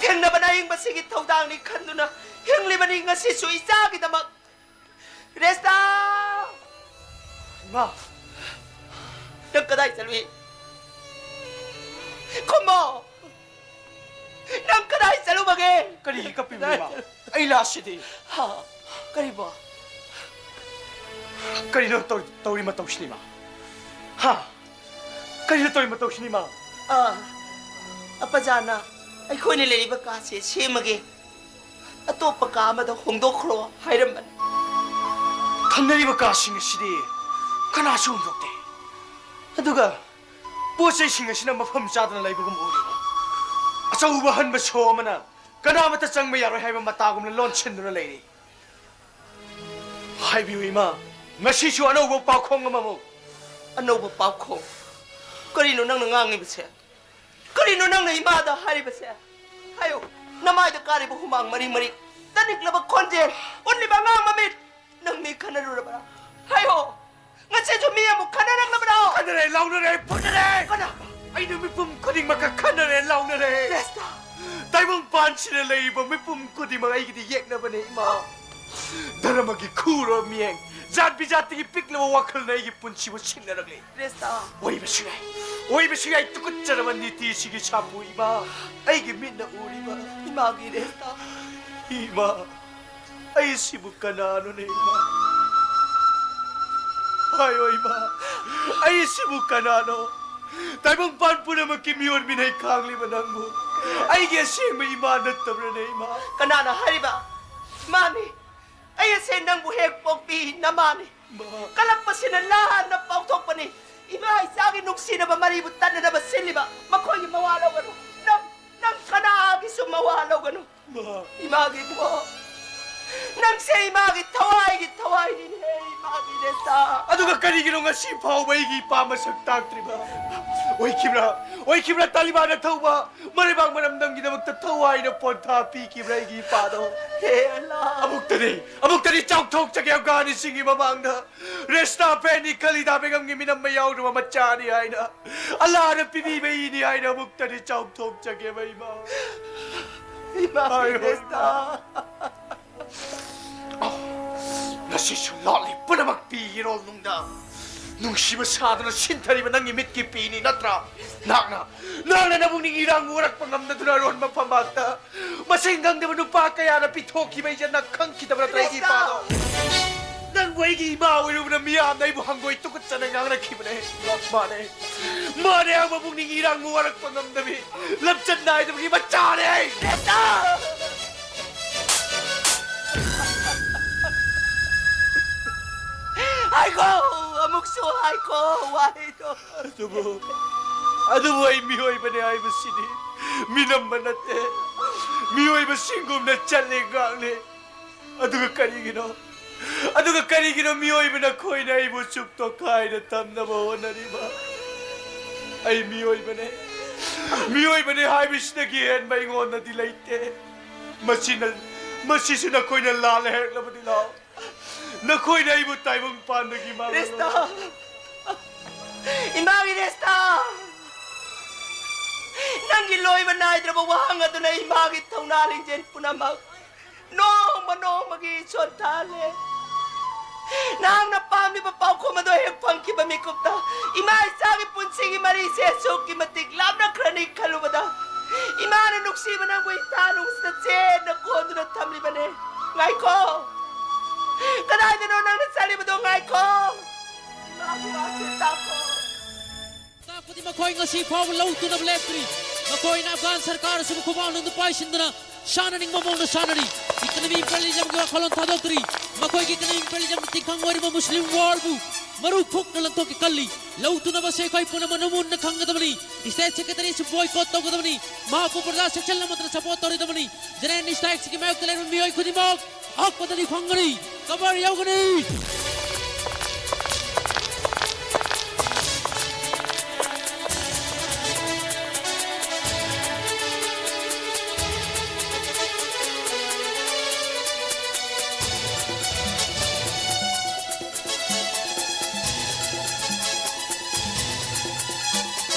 ꯊꯦꯡꯅꯕꯅ ꯑꯍꯤꯡꯕꯁꯤꯒꯤ ꯊꯧꯗꯥꯡꯅꯤ ꯈꯟꯗꯨꯅ ꯍꯤꯡꯂꯤꯕꯅꯤ ꯉꯁꯤꯁꯨ ꯏꯆꯥꯒꯤꯗꯃꯛ꯫ ꯔꯦꯁꯇꯥ! ꯏꯃꯥ! ꯅꯪ ꯀꯗꯥꯏ ꯆꯠꯂꯨꯏ? ꯈꯨꯝꯃꯣ! ꯅꯪ ꯀꯗꯥꯏ ꯆꯠꯂꯨꯕꯒꯦ? ꯀꯔꯤꯒꯤ ꯀꯞꯄꯤꯕꯅꯣ, ꯏꯃꯥ? ꯑꯩ ꯂꯥꯛꯁꯤꯗꯤ꯫ ꯍꯥ? ꯀꯔꯤꯕꯣ? ꯀꯔꯤꯅꯣ ꯇꯧ-, ꯇꯧꯔꯤ ꯃꯇꯧꯁꯤꯅ, ꯏꯃꯥ? ꯍꯥ? ꯀꯔꯤꯅꯣ ꯇꯧꯔꯤ ꯃꯇꯧꯁꯤꯅ, ꯏꯃꯥ? ꯑꯥ, ꯑꯄꯥꯖꯥꯅ ꯑꯩꯈꯣꯏꯅ ꯂꯩꯔꯤꯕ ꯀꯥꯁꯦ ꯁꯦꯝꯃꯒꯦ, ꯑꯇꯣꯞꯄ ꯀꯥ ꯑꯃꯗ ꯍꯣꯡꯗꯣꯛꯈ꯭ꯔꯣ ꯍꯥꯏꯔꯝꯕꯅꯤ꯫ ꯊꯪꯅꯔꯤꯕ ꯀꯥꯁꯤꯡ ꯑꯁꯤꯗꯤ ꯀꯅꯥꯁꯨ ꯍꯣꯡꯗꯣꯛꯇꯦ꯫ ꯑꯗꯨꯒ ꯄꯣꯠ ꯆꯩꯁꯤꯡ ꯑꯁꯤꯅ ꯃꯐꯝ ꯆꯥꯗꯅ ꯂꯩꯕꯒꯨꯝ ꯎꯔꯤ꯫ ꯑꯆꯧꯕ ꯍꯟꯕ ꯁꯣ ꯑꯃꯅ ꯀꯅꯥꯃꯠꯇ ꯆꯪꯕ ꯌꯥꯔꯣꯏ ꯍꯥꯏꯕ ꯃꯇꯥꯒꯨꯝꯅ ꯂꯣꯟꯁꯤꯟꯗꯨꯅ ꯂꯩꯔꯤ꯫ ꯍꯥꯏꯕꯤꯌꯨ, ꯏꯃꯥ, ꯉꯁꯤꯁꯨ ꯑꯅꯧꯕ ꯄꯥꯎꯈꯣꯡ ꯑꯃꯃꯨꯛ꯫ ꯑꯅꯧꯕ ꯄꯥꯎꯈꯣꯡ? ꯀꯔꯤꯅꯣ ꯅꯪꯅ ꯉꯥꯡꯉꯤꯕꯁꯦ? ꯀꯔꯤꯅꯣ ꯅꯪꯅ ꯏꯃꯥꯗ ꯍꯥꯏꯔꯤꯕꯁꯦ? ꯍꯥꯏꯌꯨ, ꯅꯃꯥꯏꯗ ꯀꯥꯔꯤꯕ ꯍꯨꯃꯥꯡ ꯃꯔꯤ ꯃꯔꯤ, ꯇꯅꯤꯛꯂꯕ ꯈꯣꯟꯖꯦꯜ, ꯎꯠꯂꯤꯕ ꯑꯉꯥꯡ ꯃꯃꯤꯠ, ꯅꯪ ꯃꯤ ꯈꯟꯅꯔꯨꯔꯕ꯭ꯔꯥ? ꯍꯥꯏꯌꯣ, ꯉꯁꯤꯁꯨ ꯃꯤ ꯑꯃꯨꯛ ꯈꯟꯅꯔꯛꯂꯕ꯭ꯔꯣ? ꯈꯟꯅꯔꯦ, ꯂꯥꯎꯅꯔꯦ, ꯐꯨꯅꯔꯦ! ꯀꯅꯥ? ꯑꯩꯅ ꯃꯤꯄꯨꯝ ꯈꯨꯗꯤꯡꯃꯛꯀ ꯈꯟꯅꯔꯦ, ꯂꯥꯎꯅꯔꯦ! ꯔꯦꯁꯇꯥ! ꯇꯥꯏꯕꯪꯄꯥꯟꯁꯤꯗ ꯂꯩꯔꯤꯕ ꯃꯤꯄꯨꯝ ꯈꯨꯗꯤꯡꯃꯛ ꯑꯩꯒꯤꯗꯤ ꯌꯦꯛꯅꯕꯅꯦ, ꯏꯃꯥ꯫ ꯙꯔꯃꯒꯤ ꯈꯨꯔꯣ ꯃꯤꯠꯌꯦꯡ, ꯖꯥꯠ ꯕꯤꯖꯥꯠꯇꯒꯤ ꯄꯤꯛꯂꯕ ꯋꯥꯈꯜꯅ ꯑꯩꯒꯤ ꯄꯨꯟꯁꯤꯕꯨ ꯁꯤꯟꯅꯔꯛꯂꯤ꯫ ꯔꯦꯁꯇꯥ! ꯑꯣꯏꯕꯁꯨ ꯌꯥꯏ, ꯑꯣꯏꯕꯁꯨ ꯌꯥꯏ, ꯇꯨꯀꯠꯆꯔꯕ ꯅꯤꯇꯤꯁꯤꯒꯤ ꯁꯥꯐꯨ, ꯏꯃꯥ꯫ ꯑꯩꯒꯤ ꯃꯤꯠꯅ ꯎꯔꯤꯕ ꯏꯃꯥꯒꯤ ꯔꯦꯁꯇꯥ! ꯏꯃꯥ, ꯑꯩꯁꯤꯕꯨ ꯀꯅꯥꯅꯣꯅꯦ, ꯏꯃꯥ? ꯍꯥꯏꯌꯣ, ꯏꯃꯥ, ꯑꯩꯁꯤꯕꯨ ꯀꯅꯥꯅꯣ? ꯇꯥꯏꯕꯪꯄꯥꯟ ꯄꯨꯝꯅꯃꯛꯀꯤ ꯃꯤꯑꯣꯠ ꯃꯤꯅꯩ ꯈꯥꯡꯂꯤꯕ ꯅꯪꯕꯨ ꯑꯩꯒꯤ ꯑꯁꯦꯡꯕ ꯏꯃꯥ ꯅꯠꯇꯕ꯭ꯔꯅꯦ, ꯏꯃꯥ? ꯀꯅꯥꯅ ꯍꯥꯏꯔꯤꯕ? ꯃꯥꯅꯤ, ꯑꯩ ꯑꯁꯦ ꯅꯪꯕꯨ ꯍꯦꯛ ꯄꯣꯛꯄꯤ ꯅꯃꯥꯅꯤ꯫ ꯏꯃꯥ! ꯀꯂꯛꯄꯁꯤꯅ ꯂꯥꯟꯅ ꯄꯥꯎꯊꯣꯛꯄꯅꯤ꯫ ꯏꯃꯥ ꯏꯆꯥꯒꯤ ꯅꯨꯡꯁꯤꯅꯕ ꯃꯔꯤꯕꯨ ꯇꯠꯅꯅꯕ ꯁꯤꯜꯂꯤꯕ ꯃꯈꯣꯏꯒꯤ ꯃꯋꯥ ꯂꯧꯒꯅꯨ꯫ ꯅꯪ, ꯅꯪ ꯀꯅꯥꯒꯤꯁꯨ ꯃꯋꯥ ꯂꯧꯒꯅꯨ꯫ ꯃꯥ꯫ ꯏꯃꯥꯒꯤ ꯏꯕꯨꯡꯉꯣ, ꯅꯪꯁꯦ ꯏꯃꯥꯒꯤ ꯊꯋꯥꯏꯒꯤ ꯊꯋꯥꯏꯅꯤꯅꯦ, ꯏꯃꯥꯒꯤ ꯅꯦꯁꯇꯥ꯫ ꯑꯗꯨꯒ ꯀꯔꯤꯒꯤꯅꯣ ꯉꯁꯤ ꯐꯥꯎꯕ ꯑꯩꯒꯤ ꯏꯄꯥ ꯃꯁꯛ ꯇꯥꯛꯇ꯭ꯔꯤꯕ? ꯑꯣꯏꯈꯤꯕ꯭ꯔꯥ? ꯑꯣꯏꯈꯤꯕ꯭ꯔꯥ ꯇꯥꯂꯤꯕꯥꯟꯅ ꯊꯧꯕ ꯃꯔꯩꯕꯥꯛ ꯃꯔꯝꯗꯝꯒꯤꯗꯃꯛꯇ ꯊꯋꯥꯏꯅ ꯄꯣꯟꯊꯥ ꯄꯤꯈꯤꯕ꯭ꯔꯥ ꯑꯩꯒꯤ ꯏꯄꯥꯗꯣ? ꯍꯦ ꯑꯜꯂꯥ! ꯑꯃꯨꯛꯇꯗꯤ, ꯑꯃꯨꯛꯇꯗꯤ ꯆꯥꯎꯊꯣꯛꯆꯒꯦ ꯑꯐꯒꯥꯅꯤꯁꯤꯡꯒꯤ ꯃꯃꯥꯡꯗ꯫ ꯔꯦꯁꯇꯥ ꯐꯦꯅꯤ ꯈꯂꯤꯗꯥ ꯕꯦꯒꯝꯒꯤ ꯃꯤꯅꯝꯕ ꯌꯥꯎꯗ꯭ꯔꯕ ꯃꯆꯥꯅꯤ ꯍꯥꯏꯅ, ꯑꯜꯂꯥꯅ ꯄꯤꯕꯤꯕ ꯏꯅꯤ ꯍꯥꯏꯅ ꯑꯃꯨꯛꯇꯗꯤ ꯆꯥꯎꯊꯣꯛꯆꯒꯦꯕ ꯏꯃꯥ꯫ ꯏꯃꯥ ꯍꯥꯏꯌꯣ, ꯔꯦꯁꯇꯥ꯫ ꯏꯃꯥ꯫ ꯉꯁꯤꯁꯨ ꯂꯥꯠꯂꯤ ꯄꯨꯝꯅꯃꯛ ꯄꯤꯒꯤ ꯏꯔꯣꯜꯅꯨꯡꯗ ꯅꯨꯡꯁꯤꯕ ꯁꯥꯗꯨꯅ ꯁꯤꯟꯊꯔꯤꯕ ꯅꯪꯒꯤ ꯃꯤꯠꯀꯤ ꯄꯤꯅꯤ ꯅꯠꯇ꯭ꯔꯥ? ꯅꯍꯥꯛꯅ, ꯅꯍꯥꯛꯅ ꯅꯕꯨꯛꯅꯤꯡ ꯏꯔꯥꯡꯕꯨ ꯑꯣꯔꯛꯄ ꯉꯝꯗꯗꯨꯅ ꯑꯔꯣꯟꯕ ꯐꯝꯕꯥꯛꯇ ꯃꯁꯤꯡ ꯈꯪꯗꯕ ꯅꯨꯄꯥ ꯀꯌꯥꯅ ꯄꯤꯊꯣꯛꯈꯤꯕ ꯑꯩꯁꯦ ꯅꯪ ꯈꯪꯈꯤꯗꯕ ꯅꯠꯇ꯭ꯔꯥ, ꯑꯩꯒꯤ ꯏꯄꯥꯗꯣ? ꯅꯪꯕꯨ ꯑꯩꯒꯤ ꯏꯃꯥ ꯑꯣꯏꯔꯨꯕꯅ ꯃꯤꯌꯥꯝꯅ ꯑꯩꯕꯨ ꯍꯪꯒꯣꯏ ꯇꯨꯀꯠꯆꯅ ꯉꯥꯡꯅꯈꯤꯕꯅꯦ꯫ ꯃꯥꯅꯦ, ꯃꯥꯅꯦ, ꯑꯩ ꯃꯕꯨꯛꯅꯤꯡ ꯏꯔꯥꯡꯕꯨ ꯑꯣꯔꯛꯄ ꯉꯝꯗꯕꯤ ꯂꯝꯆꯠ ꯅꯥꯏꯗꯕꯒꯤ ꯃꯆꯥꯅꯦ ꯑꯩ꯫ ꯍꯥꯏꯈꯣ, ꯑꯃꯨꯛꯁꯨ ꯍꯥꯏꯈꯣ ꯋꯥꯍꯩꯗꯣ꯫ ꯑꯗꯨꯕꯨ, ꯑꯗꯨꯕꯨ ꯑꯩ ꯃꯤꯑꯣꯏꯕꯅꯦ ꯍꯥꯏꯕꯁꯤꯗꯤ ꯃꯤꯅꯝꯕ ꯅꯠꯇꯦ꯫ ꯃꯤꯑꯣꯏꯕꯁꯤꯡꯒꯨꯝꯅ ꯆꯠꯂꯦ ꯉꯥꯡꯂꯦ꯫ ꯑꯗꯨꯒ ꯀꯔꯤꯒꯤꯅꯣ? ꯑꯗꯨꯒ ꯀꯔꯤꯒꯤꯅꯣ ꯃꯤꯑꯣꯏꯕ ꯅꯈꯣꯏꯅ ꯑꯩꯕꯨ ꯆꯨꯞ ꯇꯣꯈꯥꯏꯅ ꯊꯝꯅꯕ ꯍꯣꯠꯅꯔꯤꯕ? ꯑꯩ ꯃꯤꯑꯣꯏꯕꯅꯦ꯫ ꯃꯤꯑꯣꯏꯕꯅꯦ ꯍꯥꯏꯕꯁꯤꯗꯒꯤ ꯍꯦꯟꯕ ꯑꯩꯉꯣꯟꯗꯗꯤ ꯂꯩꯇꯦ꯫ ꯃꯁꯤꯅ, ꯃꯁꯤꯁꯨ ꯅꯈꯣꯏꯅ ꯂꯥꯜꯂꯦ ꯍꯥꯏꯔꯛꯂꯕꯗꯤ ꯂꯥꯛꯑꯣ꯫ ꯅꯈꯣꯏꯅ ꯑꯩꯕꯨ ꯇꯥꯏꯕꯪ ꯄꯥꯟꯗꯒꯤ ꯃꯥꯡꯍꯜꯂꯣ꯫ ꯔꯦꯁꯇꯥ! ꯏꯃꯥꯒꯤ ꯔꯦꯁꯇꯥ! ꯅꯪꯒꯤ ꯂꯣꯏꯕ ꯅꯥꯏꯗ꯭ꯔꯕ ꯋꯥꯍꯪ ꯑꯗꯨꯅ ꯏꯃꯥꯒꯤ ꯊꯧꯅꯥ ꯂꯤꯡꯖꯦꯜ ꯄꯨꯝꯅꯃꯛ ꯅꯣꯡꯃ ꯅꯣꯡꯃꯒꯤ ꯁꯣꯟꯊꯍꯜꯂꯦ꯫ ꯅꯍꯥꯛꯅ ꯄꯥꯝꯂꯤꯕ ꯄꯥꯎꯈꯨꯝ ꯑꯗꯨ ꯍꯦꯛ ꯐꯪꯈꯤꯕ ꯃꯤꯀꯨꯞꯇ ꯏꯃꯥ ꯏꯆꯥꯒꯤ ꯄꯨꯟꯁꯤꯒꯤ ꯃꯔꯤꯁꯦ ꯑꯁꯨꯛꯀꯤ ꯃꯇꯤꯛ ꯂꯥꯞꯅꯈ꯭ꯔꯅꯤ ꯈꯜꯂꯨꯕꯗ ꯏꯃꯥꯅ ꯅꯨꯡꯁꯤꯕ ꯅꯪꯕꯨ ꯏꯊꯥ ꯅꯨꯡꯁꯤꯗ ꯆꯦꯠꯅ ꯀꯣꯟꯗꯨꯅ ꯊꯝꯂꯤꯕꯅꯦ꯫ ꯉꯥꯏꯈꯣ! ꯀꯗꯥꯏꯗꯅꯣ ꯅꯪꯅ ꯆꯠꯂꯤꯕꯗꯣ? ꯉꯥꯏꯈꯣ! ꯏꯃꯥꯒꯤ ꯋꯥꯁꯦ ꯇꯥꯈꯣ꯫ ꯇꯥꯛꯄꯗꯤ ꯃꯈꯣꯏ ꯉꯁꯤ ꯐꯥꯎꯕ ꯂꯧ ꯇꯨꯅꯕ ꯂꯦꯞꯇ꯭ꯔꯤ꯫ ꯃꯈꯣꯏꯅ ꯑꯐꯒꯥꯟ ꯁꯔꯀꯥꯔ ꯑꯁꯤꯕꯨ ꯈꯨꯕꯥꯛꯅ ꯄꯥꯏꯁꯤꯟꯗꯨꯅ ꯁꯥꯟꯅꯅꯤꯡꯕ ꯃꯑꯣꯡꯗ ꯁꯥꯟꯅꯔꯤ꯫ Economic imperialismꯒꯤ ꯋꯥꯈꯜꯂꯣꯟ ꯊꯥꯗꯣꯛꯇ꯭ꯔꯤ꯫ ꯃꯈꯣꯏꯒꯤ economic imperialismꯒꯤ ꯇꯤꯡꯈꯪ ꯑꯣꯏꯔꯤꯕ ꯃꯨꯁꯂꯤꯝ worldꯕꯨ ꯃꯔꯨ ꯐꯨꯛꯅ ꯂꯪꯊꯣꯛꯀꯦ ꯈꯜꯂꯤ꯫ ꯂꯧ ꯇꯨꯅꯕꯁꯦ ꯑꯩꯈꯣꯏ ꯄꯨꯝꯅꯃꯛꯅ ꯃꯨꯟꯅ ꯈꯪꯒꯗꯕꯅꯤ꯫ State Secretary ꯁꯨ boycott ꯇꯧꯒꯗꯕꯅꯤ꯫ ꯃꯍꯥꯛꯄꯨ ꯄ꯭ꯔꯖꯥ section ꯑꯃꯠꯇꯅ support ꯇꯧꯔꯣꯏꯗꯕꯅꯤ꯫ General Strike ꯁꯤꯒꯤ ꯃꯥꯌꯣꯛꯇ ꯂꯩꯔꯕ ꯃꯤꯑꯣꯏ ꯈꯨꯗꯤꯡꯃꯛ ꯑꯍꯛꯄꯗꯗꯤ ꯐꯪꯒꯅꯤ꯫ ꯀꯕꯔ ꯌꯧꯒꯅꯤ꯫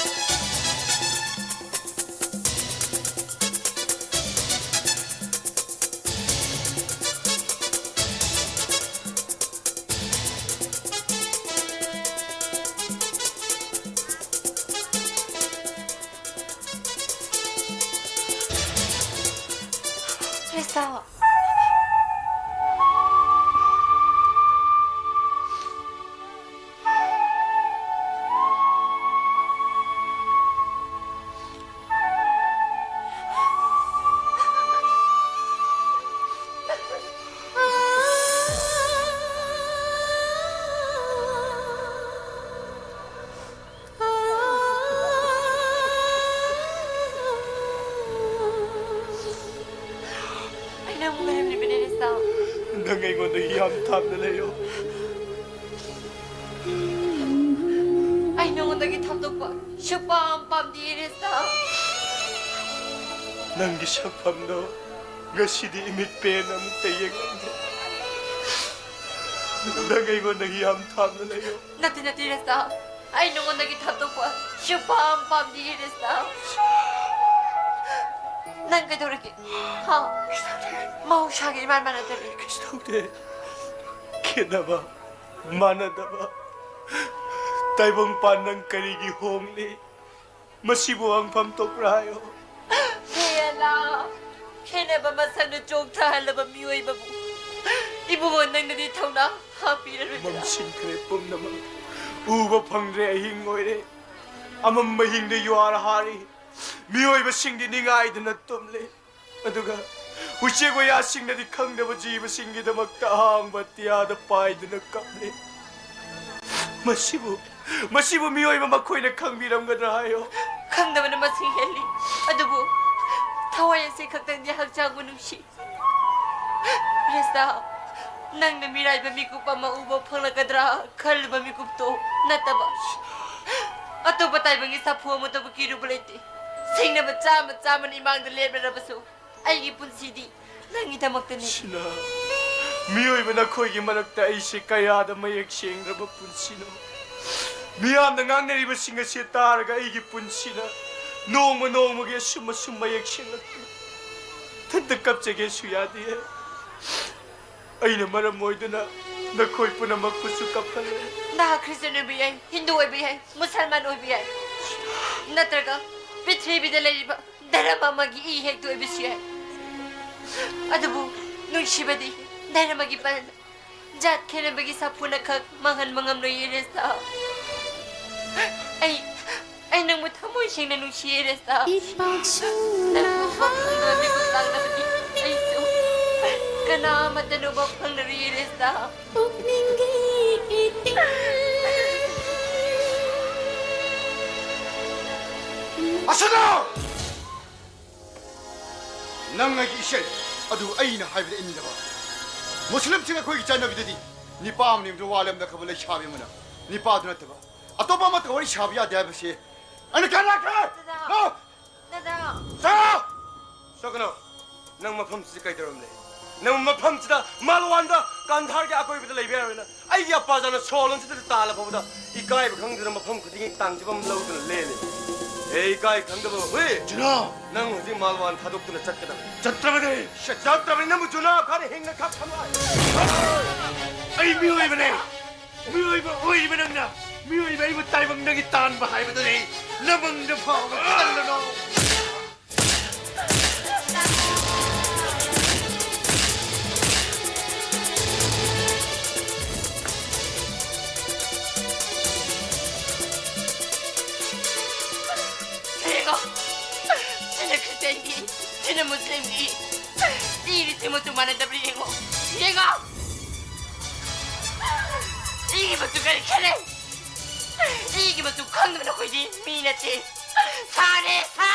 ꯔꯤꯁꯥ꯫ ꯑꯩ ꯅꯪꯕꯨ ꯂꯩꯍꯟꯕꯤꯕꯅꯦ, ꯔꯤꯁꯥ꯫ ꯅꯪ ꯑꯩꯉꯣꯟꯗ ꯌꯥꯝ ꯊꯥꯞꯅ ꯂꯩꯌꯣ꯫ ꯑꯩ ꯅꯉꯣꯟꯗꯒꯤ ꯊꯥꯞꯇꯣꯛꯄ ꯁꯨꯛꯄꯥꯝ ꯄꯥꯝꯗꯤꯌꯦ, ꯔꯤꯁꯥ꯫ ꯅꯪꯒꯤ ꯁꯛꯐꯝꯗꯣ ꯉꯁꯤꯗꯤ ꯏꯃꯤꯠ ꯄꯦꯟꯅ ꯑꯃꯨꯛꯇ ꯌꯦꯡꯉꯝꯗꯦ꯫ ꯅꯪ ꯑꯩꯉꯣꯟꯗꯒꯤ ꯌꯥꯝ ꯊꯥꯞꯅ ꯂꯩꯌꯣ꯫ ꯅꯠꯇꯦ, ꯅꯠꯇꯦ, ꯔꯤꯁꯥ꯫ ꯑꯩ ꯅꯉꯣꯟꯗꯒꯤ ꯊꯥꯞꯇꯣꯛꯄ ꯁꯨꯛꯄꯥꯝ ꯄꯥꯝꯗꯤꯌꯦ, ꯔꯤꯁꯥ꯫ ꯅꯪ ꯀꯩꯗꯧꯔꯒꯦ? ꯍꯥ? ꯃꯍꯧꯁꯥꯒ ꯏꯃꯥꯟ ꯃꯥꯟꯅꯗꯔꯦ꯫ ꯀꯩꯁꯨ ꯇꯧꯗꯦ꯫ ꯈꯦꯠꯅꯕ, ꯃꯥꯟꯅꯗꯕ꯫ ꯇꯥꯏꯕꯪꯄꯥꯟ, ꯅꯪ ꯀꯔꯤꯒꯤ ꯍꯣꯡꯂꯤ? ꯃꯁꯤꯕꯨ ꯍꯪꯐꯝ ꯊꯣꯛꯄ꯭ꯔꯥ ꯍꯥꯏꯌꯣ? ꯍꯦ ꯑꯂꯥ, ꯈꯦꯠꯅꯕ ꯃꯁꯛꯅ ꯆꯣꯛꯊꯍꯜꯂꯕ ꯃꯤꯑꯣꯏꯕꯕꯨ ꯏꯕꯨꯡꯉꯣ, ꯅꯪꯅꯗꯤ ꯊꯧꯅꯥ ꯍꯥꯞꯄꯤꯔꯔꯣꯏꯗ꯭ꯔꯥ? ꯃꯝꯁꯤꯟꯈ꯭ꯔꯦ ꯄꯨꯝꯅꯃꯛ, ꯎꯕ ꯐꯪꯗ꯭ꯔꯦ, ꯑꯍꯤꯡ ꯑꯣꯏꯔꯦ꯫ ꯑꯃꯝꯕ ꯍꯤꯡꯗ ꯌꯨꯍꯥꯔ ꯍꯥꯔꯤ꯫ ꯃꯤꯑꯣꯏꯕꯁꯤꯡꯗꯤ ꯅꯤꯡꯉꯥꯏꯗꯅ ꯇꯨꯝꯂꯤ꯫ ꯑꯗꯨꯒ ꯎꯆꯦꯛ ꯋꯥꯌꯥꯁꯤꯡꯅꯗꯤ ꯈꯪꯗꯕ ꯖꯤꯕꯁꯤꯡꯒꯤꯗꯃꯛꯇ ꯑꯍꯥꯡꯕ ꯑꯇꯤꯌꯥꯗ ꯄꯥꯏꯗꯨꯅ ꯀꯞꯂꯤ꯫ ꯃꯁꯤꯕꯨ, ꯃꯁꯤꯕꯨ ꯃꯤꯑꯣꯏꯕ ꯃꯈꯣꯏꯅ ꯈꯪꯕꯤꯔꯝꯒꯗ꯭ꯔꯥ ꯍꯥꯏꯌꯣ꯫ ꯈꯪꯗꯕꯅ ꯃꯁꯤꯡ ꯍꯦꯜꯂꯤ꯫ ꯑꯗꯨꯕꯨ ꯊꯋꯥꯏ ꯑꯁꯤ ꯈꯛꯇꯪꯗꯤ ꯍꯛꯆꯥꯡꯕꯨ ꯅꯨꯡꯁꯤ꯫ ꯔꯦꯁꯇꯥ, ꯅꯪꯅ ꯃꯤꯔꯥꯏꯕ ꯃꯤꯀꯨꯞ ꯑꯃ ꯎꯕ ꯐꯪꯂꯛꯀꯗ꯭ꯔꯥ ꯈꯜꯂꯨꯕ ꯃꯤꯀꯨꯞꯇꯣ ꯅꯠꯇꯕ ꯑꯇꯣꯞꯄ ꯇꯥꯏꯕꯪꯒꯤ ꯁꯥꯐꯨ ꯑꯃꯠꯇꯕꯨ ꯀꯤꯔꯨꯕ ꯂꯩꯇꯦ꯫ ꯁꯤꯡꯅꯕ ꯆꯥꯝꯃ ꯆꯥꯝꯃꯅ ꯏꯃꯥꯡꯗ ꯂꯦꯞꯂꯔꯕꯁꯨ ꯑꯩꯒꯤ ꯄꯨꯟꯁꯤꯗꯤ ꯅꯪꯒꯤꯗꯃꯛꯇꯅꯤ꯫ ꯁꯤꯅ ꯃꯤꯑꯣꯏꯕ ꯅꯈꯣꯏꯒꯤ ꯃꯔꯛꯇ ꯑꯩꯁꯦ ꯀꯌꯥꯗ ꯃꯌꯦꯛ ꯁꯦꯡꯗ꯭ꯔꯕ ꯄꯨꯟꯁꯤꯅꯣ꯫ ꯃꯤꯌꯥꯝꯅ ꯉꯥꯡꯅꯔꯤꯕꯁꯤꯡ ꯑꯁꯤ ꯇꯥꯔꯒ ꯑꯩꯒꯤ ꯄꯨꯟꯁꯤꯅ ꯅꯣꯡꯃ ꯅꯣꯡꯃꯒꯤ ꯑꯁꯨꯝ ꯑꯁꯨꯝ ꯃꯌꯦꯛ ꯁꯦꯡꯂꯛꯄ꯫ ꯏꯊꯟꯇ ꯀꯞꯆꯒꯦꯁꯨ ꯌꯥꯗꯦ꯫ ꯑꯩꯅ ꯃꯔꯝ ꯑꯣꯏꯗꯨꯅ ꯅꯈꯣꯏ ꯄꯨꯝꯅꯃꯛꯄꯨꯁꯨ ꯀꯞꯍꯜꯂꯦ꯫ ꯅꯍꯥꯛ ꯈ꯭ꯔꯤꯁꯇꯤꯌꯥꯟ ꯑꯣꯏꯕ ꯌꯥꯏ, ꯍꯤꯟꯗꯨ ꯑꯣꯏꯕ ꯌꯥꯏ, ꯃꯨꯁꯜꯃꯥꯟ ꯑꯣꯏꯕ ꯌꯥꯏ, ꯅꯠꯇ꯭ꯔꯒ ꯄ꯭ꯔꯤꯊꯤꯕꯤꯗ ꯂꯩꯔꯤꯕ ꯙꯔꯃ ꯑꯃꯒꯤ ꯏ ꯍꯦꯛꯇ ꯑꯣꯏꯕꯁꯨ ꯌꯥꯏ꯫ ꯑꯗꯨꯕꯨ ꯅꯨꯡꯁꯤꯕꯗꯤ ꯙꯔꯃꯒꯤ ꯄꯥꯟ ꯖꯥꯠ ꯈꯦꯠꯅꯕꯒꯤ ꯁꯥꯐꯨꯅ ꯈꯛ ꯃꯥꯡꯍꯟꯕ ꯉꯝꯂꯣꯏꯌꯦ, ꯔꯦꯁꯇꯥ꯫ ꯑꯩ, ꯑꯩ ꯅꯪꯕꯨ ꯊꯃꯣꯏ ꯁꯦꯡꯅ ꯅꯨꯡꯁꯤꯌꯦ, ꯔꯦꯁꯇꯥ꯫ ꯅꯪꯕꯨ ꯎꯕ ꯐꯪꯗꯕ ꯃꯤꯀꯨꯞ ꯂꯥꯡꯂꯕꯗꯤ ꯑꯩꯁꯨ ꯀꯅꯥ ꯑꯃꯠꯇꯅ ꯎꯕ ꯐꯪꯂꯔꯣꯏꯌꯦ, ꯔꯦꯁꯇꯥ꯫ ꯑꯁꯅꯥ! ꯅꯪ ꯑꯩꯒꯤ ꯏꯆꯦ, ꯑꯗꯨ ꯑꯩꯅ ꯍꯥꯏꯕꯗ ꯏꯟꯗꯕ꯫ ꯃꯨꯁꯂꯤꯝꯁꯤꯡ ꯑꯩꯈꯣꯏꯒꯤ ꯆꯠꯅꯕꯤꯗꯗꯤ ꯅꯤꯄꯥ ꯑꯃꯅꯤ ꯌꯨꯝꯗ ꯋꯥꯠꯂꯝꯗ ꯈꯕ ꯂꯩꯁꯥꯕꯤ ꯑꯃꯅ ꯅꯤꯄꯥꯗꯨ ꯅꯠꯇꯕ ꯑꯇꯣꯞꯄ ꯑꯃꯠꯇ ꯋꯥꯔꯤ ꯁꯥꯕ ꯌꯥꯗꯦ ꯍꯥꯏꯕꯁꯦ ꯑꯩꯅ ꯀꯌꯥ ꯂꯥꯛꯈ꯭ꯔꯦ? ꯗꯗꯥ! ꯂꯣ! ꯗꯗꯥ! ꯆꯠꯂꯣ! ꯆꯠꯀꯅꯣ! ꯅꯪ ꯃꯐꯝꯁꯤꯗ ꯀꯩꯗꯧꯔꯝꯂꯦ? ꯅꯪ ꯃꯐꯝꯁꯤꯗ ꯃꯥꯜꯋꯥꯟꯗ ꯀꯥꯟꯙꯥꯔꯒꯤ ꯑꯀꯣꯏꯕꯗ ꯂꯩꯕ ꯌꯥꯔꯣꯏ ꯅꯪ꯫ ꯑꯩꯒꯤ ꯑꯄꯥꯖꯥꯅ ꯁꯣꯂꯣꯟꯁꯤꯗ ꯇꯥꯜꯂ ꯐꯥꯎꯕꯗ ꯏꯀꯥꯏꯕ ꯈꯪꯗꯅ ꯃꯐꯝ ꯈꯨꯗꯤꯡꯒꯤ ꯇꯥꯡꯖꯕ ꯑꯃ ꯂꯧꯗꯨꯅ ꯂꯦꯜꯂꯤ꯫ ꯍꯦ ꯏꯀꯥꯏ ꯈꯪꯗꯕ ꯍꯨꯏ! ꯖꯨꯅꯥ! ꯅꯪ ꯍꯧꯖꯤꯛ ꯃꯥꯜꯋꯥꯟ ꯊꯥꯗꯣꯛꯇꯨꯅ ꯆꯠꯀꯗꯕꯅꯤ꯫ ꯆꯠꯇ꯭ꯔꯕꯅꯦ! ꯆꯠꯇ꯭ꯔꯕꯅꯤ ꯅꯪꯕꯨ ꯖꯨꯅꯥ ꯈꯔ ꯍꯤꯡꯅ ꯈꯥꯛ ꯊꯝꯂꯣꯏ꯫ ꯑꯩ ꯃꯤꯑꯣꯏꯕꯅꯦ! ꯃꯤꯑꯣꯏꯕ ꯑꯣꯏꯔꯤꯕ ꯅꯪꯅ ꯃꯤꯑꯣꯏꯕ ꯑꯩꯕꯨ ꯇꯥꯏꯕꯪꯗꯒꯤ ꯇꯥꯟꯕ ꯍꯥꯏꯕꯗꯨꯅꯤ꯫ ꯅꯃꯪꯗ ꯐꯥꯎꯕ ꯈꯜꯂꯨꯅꯨ꯫ ꯌꯦꯡꯉꯣ, ꯁꯤꯅ ꯈ꯭ꯔꯤꯁꯇꯤꯌꯥꯟꯒꯤ, ꯁꯤꯅ ꯃꯨꯁꯂꯤꯝꯒꯤ꯫ ꯏꯔꯤꯁꯤ ꯃꯆꯨ ꯃꯥꯟꯅꯗꯕ꯭ꯔꯥ ꯌꯦꯡꯉꯣ, ꯌꯦꯡꯉꯣ꯫ ꯏꯒꯤ ꯃꯆꯨ ꯀꯔꯤ ꯈꯦꯠꯅꯩ? ꯏꯒꯤ ꯃꯆꯨ ꯈꯪꯗꯕ ꯅꯈꯣꯏꯗꯤ ꯃꯤ ꯅꯠꯇꯦ꯫ ꯁꯥꯅꯦ, ꯁꯥ!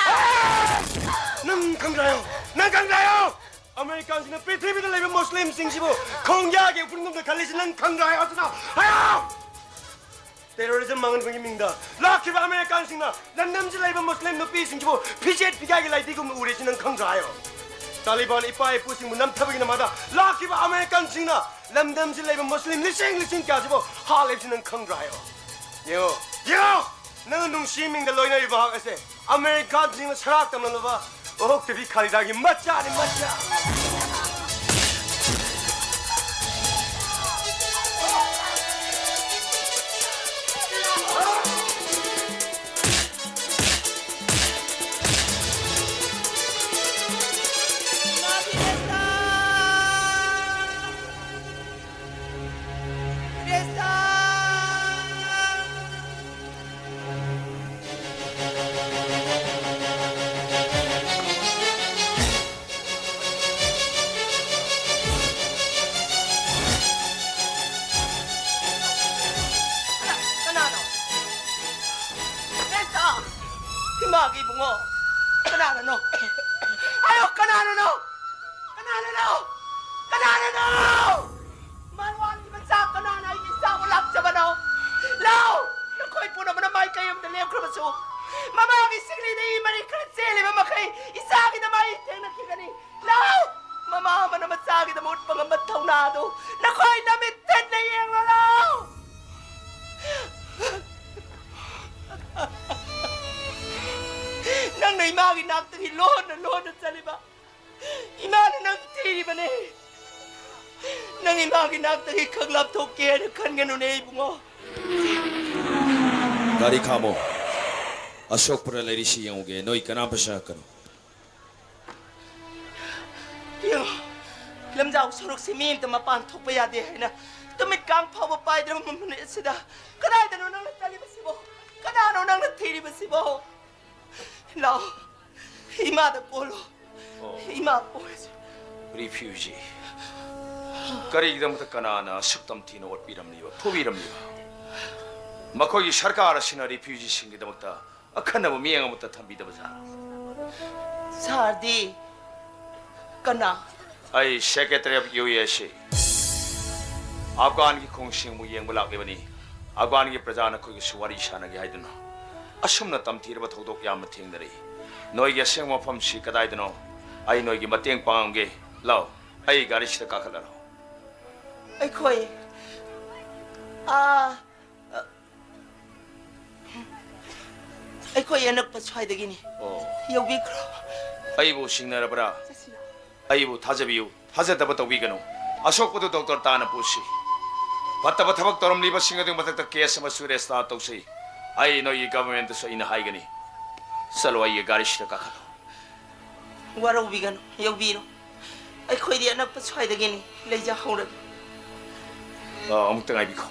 ꯅꯪ ꯈꯪꯗ꯭ꯔꯥ ꯍꯥꯏꯌꯣ? ꯅꯪ ꯈꯪꯗ꯭ꯔꯥ ꯍꯥꯏꯌꯣ? ꯑꯃꯦꯔꯤꯀꯥꯟꯁꯤꯡꯅ ꯄ꯭ꯔꯤꯊꯤꯕꯤꯗ ꯂꯩꯕ ꯃꯨꯁꯂꯤꯝꯁꯤꯡꯁꯤꯕꯨ ꯈꯣꯡꯌꯥꯒꯤ ꯎꯐꯨꯟꯒꯨꯝꯅ ꯈꯜꯂꯤꯁꯤ ꯅꯪ ꯈꯪꯗ꯭ꯔꯥ ꯍꯥꯏꯌꯣ? ꯑꯗꯨꯅ ꯍꯥꯏꯌꯣ! ꯇꯦꯔꯣꯔꯤꯖꯝ ꯃꯥꯡꯍꯟꯕꯒꯤ ꯃꯤꯡꯗ ꯂꯥꯛꯈꯤꯕ ꯑꯃꯦꯔꯤꯀꯥꯟꯁꯤꯡꯅ ꯂꯝꯗꯝꯁꯤ ꯂꯩꯕ ꯃꯨꯁꯂꯤꯝ ꯅꯨꯄꯤꯁꯤꯡꯁꯤꯕꯨ ꯐꯤꯖꯦꯠ ꯐꯤꯒꯥꯏꯒꯤ ꯂꯥꯏꯙꯤꯒꯨꯝꯅ ꯎꯔꯦꯁꯤ ꯅꯪ ꯈꯪꯗ꯭ꯔꯥ ꯍꯥꯏꯌꯣ? ꯇꯥꯂꯤꯕꯥꯟ ꯏꯄꯥ ꯏꯄꯨꯁꯤꯡꯕꯨ ꯅꯝꯊꯕꯒꯤ ꯅꯃꯥꯗ ꯂꯥꯛꯈꯤꯕ ꯑꯃꯦꯔꯤꯀꯥꯟꯁꯤꯡꯅ ꯂꯝꯗꯝꯁꯤ ꯂꯩꯕ ꯃꯨꯁꯂꯤꯝ ꯂꯤꯁꯤꯡ ꯂꯤꯁꯤꯡ ꯀꯌꯥꯁꯤꯕꯨ ꯍꯥꯠꯂꯤꯕꯁꯤ ꯅꯪ ꯈꯪꯗ꯭ꯔꯥ ꯍꯥꯏꯌꯣ? ꯌꯦꯡꯉꯣ, ꯌꯦꯡꯉꯣ! ꯅꯪꯅ ꯅꯨꯡꯁꯤ ꯃꯤꯡꯗ ꯂꯣꯏꯅꯔꯤꯕ ꯃꯍꯥꯛ ꯑꯁꯦ ꯑꯃꯦꯔꯤꯀꯥꯟꯁꯤꯡꯅ ꯁꯔꯥꯛ ꯇꯝꯅꯅꯕ ꯑꯣꯍꯣꯛꯇꯕꯤ ꯈꯥꯂꯤꯗꯥꯒꯤ ꯃꯆꯥꯅꯤ, ꯃꯆꯥ! ꯀꯅꯥꯅꯣ? ꯔꯦꯁꯇꯥ! ꯏꯃꯥꯒꯤ ꯏꯕꯨꯡꯉꯣ! ꯀꯅꯥꯅꯅꯣ? ꯍꯥꯏꯌꯣ, ꯀꯅꯥꯅꯅꯣ? ꯀꯅꯥꯅꯅꯣ? ꯀꯅꯥꯅꯅꯣ? ꯃꯔꯋꯥꯟꯒꯤ ꯃꯆꯥ ꯀꯅꯥꯅ ꯑꯩꯒꯤ ꯏꯆꯥꯕꯨ ꯂꯥꯛꯆꯕꯅꯣ? ꯂꯥꯎ! ꯅꯈꯣꯏ ꯄꯨꯝꯅꯃꯛꯅ ꯃꯥꯏꯀꯩ ꯑꯃꯗ ꯂꯦꯞꯈ꯭ꯔꯕꯁꯨ, ꯃꯃꯥꯒꯤ ꯁꯤꯡꯂꯤꯗ ꯏ ꯃꯔꯤ ꯈꯔ ꯆꯦꯜꯂꯤꯕ ꯃꯈꯩ ꯏꯆꯥꯒꯤꯗꯃꯛ ꯑꯩ ꯊꯦꯡꯅꯈꯤꯒꯅꯤ꯫ ꯂꯥꯎ! ꯃꯃꯥ ꯑꯃꯅ ꯃꯆꯥꯒꯤꯗꯃꯛ ꯎꯠꯄ ꯉꯝꯕ ꯊꯧꯅꯥ ꯑꯗꯨ ꯅꯈꯣꯏ ꯅꯃꯤꯠ ꯊꯦꯠꯅ ꯌꯦꯡꯂꯣ ꯂꯥꯎ! ꯅꯪꯅ ꯏꯃꯥꯒꯤ ꯅꯥꯛꯇꯒꯤ ꯂꯣꯟꯅ ꯂꯣꯟꯅ ꯆꯠꯂꯤꯕ ꯏꯃꯥꯅ ꯅꯪ ꯊꯤꯔꯤꯕꯅꯦ꯫ ꯅꯪ ꯏꯃꯥꯒꯤ ꯅꯥꯛꯇꯒꯤ ꯈꯛ ꯂꯥꯞꯊꯣꯛꯀꯦ ꯍꯥꯏꯅ ꯈꯟꯒꯅꯨꯅꯦ ꯏꯕꯨꯡꯉꯣ꯫ ꯒꯥꯔꯤ ꯈꯥꯝꯃꯣ꯫ ꯑꯁꯣꯛꯄꯔ ꯂꯩꯔꯤꯁꯤ ꯌꯦꯡꯉꯨꯒꯦ꯫ ꯅꯣꯏ ꯀꯅꯥꯝꯇ ꯆꯪꯉꯛꯀꯅꯨ꯫ ꯌꯦꯡꯉꯣ, ꯂꯝꯖꯥꯎ ꯁꯣꯔꯣꯛꯁꯤ ꯃꯤ ꯑꯃꯇ ꯃꯄꯥꯟ ꯊꯣꯛꯄ ꯌꯥꯗꯦ ꯍꯥꯏꯅ ꯇꯨꯃꯤꯠ ꯀꯥꯡ ꯐꯥꯎꯕ ꯄꯥꯏꯗ꯭ꯔꯕ ꯃꯐꯝ ꯑꯁꯤꯗ ꯀꯗꯥꯏꯗꯅꯣ ꯅꯪꯅ ꯆꯠꯂꯤꯕꯁꯤꯕꯣ? ꯀꯅꯥꯅꯣ ꯅꯪꯅ ꯊꯤꯔꯤꯕꯁꯤꯕꯣ? ꯂꯥꯛꯑꯣ, ꯏꯃꯥꯗ ꯀꯣꯜꯂꯣ꯫ ꯏꯃꯥ ꯄꯣꯏꯁꯦ꯫ ꯔꯤꯐ꯭ꯌꯨꯖꯤ꯫ ꯀꯔꯤꯒꯤꯗꯃꯛꯇ ꯀꯅꯥꯅ ꯑꯁꯨꯛ ꯇꯝꯊꯤꯅ ꯑꯣꯠꯄꯤꯔꯝꯂꯤꯕ, ꯐꯨꯕꯤꯔꯝꯂꯤꯕ? ꯃꯈꯣꯏꯒꯤ ꯁꯔꯀꯥꯔ ꯑꯁꯤꯅ ꯔꯤꯐ꯭ꯌꯨꯖꯤꯁꯤꯡꯒꯤꯗꯃꯛꯇ ꯑꯈꯟꯅꯕ ꯃꯤꯠꯌꯦꯡ ꯑꯃꯠꯇ ꯊꯝꯕꯤꯗꯕ ꯖꯥꯠꯂꯥ? ꯁꯥꯔꯗꯤ ꯀꯅꯥ? ꯑꯩ Secretary of U S A꯫ ꯑꯐꯒꯥꯟꯒꯤ ꯈꯣꯡꯁꯤꯡꯕꯨ ꯌꯦꯡꯕ ꯂꯥꯛꯂꯤꯕꯅꯤ꯫ ꯑꯐꯒꯥꯟꯒꯤ ꯄ꯭ꯔꯖꯥ ꯅꯈꯣꯏꯒꯁꯨ ꯋꯥꯔꯤ ꯁꯥꯟꯅꯒꯦ ꯍꯥꯏꯗꯨꯅ ꯑꯁꯨꯝꯅ ꯇꯝꯊꯤꯔꯕ ꯊꯧꯗꯣꯛ ꯌꯥꯝꯅ ꯊꯦꯡꯅꯔꯛꯏ꯫ ꯅꯣꯏꯒꯤ ꯑꯁꯦꯡꯕ ꯃꯐꯝꯁꯤ ꯀꯗꯥꯏꯗꯅꯣ? ꯑꯩ ꯅꯣꯏꯒꯤ ꯃꯇꯦꯡ ꯄꯥꯡꯉꯝꯒꯦ꯫ ꯂꯥꯎ, ꯑꯩ ꯒꯥꯔꯤꯁꯤꯗ ꯀꯥꯈꯠꯂꯔꯣ꯫ ꯑꯩꯈꯣꯏ, ꯑꯥ, ꯑꯩꯈꯣꯏ ꯑꯅꯛꯄ ꯁ꯭ꯋꯥꯏꯗꯒꯤꯅꯤ꯫ ꯑꯣ꯫ ꯌꯧꯕꯤꯈ꯭ꯔꯣ꯫ ꯑꯩꯕꯨ ꯁꯤꯡꯅꯔꯕ꯭ꯔꯥ? ꯆꯠꯁꯤꯔꯣ? ꯑꯩꯕꯨ ꯊꯥꯖꯕꯤꯌꯨ, ꯊꯥꯖꯗꯕ ꯇꯧꯕꯤꯒꯅꯨ꯫ ꯑꯁꯣꯛꯄꯗꯨ ꯗꯣꯛꯇꯔ ꯇꯥꯟꯅ ꯄꯨꯁꯤ꯫ ꯐꯠꯇꯕ ꯊꯕꯛ ꯇꯧꯔꯝꯂꯤꯕꯁꯤꯡ ꯑꯗꯨꯒꯤ ꯃꯊꯛꯇ ꯀꯦꯁ ꯑꯃꯁꯨ ꯔꯦꯖꯤꯁꯇꯥꯔ ꯇꯧꯁꯤ꯫ ꯑꯩ ꯅꯣꯏꯒꯤ ꯒꯚꯔꯟꯃꯦꯟꯠꯇꯁꯨ ꯑꯩꯅ ꯍꯥꯏꯒꯅꯤ꯫ ꯆꯠꯂꯣ, ꯑꯩꯒꯤ ꯒꯥꯔꯤꯁꯤꯗ ꯀꯥꯈꯠꯂꯣ꯫ ꯋꯥꯔꯧꯕꯤꯒꯅꯨ, ꯌꯧꯕꯤꯔꯣ꯫ ꯑꯩꯈꯣꯏꯗꯤ ꯑꯅꯛꯄ ꯁ꯭ꯋꯥꯏꯗꯒꯤꯅꯤ, ꯂꯩꯖꯍꯧꯔꯒꯦ꯫ ꯑ, ꯑꯃꯨꯛꯇ ꯉꯥꯏꯕꯤꯈꯣ꯫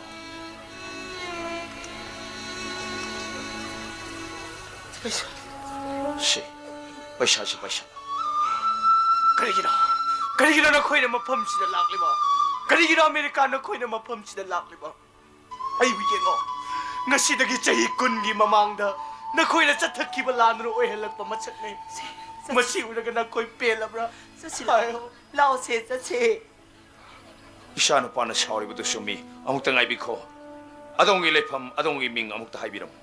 ꯄꯩꯁꯥ꯫ ꯁꯤ, ꯄꯩꯁꯥꯁꯤ, ꯄꯩꯁꯥ꯫ ꯀꯔꯤꯒꯤꯅꯣ? ꯀꯔꯤꯒꯤꯅꯣ ꯅꯈꯣꯏꯅ ꯃꯐꯝꯁꯤꯗ ꯂꯥꯛꯂꯤꯕ? ꯀꯔꯤꯒꯤꯅꯣ ꯑꯃꯦꯔꯤꯀꯥ ꯅꯈꯣꯏꯅ ꯃꯐꯝꯁꯤꯗ ꯂꯥꯛꯂꯤꯕ? ꯑꯩꯕꯨ ꯌꯦꯡꯉꯣ꯫ ꯉꯁꯤꯗꯒꯤ ꯆꯍꯤ ꯀꯨꯟꯒꯤ ꯃꯃꯥꯡꯗ ꯅꯈꯣꯏꯅ ꯆꯠꯊꯈꯤꯕ ꯂꯥꯟꯗꯨꯅ ꯑꯣꯏꯍꯜꯂꯛꯄ ꯃꯁꯛꯅꯤ꯫ ꯆꯠ-, ꯃꯁꯤ ꯎꯔꯒ ꯅꯈꯣꯏ ꯄꯦꯜꯂꯕ꯭ꯔꯥ? ꯆꯠꯁꯤ ꯂꯥꯛꯑꯣ꯫ ꯍꯥꯏꯌꯣ꯫ ꯂꯥꯛꯑꯣꯁꯦ, ꯆꯠꯁꯦ꯫ ꯏꯆꯥ ꯅꯨꯄꯥꯅ ꯁꯥꯎꯔꯤꯕꯗꯨ ꯆꯨꯝꯃꯤ꯫ ꯑꯃꯨꯛꯇ ꯉꯥꯏꯕꯤꯈꯣ꯫ ꯑꯗꯣꯝꯒꯤ ꯂꯩꯐꯝ, ꯑꯗꯣꯝꯒꯤ ꯃꯤꯡ ꯑꯃꯨꯛꯇ ꯍꯥꯏꯕꯤꯔꯝꯃꯨ꯫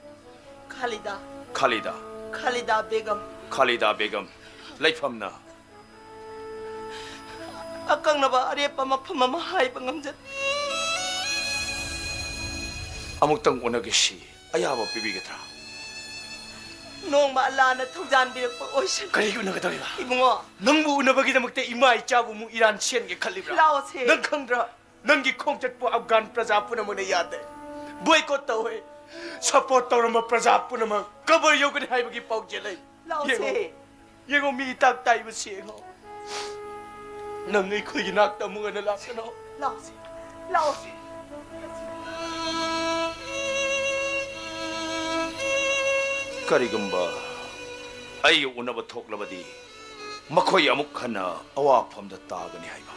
ꯈꯥꯂꯤꯗꯥ꯫ ꯈꯥꯂꯤꯗꯥ꯫ ꯈꯥꯂꯤꯗꯥ ꯕꯦꯒꯝ꯫ ꯈꯥꯂꯤꯗꯥ ꯕꯦꯒꯝ꯫ ꯂꯩꯐꯝꯅ? ꯑꯀꯛꯅꯕ ꯑꯔꯦꯞꯄ ꯃꯐꯝ ꯑꯃ ꯍꯥꯏꯕ ꯉꯝꯖꯗꯦ꯫ ꯑꯃꯨꯛꯇꯪ ꯎꯅꯒꯦꯁꯤ꯫ ꯑꯌꯥꯕ ꯄꯤꯕꯤꯒꯗ꯭ꯔꯥ? ꯅꯣꯡꯃ ꯑꯜꯂꯥꯅ ꯊꯧꯖꯥꯟꯕꯤꯔꯛꯄ ꯑꯣꯏꯁꯅꯨ꯫ ꯀꯔꯤꯒꯤ ꯎꯅꯒꯗꯧꯔꯤꯕ? ꯏꯕꯨꯡꯉꯣ꯫ ꯅꯪꯕꯨ ꯎꯅꯕꯒꯤꯗꯃꯛꯇ ꯏꯃꯥ ꯏꯆꯥꯕꯨ ꯑꯃꯨꯛ ꯏꯔꯥꯟ ꯁꯦꯝꯒꯦ ꯈꯜꯂꯤꯕ꯭ꯔꯥ? ꯂꯥꯛꯑꯣꯁꯦ꯫ ꯅꯪ ꯈꯪꯗ꯭ꯔꯥ? ꯅꯪꯒꯤ ꯈꯣꯡꯆꯠꯄꯨ ꯑꯐꯒꯥꯟ ꯄ꯭ꯔꯖꯥ ꯄꯨꯝꯅꯃꯛꯅ ꯌꯥꯗꯦ꯫ ꯕꯣꯏꯀꯣꯠ ꯇꯧꯋꯦ꯫ ꯁꯄꯣꯔꯠ ꯇꯧꯔꯝꯕ ꯄ꯭ꯔꯖꯥ ꯄꯨꯝꯅꯃꯛ ꯀꯕꯔ ꯌꯧꯒꯅꯤ ꯍꯥꯏꯕꯒꯤ ꯄꯥꯎꯖꯦꯜ ꯂꯩ꯫ ꯂꯥꯛꯑꯣꯁꯦ꯫ ꯌꯦꯡꯉꯣ꯫ ꯌꯦꯡꯉꯣ, ꯃꯤ ꯏꯇꯥꯛ ꯇꯥꯏꯕꯁꯤ ꯌꯦꯡꯉꯣ꯫ ꯅꯪ ꯑꯩꯈꯣꯏꯒꯤ ꯅꯥꯛꯇ ꯑꯃꯨꯛ ꯍꯟꯅ ꯂꯥꯛꯀꯅꯨ꯫ ꯂꯥꯛꯑꯣꯁꯦ, ꯂꯥꯛꯑꯣꯁꯦ꯫ ꯀꯔꯤꯒꯨꯝꯕ ꯑꯩꯒ ꯎꯅꯕ ꯊꯣꯛꯂꯕꯗꯤ, ꯃꯈꯣꯏ ꯑꯃꯨꯛ ꯍꯟꯅ ꯑꯋꯥꯐꯝꯗ ꯇꯥꯒꯅꯤ ꯍꯥꯏꯕ꯫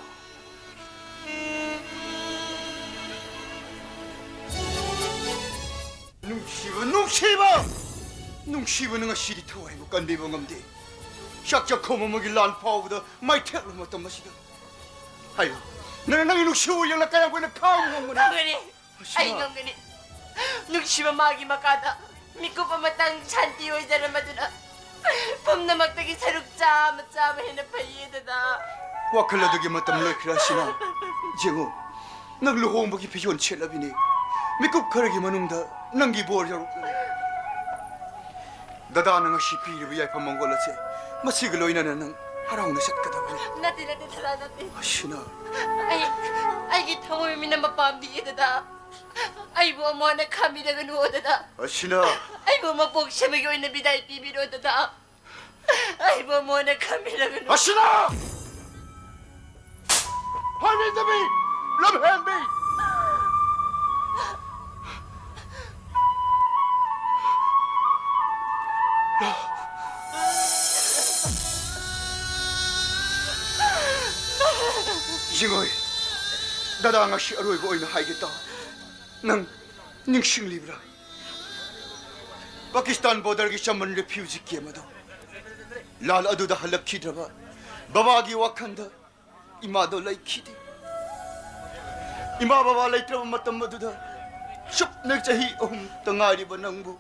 ꯅꯨꯡꯁꯤꯕ! ꯅꯨꯡꯁꯤꯕꯅ ꯉꯁꯤꯗꯤ ꯊꯋꯥꯏꯕꯨ ꯀꯟꯕꯤꯕ ꯉꯝꯗꯦ꯫ ꯆꯥꯛ ꯆꯥꯛꯈꯣꯝ ꯑꯃꯒꯤ ꯂꯥꯟ ꯐꯥꯎꯕꯗ ꯃꯩꯊꯦꯛꯂꯕ ꯃꯇꯝ ꯑꯁꯤꯗ꯫ ꯍꯥꯏꯌꯨ, ꯅꯪꯅ ꯅꯪꯒꯤ ꯅꯨꯡꯁꯤꯕ ꯎꯌꯦꯡꯅ ꯀꯌꯥꯝ ꯀꯨꯏꯅ ꯈꯥꯡꯕ ꯉꯝꯒꯅꯤ? ꯉꯝꯒꯅꯤ꯫ ꯑꯩ ꯍꯁꯤꯅꯥ꯫ ꯉꯝꯒꯅꯤ꯫ ꯅꯨꯡꯁꯤꯕ ꯃꯥꯒꯤ ꯃꯈꯥꯗ ꯃꯤꯀꯨꯞ ꯑꯃꯇꯪ ꯁꯥꯟꯇꯤ ꯑꯣꯏꯖꯔꯝꯃꯗꯨꯅ ꯄꯨꯝꯅꯃꯛꯇꯒꯤ ꯁꯔꯨꯛ ꯆꯥꯝꯃ, ꯆꯥꯝꯃ ꯍꯦꯟꯅ ꯐꯩꯌꯦ, ꯗꯗꯥ꯫ ꯋꯥꯈꯜ ꯑꯗꯨꯒꯤ ꯃꯇꯝ ꯂꯣꯏꯈ꯭ꯔꯦ, ꯍꯁꯤꯅꯥ꯫ ꯌꯦꯡꯉꯨ, ꯅꯪ ꯂꯨꯍꯣꯡꯕꯒꯤ ꯐꯤꯖꯣꯜ ꯁꯦꯠꯂꯕꯤꯅꯤ꯫ ꯃꯤꯀꯨꯞ ꯈꯔꯒꯤ ꯃꯅꯨꯡꯗ ꯅꯪꯒꯤ ꯕꯣꯔ ꯌꯧꯔꯛꯂꯅꯤ꯫ ꯗꯗꯥꯅ ꯉꯁꯤ ꯄꯤꯔꯤꯕ ꯌꯥꯏꯐ ꯃꯪꯒꯣꯜ ꯑꯁꯦ ꯃꯁꯤꯒ ꯂꯣꯏꯅꯅ ꯅꯪ ꯍꯔꯥꯎꯅ ꯆꯠꯀꯗꯕꯅꯤ꯫ ꯅꯠꯇꯦ, ꯅꯠꯇꯦ, ꯗꯗꯥ, ꯅꯠꯇꯦ꯫ ꯍꯁꯤꯅꯥ꯫ ꯑꯩ, ꯑꯩꯒꯤ ꯊꯃꯣꯏ ꯃꯤꯅꯝꯕ ꯄꯥꯝꯕꯤꯌꯦ, ꯗꯗꯥ꯫ ꯑꯩꯕꯨ ꯑꯃꯨꯛ ꯍꯟꯅ ꯈꯥꯝꯕꯤꯔꯒꯅꯨ, ꯗꯗꯥ꯫ ꯍꯁꯤꯅꯥ꯫ ꯑꯩꯕꯨ ꯃꯄꯣꯛ ꯁꯦꯝꯕꯒꯤ ꯑꯣꯏꯅ ꯕꯤꯗꯥꯏ ꯄꯤꯕꯤꯔꯣ, ꯗꯗꯥ꯫ ꯑꯩꯕꯨ ꯑꯃꯨꯛ ꯍꯟꯅ ꯈꯥꯝꯕꯤꯔꯒꯅꯨ꯫ ꯍꯁꯤꯅꯥ! ꯍꯥꯏꯕꯤꯗꯕꯤ! ꯂꯝꯍꯦꯟꯕꯤ! ꯌꯦꯡꯉꯣꯏ, ꯗꯗꯥ, ꯉꯁꯤ ꯑꯔꯣꯏꯕ ꯑꯣꯏꯅ ꯍꯥꯏꯒꯦ ꯇꯥꯎ꯫ ꯅꯪ ꯅꯤꯡꯁꯤꯡꯂꯤꯕ꯭ꯔꯥ? ꯄꯥꯀꯤꯁꯇꯥꯟ ꯕꯣꯔꯗꯔꯒꯤ ꯆꯃꯟ ꯔꯤꯐ꯭ꯌꯨꯖꯤ ꯀꯦꯝ ꯑꯗꯣ, ꯂꯥꯟ ꯑꯗꯨꯗ ꯍꯜꯂꯛꯈꯤꯗ꯭ꯔꯕ ꯕꯕꯥꯒꯤ ꯋꯥꯈꯜꯗ ꯏꯃꯥꯗꯣ ꯂꯩꯈꯤꯗꯦ꯫ ꯏꯃꯥ ꯕꯕꯥ ꯂꯩꯇ꯭ꯔꯕ ꯃꯇꯝ ꯑꯗꯨꯗ ꯆꯨꯞꯅ ꯆꯍꯤ ꯑꯍꯨꯝꯇ ꯉꯥꯏꯔꯤꯕ ꯅꯪꯕꯨ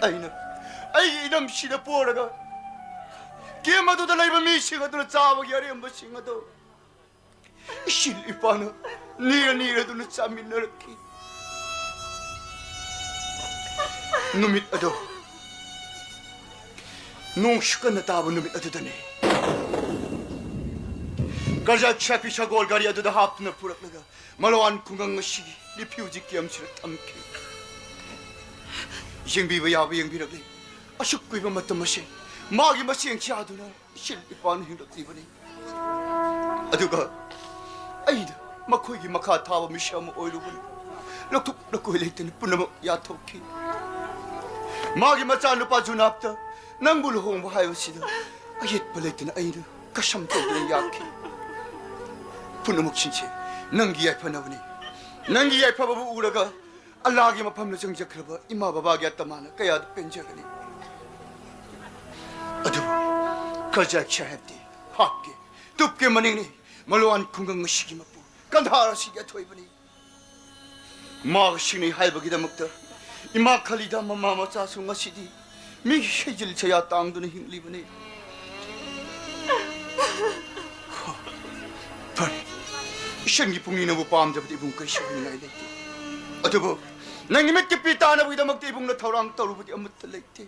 ꯑꯩꯅ ꯑꯩꯒꯤ ꯏꯅꯝꯁꯤꯗ ꯄꯣꯔꯒ ꯀꯦꯝ ꯑꯗꯨꯗ ꯂꯩꯕ ꯃꯤꯁꯤꯡ ꯑꯗꯨꯅ ꯆꯥꯕꯒꯤ ꯑꯔꯦꯝꯕꯁꯤꯡ ꯑꯗꯨ ꯏꯆꯤꯜ ꯏꯄꯥꯅ ꯅꯤꯔ ꯅꯤꯔꯗꯨꯅ ꯆꯥꯃꯤꯟꯅꯔꯛꯈꯤ꯫ ꯅꯨꯃꯤꯠ ꯑꯗꯣ, ꯅꯣꯡꯁꯨ ꯀꯟꯅ ꯇꯥꯕ ꯅꯨꯃꯤꯠ ꯑꯗꯨꯗꯅꯤ꯫ ꯀꯔꯖꯥꯛ ꯁꯥꯐꯤ ꯁꯒꯣꯜ ꯒꯥꯔꯤ ꯑꯗꯨꯗ ꯍꯥꯞꯇꯨꯅ ꯄꯨꯔꯛꯂꯒ ꯃꯂꯋꯥꯟ ꯈꯨꯡꯒꯪ ꯑꯁꯤꯒꯤ ꯔꯤꯐ꯭ꯌꯨꯖꯤ ꯀꯦꯝꯁꯤꯗ ꯊꯝꯈꯤ꯫ ꯌꯦꯡꯕꯤꯕ ꯌꯥꯕ ꯌꯦꯡꯕꯤꯔꯛꯂꯤ꯫ ꯑꯁꯨꯛ ꯀꯨꯏꯕ ꯃꯇꯝ ꯑꯁꯤ ꯃꯥꯒꯤ ꯃꯆꯦꯡ ꯆꯥꯗꯨꯅ ꯏꯆꯤꯜ ꯏꯄꯥꯅ ꯍꯤꯡꯂꯛꯂꯤꯕꯅꯤ꯫ ꯑꯗꯨꯒ ꯑꯩꯅ ꯃꯈꯣꯏꯒꯤ ꯃꯈꯥ ꯊꯥꯕ ꯃꯤꯁꯛ ꯑꯃ ꯑꯣꯏꯔꯨꯕꯅꯤ꯫ ꯂꯧꯊꯣꯛ ꯂꯧꯀꯣꯏ ꯂꯩꯇꯅ ꯄꯨꯝꯅꯃꯛ ꯌꯥꯊꯣꯛꯈꯤ꯫ ꯃꯥꯒꯤ ꯃꯆꯥꯅꯨꯄꯥ ꯖꯨꯅꯥꯞꯇ ꯅꯪꯕꯨ ꯂꯨꯍꯣꯡꯕ ꯍꯥꯏꯕꯁꯤꯗ ꯑꯌꯦꯠꯄ ꯂꯩꯇꯅ ꯑꯩꯅ ꯀꯁꯝ ꯇꯧꯗꯨꯅ ꯌꯥꯈꯤ꯫ ꯄꯨꯝꯅꯃꯛꯁꯤꯡꯁꯦ ꯅꯪꯒꯤ ꯌꯥꯏꯐꯅꯕꯅꯤ꯫ ꯅꯪꯒꯤ ꯌꯥꯏꯐꯕꯕꯨ ꯎꯔꯒ ꯑꯜꯂꯥꯒꯤ ꯃꯐꯝꯗ ꯆꯪꯖꯈ꯭ꯔꯕ ꯏꯃꯥ ꯕꯕꯥꯒꯤ ꯑꯇꯃꯥꯅ ꯀꯌꯥꯗ ꯄꯦꯟꯖꯒꯅꯤ꯫ ꯑꯗꯨꯕꯨ ꯀꯖꯥꯛ ꯁꯥꯍꯦꯕꯇꯤ ꯍꯥꯠꯀꯦ ꯇꯨꯞꯀꯦ ꯃꯅꯤꯡꯅꯤ꯫ ꯃꯂꯋꯥꯟ ꯈꯨꯡꯒꯪ ꯑꯁꯤꯒꯤ ꯃꯄꯨ, ꯀꯟꯙꯥꯔ ꯑꯁꯤꯒꯤ ꯑꯊꯣꯏꯕꯅꯤ꯫ ꯃꯥꯒ ꯁꯤꯡꯅꯩ ꯍꯥꯏꯕꯒꯤꯗꯃꯛꯇ ꯏꯃꯥ ꯈꯂꯤꯗꯥ ꯃꯃꯥ ꯃꯆꯥꯁꯨ ꯉꯁꯤꯗꯤ ꯃꯤꯒꯤ ꯁꯩꯖꯤꯜ ꯁꯌꯥ ꯇꯥꯡꯗꯨꯅ ꯍꯤꯡꯂꯤꯕꯅꯤ꯫ ꯐꯔꯦ, ꯏꯁꯟꯒꯤ ꯄꯨꯛꯅꯤꯡꯅꯕꯨ ꯄꯥꯝꯗꯕꯗꯤ ꯏꯕꯨꯡ ꯀꯔꯤꯁꯨ ꯍꯥꯏꯅꯤꯡꯉꯥꯏ ꯂꯩꯇꯦ꯫ ꯑꯗꯨꯕꯨ ꯅꯪꯒꯤ ꯃꯤꯠꯀꯤ ꯄꯤ ꯇꯥꯅꯕꯒꯤꯗꯃꯛꯇ ꯏꯕꯨꯡꯅ ꯊꯧꯔꯥꯡ ꯇꯧꯔꯨꯕꯗꯤ ꯑꯃꯠꯇ ꯂꯩꯇꯦ꯫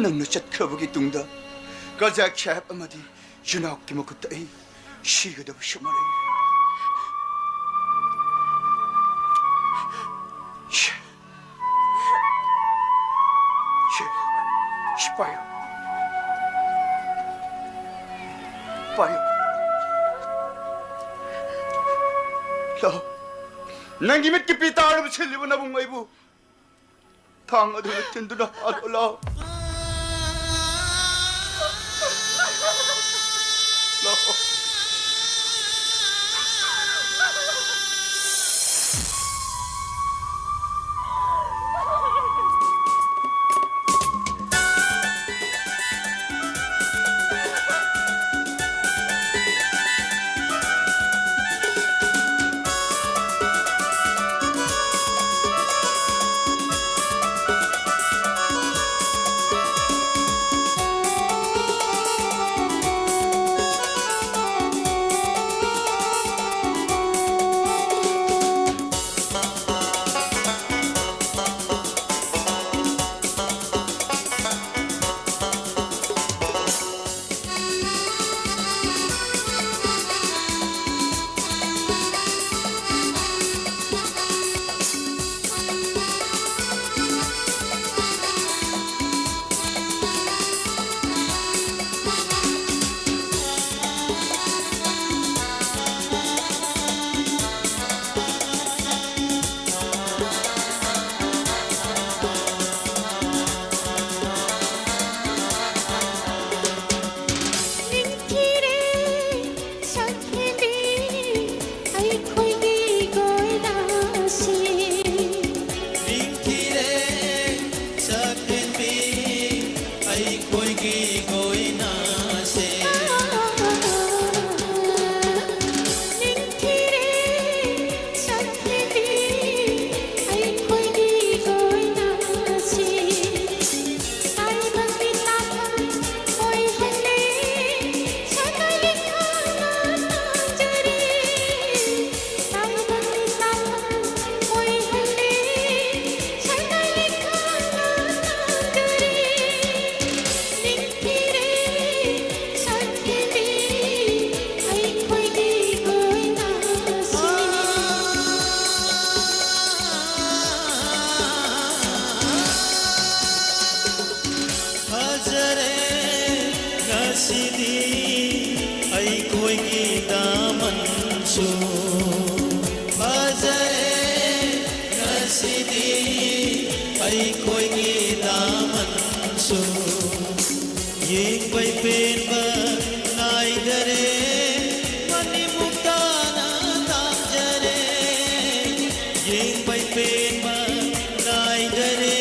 ꯅꯪꯅ ꯆꯠꯈ꯭ꯔꯕꯒꯤ ꯇꯨꯡꯗ ꯀꯖꯥꯛ ꯁꯥꯍꯦꯕ ꯑꯃꯗꯤ ꯖꯨꯅꯥꯎꯒꯤ ꯃꯈꯨꯠꯇ ꯑꯩ ꯁꯤꯒꯗꯕꯁꯨ ꯃꯔꯩ꯫ ꯁꯦ, ꯁꯦ, ꯁꯤ ꯄꯥꯏꯌꯨ꯫ ꯄꯥꯏꯌꯨ꯫ ꯂꯥꯛꯑꯣ꯫ ꯅꯪꯒꯤ ꯃꯤꯠꯀꯤ ꯄꯤ ꯇꯥꯔꯕ ꯁꯤꯜꯂꯤꯕ ꯅꯕꯨꯡ ꯑꯩꯕꯨ ꯊꯥꯡ ꯑꯗꯨꯅ ꯊꯤꯟꯗꯨꯅ ꯍꯥꯠꯂꯣ ꯂꯥꯛꯑꯣ꯫ ꯂꯥꯛꯑꯣ꯫ ꯁꯤꯗꯤ ꯑꯩꯈꯣꯏꯒꯤ ꯗꯥꯃꯟꯁꯨ ꯌꯦꯡꯕꯩ ꯄꯦꯟꯕ ꯅꯥꯏꯗꯔꯦ꯫ ꯃꯅꯤꯃꯨꯛꯇꯥꯅ ꯇꯥꯡꯖꯔꯦ꯫ ꯌꯦꯡꯕꯩ ꯄꯦꯟꯕ ꯅꯥꯏꯗꯔꯦ꯫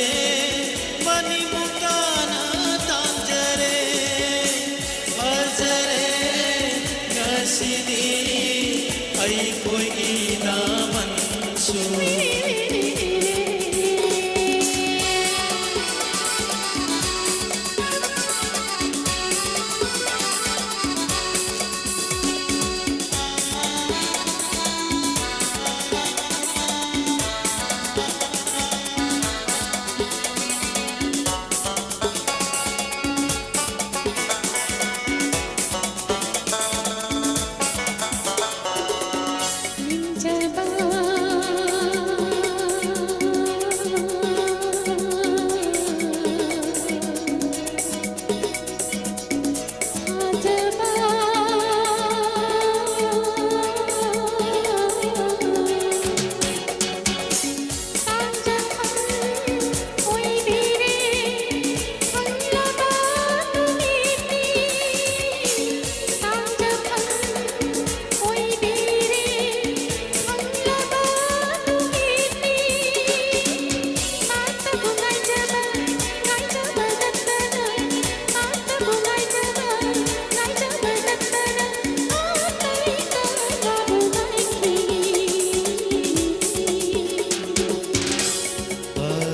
ꯃꯅꯤꯃꯨꯛꯇꯥꯅ ꯇꯥꯡꯖꯔꯦ꯫ ꯐꯖꯔꯦ ꯉꯁꯤꯗꯤ ꯑꯩꯈꯣꯏꯒꯤ ꯗꯥꯃꯟꯁꯨ꯫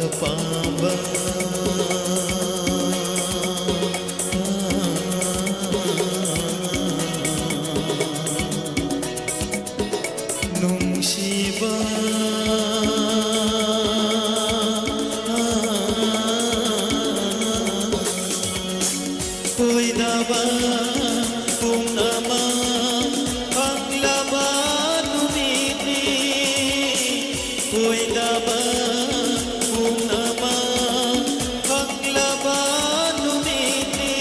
ꯑꯄꯥꯝꯕ ꯅꯨꯡꯁꯤꯕ ꯀꯣꯏꯗꯕ ꯄꯨꯝꯅꯃꯛ ꯐꯪꯂꯕ ꯅꯨꯃꯤꯠꯅꯤ꯫ ꯀꯣꯏꯗꯕ ꯄꯨꯝꯅꯃꯛ ꯐꯪꯂꯕ ꯅꯨꯃꯤꯠꯅꯤ꯫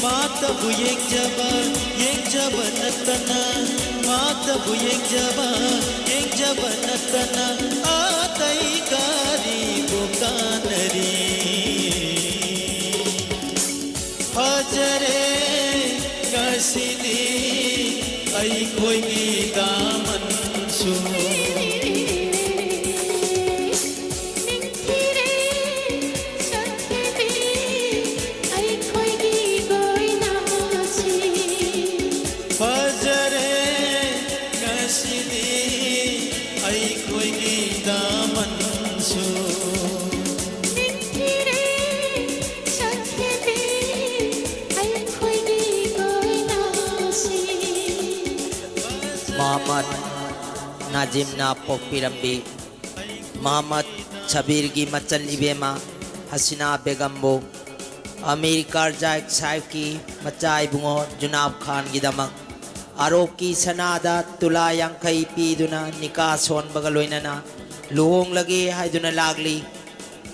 ꯃꯥꯇꯕꯨ ꯌꯦꯡꯖꯕ, ꯌꯦꯡꯖꯕ ꯅꯠꯇꯅ ꯃꯥ ꯇꯕꯨ ꯌꯦꯡꯖꯕ, ꯌꯦꯡꯖꯕ ꯅꯠꯇꯅ ꯑꯇꯩ ꯀꯔꯤꯕꯨ ꯀꯥꯟꯅꯔꯤ? ꯐꯖꯔꯦ ꯉꯁꯤꯗꯤ ꯑꯩꯈꯣꯏꯒꯤ ꯗꯥꯃꯟꯁꯨ꯫ ꯅꯤꯡꯊꯤꯔꯦ ꯁꯛꯍꯦꯟꯕꯤ ꯑꯩꯈꯣꯏꯒꯤ ꯀꯣꯏꯅꯥꯁꯤ꯫ ꯐꯖꯔꯦ ꯉꯁꯤꯗꯤ ꯑꯩꯈꯣꯏꯒꯤ ꯗꯥꯃꯟꯁꯨ꯫ ꯅꯤꯡꯊꯤꯔꯦ ꯁꯛꯍꯦꯟꯕꯤ ꯑꯩꯈꯣꯏꯒꯤ ꯀꯣꯏꯅꯥꯁꯤ꯫ ꯃꯣꯍꯝꯃꯗ ꯅꯥꯖꯤꯝꯅ ꯄꯣꯛꯄꯤꯔꯝꯕꯤ ꯃꯣꯍꯝꯃꯗ ꯁꯕꯤꯔꯒꯤ ꯃꯆꯜ ꯏꯕꯦꯝꯃ ꯍꯁꯤꯅꯥ ꯕꯦꯒꯝꯕꯨ ꯑꯃꯤꯔ ꯀꯥꯔꯖꯥꯏ ꯁꯥꯍꯤꯕꯀꯤ ꯃꯆꯥ ꯏꯕꯨꯡꯉꯣ ꯖꯨꯅꯥꯕ ꯈꯥꯟꯒꯤꯗꯃꯛ ꯑꯔꯣꯛꯀꯤ ꯁꯅꯥꯗ ꯇꯨꯂꯥ ꯌꯥꯡꯈꯩ ꯄꯤꯗꯨꯅ ꯅꯤꯀꯥ ꯁꯣꯟꯕꯒ ꯂꯣꯏꯅꯅ ꯂꯨꯍꯣꯡꯂꯒꯦ ꯍꯥꯏꯗꯨꯅ ꯂꯥꯛꯂꯤ꯫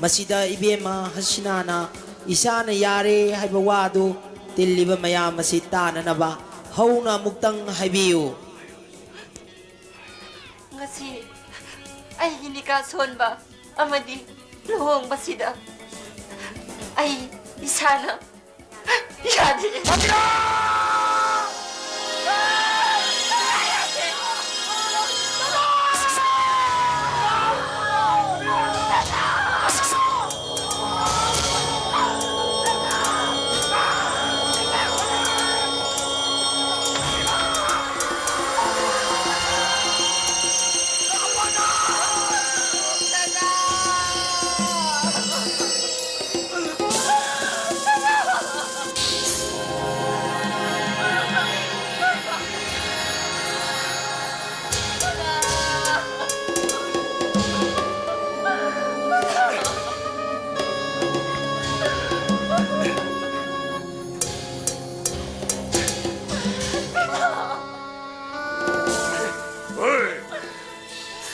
ꯃꯁꯤꯗ ꯏꯕꯦꯝꯃ ꯍꯁꯤꯅꯥꯅ ꯏꯁꯥꯅ ꯌꯥꯔꯦ ꯍꯥꯏꯕ ꯋꯥꯗꯨ ꯇꯤꯜꯂꯤꯕ ꯃꯌꯥꯝ ꯑꯁꯤ ꯇꯥꯅꯅꯕ ꯍꯧꯅ ꯑꯃꯨꯛꯇꯪ ꯍꯥꯏꯕꯤꯌꯨ꯫ ꯉꯁꯤ ꯑꯩꯒꯤ ꯅꯤꯀꯥ ꯁꯣꯟꯕ ꯑꯃꯗꯤ ꯂꯨꯍꯣꯡꯕꯁꯤꯗ ꯑꯩ ꯏꯁꯥꯅ ꯌꯥꯗꯦ꯫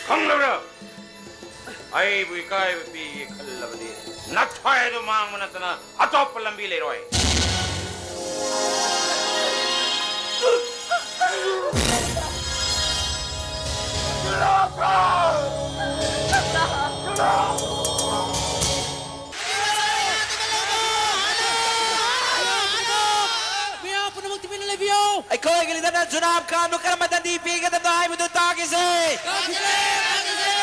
ꯈꯪꯂꯕ꯭ꯔꯥ? ꯑꯩꯕꯨ ꯏꯀꯥꯏꯕ ꯄꯤꯒꯦ ꯈꯜꯂꯕꯗꯤ ꯅꯊ꯭ꯋꯥꯏ ꯑꯗꯨ ꯃꯥꯡꯕ ꯅꯠꯇꯅ ꯑꯇꯣꯞꯄ ꯂꯝꯕꯤ ꯂꯩꯔꯣꯏ꯫ ꯃꯤꯌꯥꯝ ꯄꯨꯝꯅꯃꯛ ꯇꯨꯃꯤꯟꯅ ꯂꯩꯕꯤꯌꯨ꯫ ꯑꯩꯈꯣꯏꯒꯤ ꯂꯤꯗꯔꯅ ꯖꯨꯅꯥꯕ ꯈꯥꯟꯕꯨ ꯀꯔꯝꯕ ꯗꯟꯗꯤ ꯄꯤꯒꯗꯕꯅꯣ ꯍꯥꯏꯕꯗꯨ ꯇꯥꯈꯤꯁꯦ꯫ ꯇꯥꯈꯤꯁꯦ, ꯇꯥꯈꯤꯁꯦ꯫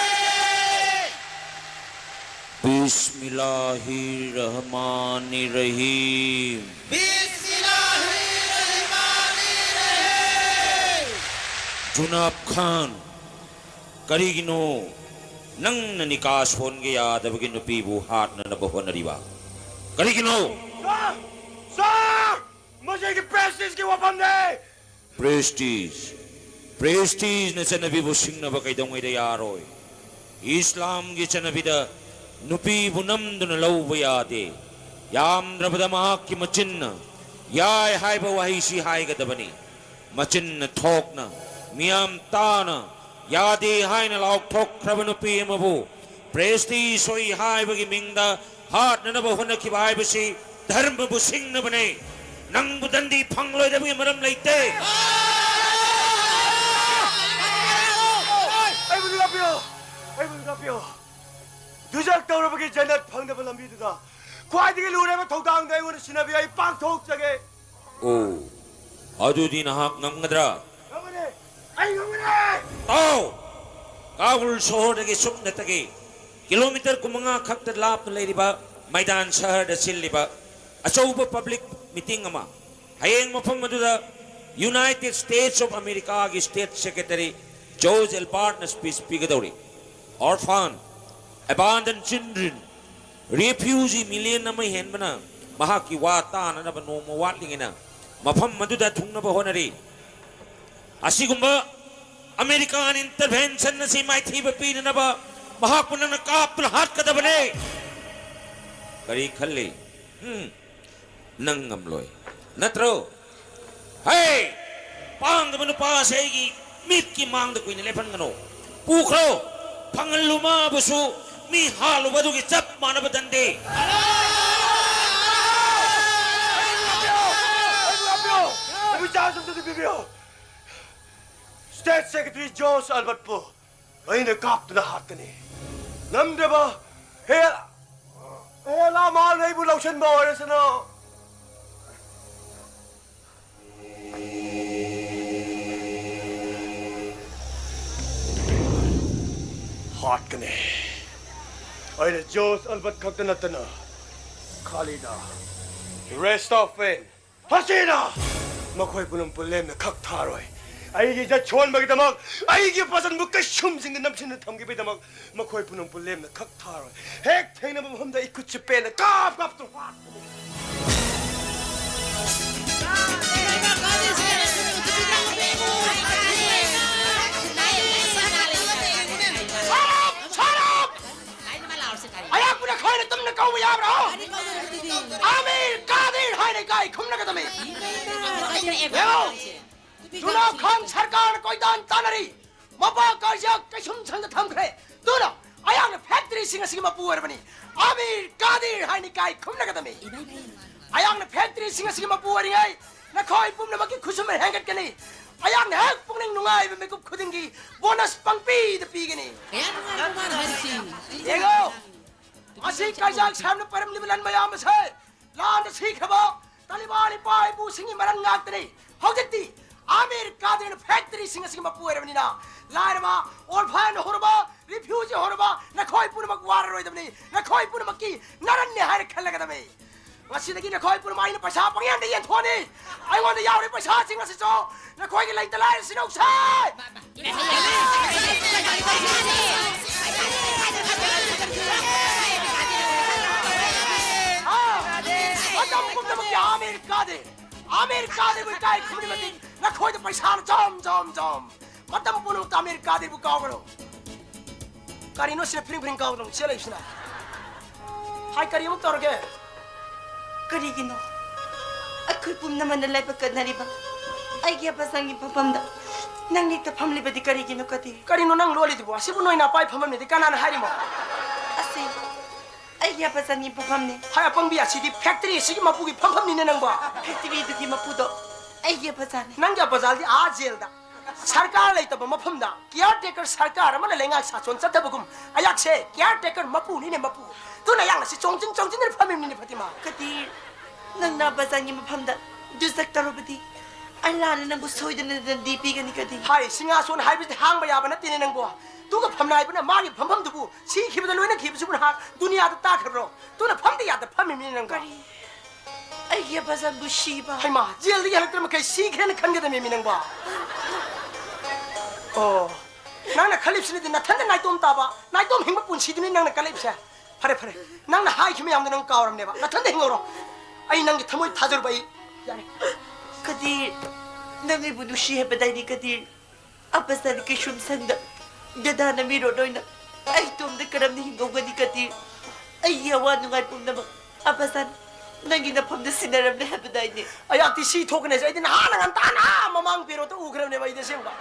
ꯕꯤꯁꯃꯤꯜꯂꯥꯍꯤꯔ ꯔꯍꯃꯥꯅꯤꯔ ꯔꯍꯤꯝ꯫ ꯕꯤꯁꯃꯤꯜꯂꯥꯍꯤꯔ ꯔꯍꯃꯥꯅꯤꯔ ꯔꯍꯤꯝ꯫ ꯖꯨꯅꯥꯕ ꯈꯥꯟ, ꯀꯔꯤꯒꯤꯅꯣ ꯅꯪꯅ ꯅꯤꯀꯥ ꯁꯣꯟꯒꯦ ꯌꯥꯗꯕꯒꯤ ꯅꯨꯄꯤꯕꯨ ꯍꯥꯠꯅꯅꯕ ꯍꯣꯠꯅꯔꯤꯕ? ꯀꯔꯤꯒꯤꯅꯣ? ꯁꯥꯔ! ꯁꯥꯔ! ꯃꯁꯤꯒꯤ ꯄ꯭ꯔꯦꯁꯇꯤꯖꯀꯤ ꯋꯥꯐꯝꯅꯦ! ꯄ꯭ꯔꯦꯁꯇꯤꯖ, ꯄ꯭ꯔꯦꯁꯇꯤꯖꯅ ꯆꯠꯅꯕꯤꯕꯨ ꯁꯤꯡꯅꯕ ꯀꯩꯗꯧꯉꯩꯗ ꯌꯥꯔꯣꯏ꯫ ꯏꯁꯂꯥꯝꯒꯤ ꯆꯠꯅꯕꯤꯗ ꯅꯨꯄꯤꯕꯨ ꯅꯝꯗꯨꯅ ꯂꯧꯕ ꯌꯥꯗꯦ꯫ ꯌꯥꯝꯗ꯭ꯔꯕꯗ ꯃꯍꯥꯛꯀꯤ ꯃꯆꯤꯟꯅ "ꯌꯥꯏ" ꯍꯥꯏꯕ ꯋꯥꯍꯩꯁꯤ ꯍꯥꯏꯒꯗꯕꯅꯤ꯫ ꯃꯆꯤꯟꯅ ꯊꯣꯛꯅ, ꯃꯤꯌꯥꯝ ꯇꯥꯅ "ꯌꯥꯗꯦ" ꯍꯥꯏꯅ ꯂꯥꯎꯊꯣꯛꯈ꯭ꯔꯕ ꯅꯨꯄꯤ ꯑꯃꯕꯨ ꯄ꯭ꯔꯦꯁꯇꯤꯖ ꯁꯣꯏ ꯍꯥꯏꯕꯒꯤ ꯃꯤꯡꯗ ꯍꯥꯠꯅꯅꯕ ꯍꯣꯠꯅꯈꯤꯕ ꯍꯥꯏꯕꯁꯤ ꯙꯔꯃꯕꯨ ꯁꯤꯡꯅꯕꯅꯦ꯫ ꯅꯪꯕꯨ ꯗꯟꯗꯤ ꯐꯪꯂꯣꯏꯗꯕꯒꯤ ꯃꯔꯝ ꯂꯩꯇꯦ꯫ ꯑꯩꯕꯨ ꯉꯥꯛꯄꯤꯌꯨ! ꯑꯩꯕꯨ ꯉꯥꯛꯄꯤꯌꯨ! ꯗꯨꯖꯈ ꯇꯧꯔꯕꯒꯤ ꯖꯟꯅꯠ ꯐꯪꯅꯕ ꯂꯝꯕꯤꯗꯨꯗ ꯈ꯭ꯋꯥꯏꯗꯒꯤ ꯂꯨꯔꯕ ꯊꯧꯗꯥꯡꯗ ꯑꯩꯉꯣꯟꯗ ꯁꯤꯟꯅꯕꯤꯌꯨ꯫ ꯑꯩ ꯄꯥꯡꯊꯣꯛꯆꯒꯦ꯫ ꯑꯣ, ꯑꯗꯨꯗꯤ ꯅꯍꯥꯛ ꯉꯝꯒꯗ꯭ꯔꯥ? ꯉꯝꯒꯅꯤ! ꯑꯩ ꯉꯝꯒꯅꯤ! ꯇꯥꯎ! ꯀꯥꯕꯨꯜ ꯁꯣꯍꯣꯔꯗꯒꯤ ꯁꯨꯞꯅꯇꯒꯤ ꯀꯤꯂꯣꯃꯤꯇꯔ ꯀꯨꯟꯃꯉꯥ ꯈꯛꯇ ꯂꯥꯞꯅ ꯂꯩꯔꯤꯕ ꯃꯩꯗꯥꯟ ꯁꯍꯔꯗ ꯁꯤꯜꯂꯤꯕ ꯑꯆꯧꯕ ꯄꯕ꯭ꯂꯤꯛ ꯃꯤꯇꯤꯡ ꯑꯃ, ꯍꯌꯦꯡ ꯃꯐꯝ ꯑꯗꯨꯗ ꯌꯨꯅꯥꯏꯇꯦꯗ ꯁ꯭ꯇꯦꯠꯁ ꯑꯣꯐ ꯑꯃꯦꯔꯤꯀꯥꯒꯤ ꯁ꯭ꯇꯦꯠ ꯁꯦꯀ꯭ꯔꯦꯇꯔꯤ ꯖꯣꯔꯖ ꯑꯦꯜꯕꯥꯔꯠꯅ ꯁ꯭ꯄꯤꯆ ꯄꯤꯒꯗꯧꯔꯤ꯫ Orphan, abandoned children, refugee million ꯑꯃ ꯍꯦꯟꯕꯅ ꯃꯍꯥꯛꯀꯤ ꯋꯥ ꯇꯥꯅꯅꯕ ꯅꯣꯡꯃ ꯋꯥꯠꯂꯤꯉꯩꯅ ꯃꯐꯝ ꯑꯗꯨꯗ ꯊꯨꯡꯅꯕ ꯍꯣꯠꯅꯔꯤ꯫ ꯑꯁꯤꯒꯨꯝꯕ ꯑꯃꯦꯔꯤꯀꯥꯟ ꯏꯟꯇꯔꯚꯦꯟꯁꯟ ꯑꯁꯤ ꯃꯥꯏꯊꯤꯕ ꯄꯤꯅꯅꯕ ꯃꯍꯥꯛꯄꯨ ꯅꯪꯅ ꯀꯥꯞꯇꯨꯅ ꯍꯥꯠꯀꯗꯕꯅꯦ꯫ ꯀꯔꯤ ꯈꯜꯂꯤ? ꯎꯝ, ꯅꯪ ꯉꯝꯂꯣꯏ, ꯅꯠꯇ꯭ꯔꯣ? ꯍꯦ! ꯄꯥꯡꯗꯕ ꯅꯨꯄꯥ ꯑꯁꯦ ꯑꯩꯒꯤ ꯃꯤꯠꯀꯤ ꯃꯥꯡꯗ ꯀꯨꯏꯅ ꯂꯦꯞꯍꯟꯒꯅꯨ꯫ ꯄꯨꯈ꯭ꯔꯣ! ꯐꯪꯍꯜꯂꯨ ꯃꯥꯕꯨꯁꯨ ꯃꯤ ꯍꯥꯠꯂꯨꯕ ꯑꯗꯨꯒꯤ ꯆꯞ ꯃꯥꯟꯅꯕ ꯗꯟꯗꯤ꯫ ꯑꯩꯕꯨ ꯆꯥꯟꯁ ꯑꯝꯇꯗꯤ ꯄꯤꯕꯤꯌꯨ꯫ ꯁ꯭ꯇꯦꯠ ꯁꯦꯀ꯭ꯔꯦꯇꯔꯤ ꯖꯣꯔꯖ ꯑꯦꯜꯕꯥꯔꯠꯄꯨ ꯑꯩꯅ ꯀꯥꯞꯇꯨꯅ ꯍꯥꯠꯀꯅꯤ꯫ ꯉꯝꯗ꯭ꯔꯕ ꯍꯦ, ꯍꯦ, ꯂꯥꯃꯥꯜꯅ ꯑꯩꯕꯨ ꯂꯧꯁꯤꯟꯕ ꯑꯣꯏꯔꯁꯅꯨ꯫ ꯍꯥꯠꯀꯅꯤ꯫ ꯑꯩꯅ ꯖꯣꯁ ꯑꯜꯕꯔꯠ ꯈꯛꯇ ꯅꯠꯇꯅ ꯈꯥꯂꯤꯗ, ꯔꯦꯁꯇꯣꯐꯦꯟ, ꯍꯁꯤꯅꯥ, ꯃꯈꯣꯏ ꯄꯨꯝꯅꯃꯛꯄꯨ ꯂꯦꯝꯅ ꯈꯛ ꯊꯥꯔꯣꯏ꯫ ꯑꯩꯒꯤ ꯏꯖꯠ ꯁꯣꯟꯕꯒꯤꯗꯃꯛ, ꯑꯩꯒꯤ ꯄꯥꯖꯟꯕꯨ ꯀꯩꯁꯨꯝꯁꯤꯡꯗ ꯅꯝꯁꯤꯟꯅ ꯊꯝꯈꯤꯕꯒꯤꯗꯃꯛ ꯃꯈꯣꯏ ꯄꯨꯝꯅꯃꯛꯄꯨ ꯂꯦꯝꯅ ꯈꯛ ꯊꯥꯔꯣꯏ꯫ ꯍꯦꯛ ꯊꯦꯡꯅꯕ ꯃꯐꯝꯗ ꯑꯩ ꯈꯨꯠꯁꯦ ꯄꯦꯟꯅ ꯀꯥꯞ ꯀꯥꯞꯇꯨꯅ ꯍꯥꯠꯀꯅꯤ꯫ Shut up! Shut up! ꯑꯩꯍꯥꯛꯄꯨ ꯅꯈꯣꯏꯅ ꯇꯨꯝꯅ ꯀꯧꯕ ꯌꯥꯕ꯭ꯔꯣ? ꯑꯃꯤꯔ ꯀꯥꯗꯤꯔ ꯍꯥꯏꯅ ꯏꯀꯥꯏ ꯈꯨꯝꯅꯒꯗꯕꯅꯤ꯫ ꯌꯦꯡꯉꯣ, ꯆꯨꯅꯥ ꯈꯥꯟ ꯁꯔꯀꯥꯔꯅ ꯀꯣꯏꯇꯥꯟ ꯇꯥꯟꯅꯔꯤ꯫ ꯃꯄꯥ ꯀꯥꯏꯖꯥꯛ ꯀꯩꯁꯨꯝ ꯁꯪꯗ ꯊꯝꯈ꯭ꯔꯦ꯫ ꯑꯗꯨꯅ ꯑꯩꯍꯥꯛꯅ ꯐꯦꯛꯇꯔꯤꯁꯤꯡ ꯑꯁꯤꯒꯤ ꯃꯄꯨ ꯑꯣꯏꯔꯕꯅꯤ꯫ ꯑꯃꯤꯔ ꯀꯥꯗꯤꯔ ꯍꯥꯏꯅ ꯏꯀꯥꯏ ꯈꯨꯝꯅꯒꯗꯕꯅꯤ꯫ ꯑꯩꯍꯥꯛꯅ ꯐꯦꯛꯇꯔꯤꯁꯤꯡ ꯑꯁꯤꯒꯤ ꯃꯄꯨ ꯑꯣꯏꯔꯤꯉꯩ ꯅꯈꯣꯏ ꯄꯨꯝꯅꯃꯛꯀꯤ ꯈꯨꯠꯁꯨꯃꯟ ꯍꯦꯟꯒꯠꯀꯅꯤ꯫ ꯑꯩꯍꯥꯛꯅ ꯍꯦꯛ ꯄꯨꯛꯅꯤꯡ ꯅꯨꯡꯉꯥꯏꯕ ꯃꯤꯀꯨꯞ ꯈꯨꯗꯤꯡꯒꯤ ꯕꯣꯅꯁ ꯄꯪꯄꯤꯗ ꯄꯤꯒꯅꯤ꯫ ꯀꯌꯥ ꯅꯨꯡꯉꯥꯏꯕ ꯃꯥꯅ ꯍꯥꯏꯔꯤꯁꯤ? ꯌꯦꯡꯉꯣ, ꯑꯁꯤ ꯀꯥꯏꯖꯥꯛ ꯁꯥꯝꯅ ꯄꯥꯏꯔꯝꯂꯤꯕ ꯂꯟ ꯃꯌꯥꯝ ꯑꯁꯦ ꯂꯥꯟꯗ ꯁꯤꯈ꯭ꯔꯕ ꯇꯥꯂꯤꯕꯥꯟ ꯏꯄꯥ ꯏꯄꯨꯁꯤꯡꯒꯤ ꯃꯔꯟ ꯉꯥꯛꯇꯅꯤ꯫ ꯍꯧꯖꯤꯛꯇꯤ ꯑꯃꯤꯔ ꯀꯥꯗꯤꯔꯅ ꯐꯦꯛꯇꯔꯤꯁꯤꯡ ꯑꯁꯤꯒꯤ ꯃꯄꯨ ꯑꯣꯏꯔꯕꯅꯤꯅ, ꯂꯥꯏꯔꯕ, ꯑꯣꯔꯐꯥꯟ ꯍꯧꯔꯕ, ꯔꯤꯐ꯭ꯌꯨꯖꯤ ꯍꯧꯔꯕ ꯅꯈꯣꯏ ꯄꯨꯝꯅꯃꯛ ꯋꯥꯔꯔꯣꯏꯗꯕꯅꯤ꯫ ꯅꯈꯣꯏ ꯄꯨꯝꯅꯃꯛꯀꯤ ꯅꯔꯟꯅꯤ ꯍꯥꯏꯅ ꯈꯜꯂꯒꯗꯕꯅꯤ꯫ ꯉꯁꯤꯗꯒꯤ ꯅꯈꯣꯏ ꯄꯨꯝꯅꯃꯛ ꯑꯩꯅ ꯄꯩꯁꯥ ꯄꯪꯌꯥꯟꯗ ꯌꯦꯟꯊꯣꯛꯑꯅꯤ꯫ ꯑꯩꯉꯣꯟꯗ ꯌꯥꯎꯔꯤ ꯄꯩꯁꯥꯁꯤꯡ ꯑꯁꯤꯁꯨ ꯅꯈꯣꯏꯒꯤ ꯂꯩꯇ ꯂꯥꯏꯔ ꯁꯤꯅꯧꯁꯦ꯫ ꯑꯥ, ꯃꯇꯝ ꯄꯨꯝꯅꯃꯛꯀꯤ ꯑꯃꯤꯔ ꯀꯥꯗꯤꯔ, ꯑꯃꯤꯔ ꯀꯥꯗꯤꯔꯕꯨ ꯏꯀꯥꯏ ꯈꯨꯝꯅꯤꯡꯕꯗꯤ ꯅꯈꯣꯏꯗ ꯄꯩꯁꯥꯅ ꯖꯣꯝ, ꯖꯣꯝ, ꯖꯣꯝ꯫ ꯃꯇꯝ ꯄꯨꯝꯅꯃꯛꯇ ꯑꯃꯤꯔ ꯀꯥꯗꯤꯔꯕꯨ ꯀꯥꯎꯒꯅꯨ꯫ ꯀꯔꯤꯅꯣ ꯁꯤꯅ ꯐꯤꯔꯤꯡ ꯐꯤꯔꯤꯡ ꯀꯥꯎꯗꯅ ꯆꯦꯜꯂꯛꯏꯁꯤꯅ? ꯍꯥꯏ, ꯀꯔꯤ ꯑꯃꯨꯛ ꯇꯧꯔꯒꯦ? ꯀꯔꯤꯒꯤꯅꯣ ꯑꯩꯈꯣꯏ ꯄꯨꯝꯅꯃꯛꯅ ꯂꯥꯏꯕꯛ ꯀꯠꯅꯔꯤꯕ ꯑꯩꯒꯤ ꯑꯄꯥꯖꯥꯟꯒꯤ ꯐꯝꯐꯝꯗ ꯅꯪ ꯍꯦꯛꯇ ꯐꯝꯂꯤꯕꯗꯤ ꯀꯔꯤꯒꯤꯅꯣ, ꯀꯥꯗꯤꯔ? ꯀꯔꯤꯅꯣ ꯅꯪ ꯂꯣꯜꯂꯤꯗꯨꯕꯨ? ꯑꯁꯤꯕꯨ ꯅꯣꯏ ꯅꯄꯥꯏ ꯐꯝꯐꯝꯅꯤꯗꯤ ꯀꯅꯥꯅ ꯍꯥꯏꯔꯤꯃꯣ? ꯑꯁꯤ ꯑꯩꯒꯤ ꯑꯄꯥꯖꯥꯟꯒꯤ ꯐꯝꯐꯝꯅꯤ꯫ ꯍꯥꯏ, ꯑꯄꯪꯕꯤ, ꯑꯁꯤꯗꯤ ꯐꯦꯛꯇꯔꯤ ꯑꯁꯤꯒꯤ ꯃꯄꯨꯒꯤ ꯐꯝꯐꯝꯅꯤꯅꯦ ꯅꯪꯕꯣ꯫ ꯐꯦꯛꯇꯔꯤꯗꯨꯒꯤ ꯃꯄꯨꯗꯣ ꯑꯩꯒꯤ ꯑꯄꯥꯖꯥꯟꯅꯤ꯫ ꯅꯪꯒꯤ ꯑꯄꯥꯖꯥꯟꯗꯤ ꯑꯥ ꯖꯦꯜꯗ꯫ ꯁꯔꯀꯥꯔ ꯂꯩꯇꯕ ꯃꯐꯝꯗ ꯀꯤꯌꯥꯔ ꯇꯦꯀꯔ ꯁꯔꯀꯥꯔ ꯑꯃꯅ ꯂꯩꯉꯥꯛ ꯁꯥꯁꯣꯟ ꯆꯠꯊꯕꯒꯨꯝ ꯑꯩꯍꯥꯛꯁꯦ ꯀꯤꯌꯥꯔ ꯇꯦꯀꯔ ꯃꯄꯨꯅꯤꯅꯦ, ꯃꯄꯨ꯫ ꯑꯗꯨꯅ ꯑꯩꯍꯥꯛꯅ ꯁꯤ ꯆꯣꯡꯁꯤꯟ ꯆꯣꯡꯁꯤꯟꯗꯅ ꯐꯝꯃꯤꯕꯅꯤꯅꯦ, ꯐꯇꯤꯃꯥ꯫ ꯀꯗꯤꯔ, ꯅꯪꯅ ꯑꯕꯥꯖꯥꯟꯒꯤ ꯃꯐꯝꯗ ꯗꯨꯖꯛ ꯇꯧꯔꯕꯗꯤ ꯑꯜꯂꯥꯅ ꯅꯪꯕꯨ ꯁꯣꯏꯗꯅ ꯗꯟꯗꯤ ꯄꯤꯒꯅꯤ, ꯀꯗꯤꯔ꯫ ꯍꯥꯏ, ꯁꯤꯡꯍꯥꯁꯣꯟ ꯍꯥꯏꯕꯁꯤꯗꯤ ꯍꯥꯡꯕ ꯌꯥꯕ ꯅꯠꯇꯦꯅꯦ ꯅꯪꯕꯣ꯫ ꯑꯗꯨꯒ ꯐꯝꯅꯥꯏꯕꯅ ꯃꯥꯒꯤ ꯐꯝꯐꯝꯗꯨꯕꯨ ꯁꯤꯈꯤꯕꯗ ꯂꯣꯏꯅꯈꯤꯕꯁꯤꯕꯨ ꯅꯍꯥꯛ ꯗꯨꯅꯤꯌꯥꯗ ꯇꯥꯈ꯭ꯔꯕ꯭ꯔꯣ? ꯑꯗꯨꯅ ꯐꯝꯗ ꯌꯥꯗ ꯐꯝꯃꯤꯕꯅꯤꯅꯦ ꯅꯪꯕꯣ꯫ ꯀꯔꯤ? ꯑꯩꯒꯤ ꯑꯕꯥꯖꯥꯟꯕꯨ ꯁꯤꯕ? ꯍꯩꯃꯥ, ꯖꯦꯜꯗꯒꯤ ꯍꯜꯂꯛꯇ꯭ꯔ ꯃꯈꯩ ꯁꯤꯈ꯭ꯔꯦꯅ ꯈꯟꯒꯗꯕꯅꯦꯃꯤ ꯅꯪꯕꯣ꯫ ꯑꯣ, ꯅꯪꯅ ꯈꯜꯂꯤꯕꯁꯤꯅꯗꯤ ꯅꯊꯟꯗ ꯅꯥꯏꯇꯣꯝ ꯇꯥꯕ, ꯅꯥꯏꯇꯣꯝ ꯍꯤꯡꯕ ꯄꯨꯟꯁꯤꯗꯨꯅꯤ ꯅꯪꯅ ꯀꯜꯂꯛꯏꯕꯁꯦ꯫ ꯐꯔꯦ, ꯐꯔꯦ, ꯅꯪꯅ ꯍꯥꯏꯈꯤꯕ ꯃꯌꯥꯝꯗꯣ ꯅꯪ ꯀꯥꯎꯔꯝꯅꯦꯕ꯫ ꯅꯊꯟꯗ ꯍꯤꯡꯍꯧꯔꯣ꯫ ꯑꯩ ꯅꯪꯒꯤ ꯊꯃꯣꯏ ꯊꯥꯖꯔꯨꯕ ꯑꯩ ꯌꯥꯔꯦ꯫ ꯀꯗꯤꯔ, ꯅꯪ ꯑꯩꯕꯨ ꯅꯨꯡꯁꯤ ꯍꯥꯏꯕꯗꯥꯏꯅꯦ, ꯀꯗꯤꯔ? ꯑꯕꯥꯖꯥꯟ ꯀꯩꯁꯨꯝꯁꯪꯗ ꯗꯗꯥꯅ ꯃꯤꯔꯣꯠ ꯑꯣꯏꯅ ꯑꯩ ꯏꯇꯣꯝꯗ ꯀꯔꯝꯅ ꯍꯤꯡꯍꯧꯒꯅꯤ, ꯀꯗꯤꯔ? ꯑꯩꯒꯤ ꯑꯋꯥ ꯅꯨꯡꯉꯥꯏ ꯄꯨꯝꯅꯃꯛ ꯑꯕꯥꯖꯥꯟ ꯅꯪꯒꯤ ꯅꯐꯝꯗ ꯁꯤꯟꯅꯔꯝꯂꯦ ꯍꯥꯏꯕꯗꯥꯏꯅꯦ? ꯑꯩꯍꯥꯛꯇꯤ ꯁꯤ ꯊꯣꯛꯀꯅꯦꯁꯦ ꯑꯩꯗꯤ ꯅꯍꯥꯟꯅ ꯉꯟꯇꯥꯅ ꯃꯃꯥꯡ ꯄꯦꯔꯣꯠꯇ ꯎꯈ꯭ꯔꯕꯅꯦꯕ ꯑꯩꯗꯤ ꯑꯁꯦꯡꯕ꯫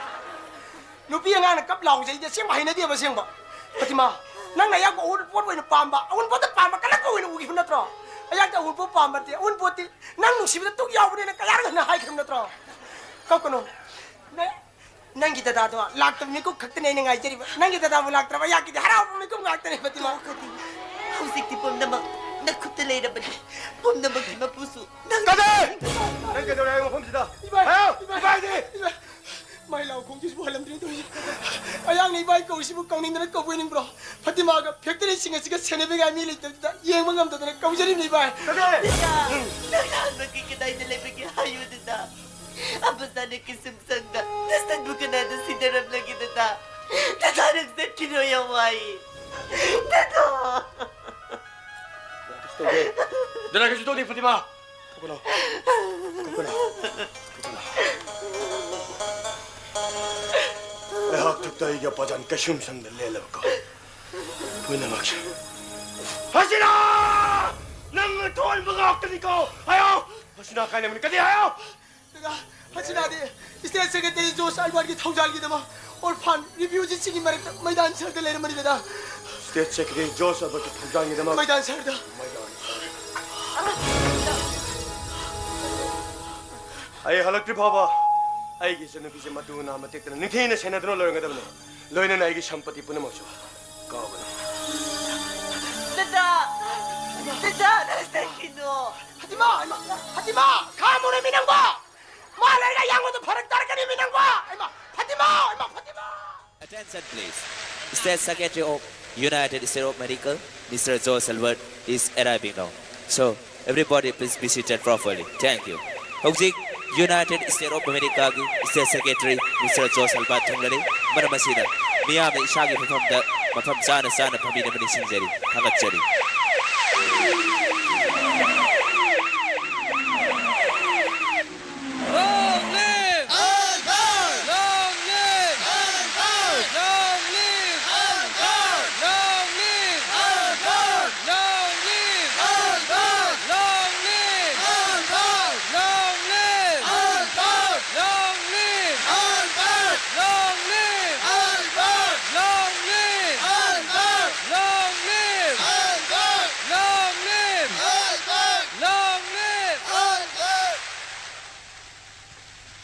ꯅꯨꯄꯤ ꯑꯉꯥꯡꯅ ꯀꯞ ꯂꯥꯎꯕꯁꯦ ꯑꯩꯗꯤ ꯑꯁꯦꯡꯕ ꯍꯩꯅꯗꯦꯕ ꯑꯁꯦꯡꯕ꯫ ꯐꯇꯤꯃꯥ, ꯅꯪꯅ ꯑꯩꯍꯥꯛꯄꯨ ꯑꯎꯟꯄꯣꯠ ꯑꯣꯏꯅ ꯄꯥꯝꯕ, ꯑꯎꯟꯄꯣꯠꯇ ꯄꯥꯝꯕ ꯀꯜꯂꯛꯄ ꯑꯣꯏꯅ ꯎꯈꯤꯕ ꯅꯠꯇ꯭ꯔꯣ? ꯑꯩꯍꯥꯛꯇꯤ ꯑꯎꯟꯄꯣꯠ ꯄꯥꯝꯕ ꯅꯠꯇꯦ, ꯑꯎꯟꯄꯣꯠꯇꯤ ꯅꯪ ꯅꯨꯡꯁꯤꯕꯗ ꯇꯨꯛ ꯌꯥꯎꯕꯅꯦꯅ ꯀꯌꯥꯔꯛ ꯍꯟꯅ ꯍꯥꯏꯈ꯭ꯔꯕ ꯅꯠꯇ꯭ꯔꯣ? ꯀꯞꯀꯅꯨ꯫ ꯅ-, ꯅꯪꯒꯤ ꯗꯗꯥꯗꯣ ꯂꯥꯛꯇꯕ ꯃꯤꯀꯨꯞ ꯈꯛꯇꯅꯦ ꯑꯩꯅ ꯉꯥꯏꯖꯔꯤꯕ꯫ ꯅꯪꯒꯤ ꯗꯗꯥꯕꯨ ꯂꯥꯛꯇ꯭ꯔꯕ ꯑꯩꯍꯥꯛꯀꯤꯗꯤ ꯍꯔꯥꯎꯕ ꯃꯤꯀꯨꯞ ꯉꯥꯛꯇꯅꯦ, ꯐꯇꯤꯃꯥ꯫ ꯇꯣꯛꯑꯣ ꯀꯗꯤꯔ꯫ ꯍꯧꯖꯤꯛꯇꯤ ꯄꯨꯝꯅꯃꯛ ꯅꯈꯨꯠꯇ ꯂꯩꯔꯕꯅꯤ꯫ ꯄꯨꯝꯅꯃꯛꯀꯤ ꯃꯄꯨꯁꯨ ꯅꯪ꯫ ꯀꯗꯤꯔ! ꯅꯪ ꯀꯩꯗꯧꯔꯦ ꯑꯩ ꯃꯐꯝꯁꯤꯗ? ꯏꯕꯥꯏ! ꯍꯥꯏꯌꯣ! ꯏꯕꯥꯏ! ꯏꯕꯥꯏꯗꯤ! ꯏꯕꯥꯏ! ꯃꯥꯏ ꯂꯥꯎ ꯈꯣꯡꯁꯤꯁꯨ ꯍꯜꯂꯝꯗ꯭ꯔꯦ ꯇꯧꯔꯤꯁꯦ꯫ ꯑꯌꯥꯡꯅ ꯏꯕꯥꯏ ꯀꯧꯔꯤꯁꯤꯕꯨ ꯀꯧꯅꯤꯡꯗꯅ ꯀꯧꯕ ꯑꯣꯏꯅꯤꯡꯕ꯭ꯔꯣ? ꯐꯇꯤꯃꯥꯒ ꯐꯦꯛꯇꯔꯤꯁꯤꯡ ꯑꯁꯤꯒ ꯁꯦꯟꯅꯕꯤꯉꯥꯏ ꯃꯤ ꯂꯩꯇꯕꯗꯨꯗ ꯌꯦꯡꯕ ꯉꯝꯗꯗꯅ ꯀꯧꯖꯔꯤꯕꯅꯤ ꯏꯕꯥꯏ꯫ ꯀꯗꯤꯔ! ꯅꯪ ꯑꯍꯥꯟꯕꯒꯤ ꯀꯗꯥꯏꯗ ꯂꯩꯕꯒꯦ ꯍꯥꯏꯌꯨꯗꯅ꯫ ꯑꯕꯥꯖꯥꯟꯅ ꯀꯩꯁꯨꯝꯁꯪꯗ ꯅꯁꯟꯕꯨ ꯀꯅꯥꯗ ꯁꯤꯟꯅꯔꯝꯂꯒꯦꯗꯅ? ꯅꯆꯥꯅ ꯆꯠꯈꯤꯔꯣꯏ ꯌꯥꯝ ꯋꯥꯏ꯫ ꯗꯗꯥ! ꯀꯩꯁꯨ ꯇꯧꯗꯦ꯫ ꯗꯗꯥ, ꯀꯩꯁꯨ ꯇꯧꯗꯦ, ꯐꯇꯤꯃꯥ꯫ ꯀꯞꯀꯅꯣ꯫ ꯀꯞꯀꯅꯣ꯫ ꯀꯞꯀꯅꯣ꯫ ꯑꯩꯍꯥꯛ ꯊꯛꯇ ꯑꯩꯒꯤ ꯑꯄꯥꯖꯥꯟ ꯀꯩꯁꯨꯝꯁꯪꯗ ꯂꯦꯜꯂꯕꯀꯣ꯫ ꯄꯨꯝꯅꯃꯛꯁꯦ꯫ ꯍꯁꯤꯅꯥ! ꯅꯪꯅ ꯊꯣꯛꯍꯟꯕ ꯉꯥꯛꯇꯅꯤꯀꯣ꯫ ꯍꯥꯏꯌꯣ! ꯍꯁꯤꯅꯥ ꯀꯥꯏꯅꯕꯅꯤ꯫ ꯀꯔꯤ ꯍꯥꯏꯌꯣ? ꯗꯗꯥ, ꯍꯁꯤꯅꯥꯗꯤ state secretary ꯖꯣꯔꯖ ꯑꯜꯕꯥꯔꯠꯀꯤ ꯊꯧꯖꯥꯜꯒꯤꯗꯃꯛ orphan refugeeꯁꯤꯡꯒꯤ ꯃꯔꯛꯇ ꯃꯩꯗꯥꯟ ꯁꯍꯔꯗ ꯂꯩꯔꯝꯕꯅꯤ, ꯗꯗꯥ꯫ State secretary ꯖꯣꯔꯖ ꯑꯜꯕꯥꯔꯠꯀꯤ ꯊꯧꯖꯥꯜꯒꯤꯗꯃꯛ ꯃꯩꯗꯥꯟ ꯁꯍꯔꯗ꯫ ꯃꯩꯗꯥꯟ ꯁꯍꯔ꯫ ꯑꯩ ꯍꯜꯂꯛꯇ꯭ꯔꯤ ꯐꯥꯎꯕ ꯑꯩꯒꯤ ꯏꯆꯟꯅꯨꯄꯤꯁꯦ ꯃꯇꯨ ꯅꯥꯝꯃ ꯇꯦꯛꯇꯅ ꯅꯤꯡꯊꯤꯅ ꯁꯦꯟꯅꯗꯨꯅ ꯂꯣꯏꯔꯝꯒꯗꯕꯅꯤ꯫ ꯂꯣꯏꯅꯅ ꯑꯩꯒꯤ ꯁꯝꯄꯇꯤ ꯄꯨꯝꯅꯃꯛꯁꯨ ꯀꯥꯎꯒꯅꯨ꯫ ꯗꯗꯥ! ꯗꯗꯥ, ꯅꯁꯥꯏꯒꯤꯅꯣ! ꯐꯥꯇꯤꯃꯥ! ꯏꯃꯥ! ꯐꯥꯇꯤꯃꯥ! ꯈꯥꯝꯃꯨꯅꯦ ꯃꯤ ꯅꯪꯕꯣ! ꯃꯥ ꯂꯩꯔꯒ ꯌꯥꯡꯕꯗꯣ ꯐꯔꯛ ꯇꯥꯔꯛꯀꯅꯤ ꯃꯤ ꯅꯪꯕꯣ! ꯏꯃꯥ! ꯐꯥꯇꯤꯃꯥ! ꯏꯃꯥ! Fatima! Attention please. State Secretary of United States of America, Mister Josh Albert is arriving now. So, everybody please be seated properly. Thank you. ꯍꯧꯖꯤꯛ United States of Americaꯒꯤ State Secretary Mister Josh Albert ꯊꯨꯡꯂꯔꯦ꯫ ꯃꯔꯝ ꯑꯁꯤꯅ ꯃꯤꯌꯥꯝꯅ ꯏꯁꯥꯒꯤ ꯐꯝꯐꯝꯗ ꯃꯐꯝ ꯆꯥꯅ ꯆꯥꯅ ꯐꯝꯕꯤꯅꯕ ꯅꯤꯡꯁꯤꯡꯖꯔꯤ, ꯊꯥꯒꯠꯆꯔꯤ꯫ Long live! Long live! Long live! Long live! Long live! Long live!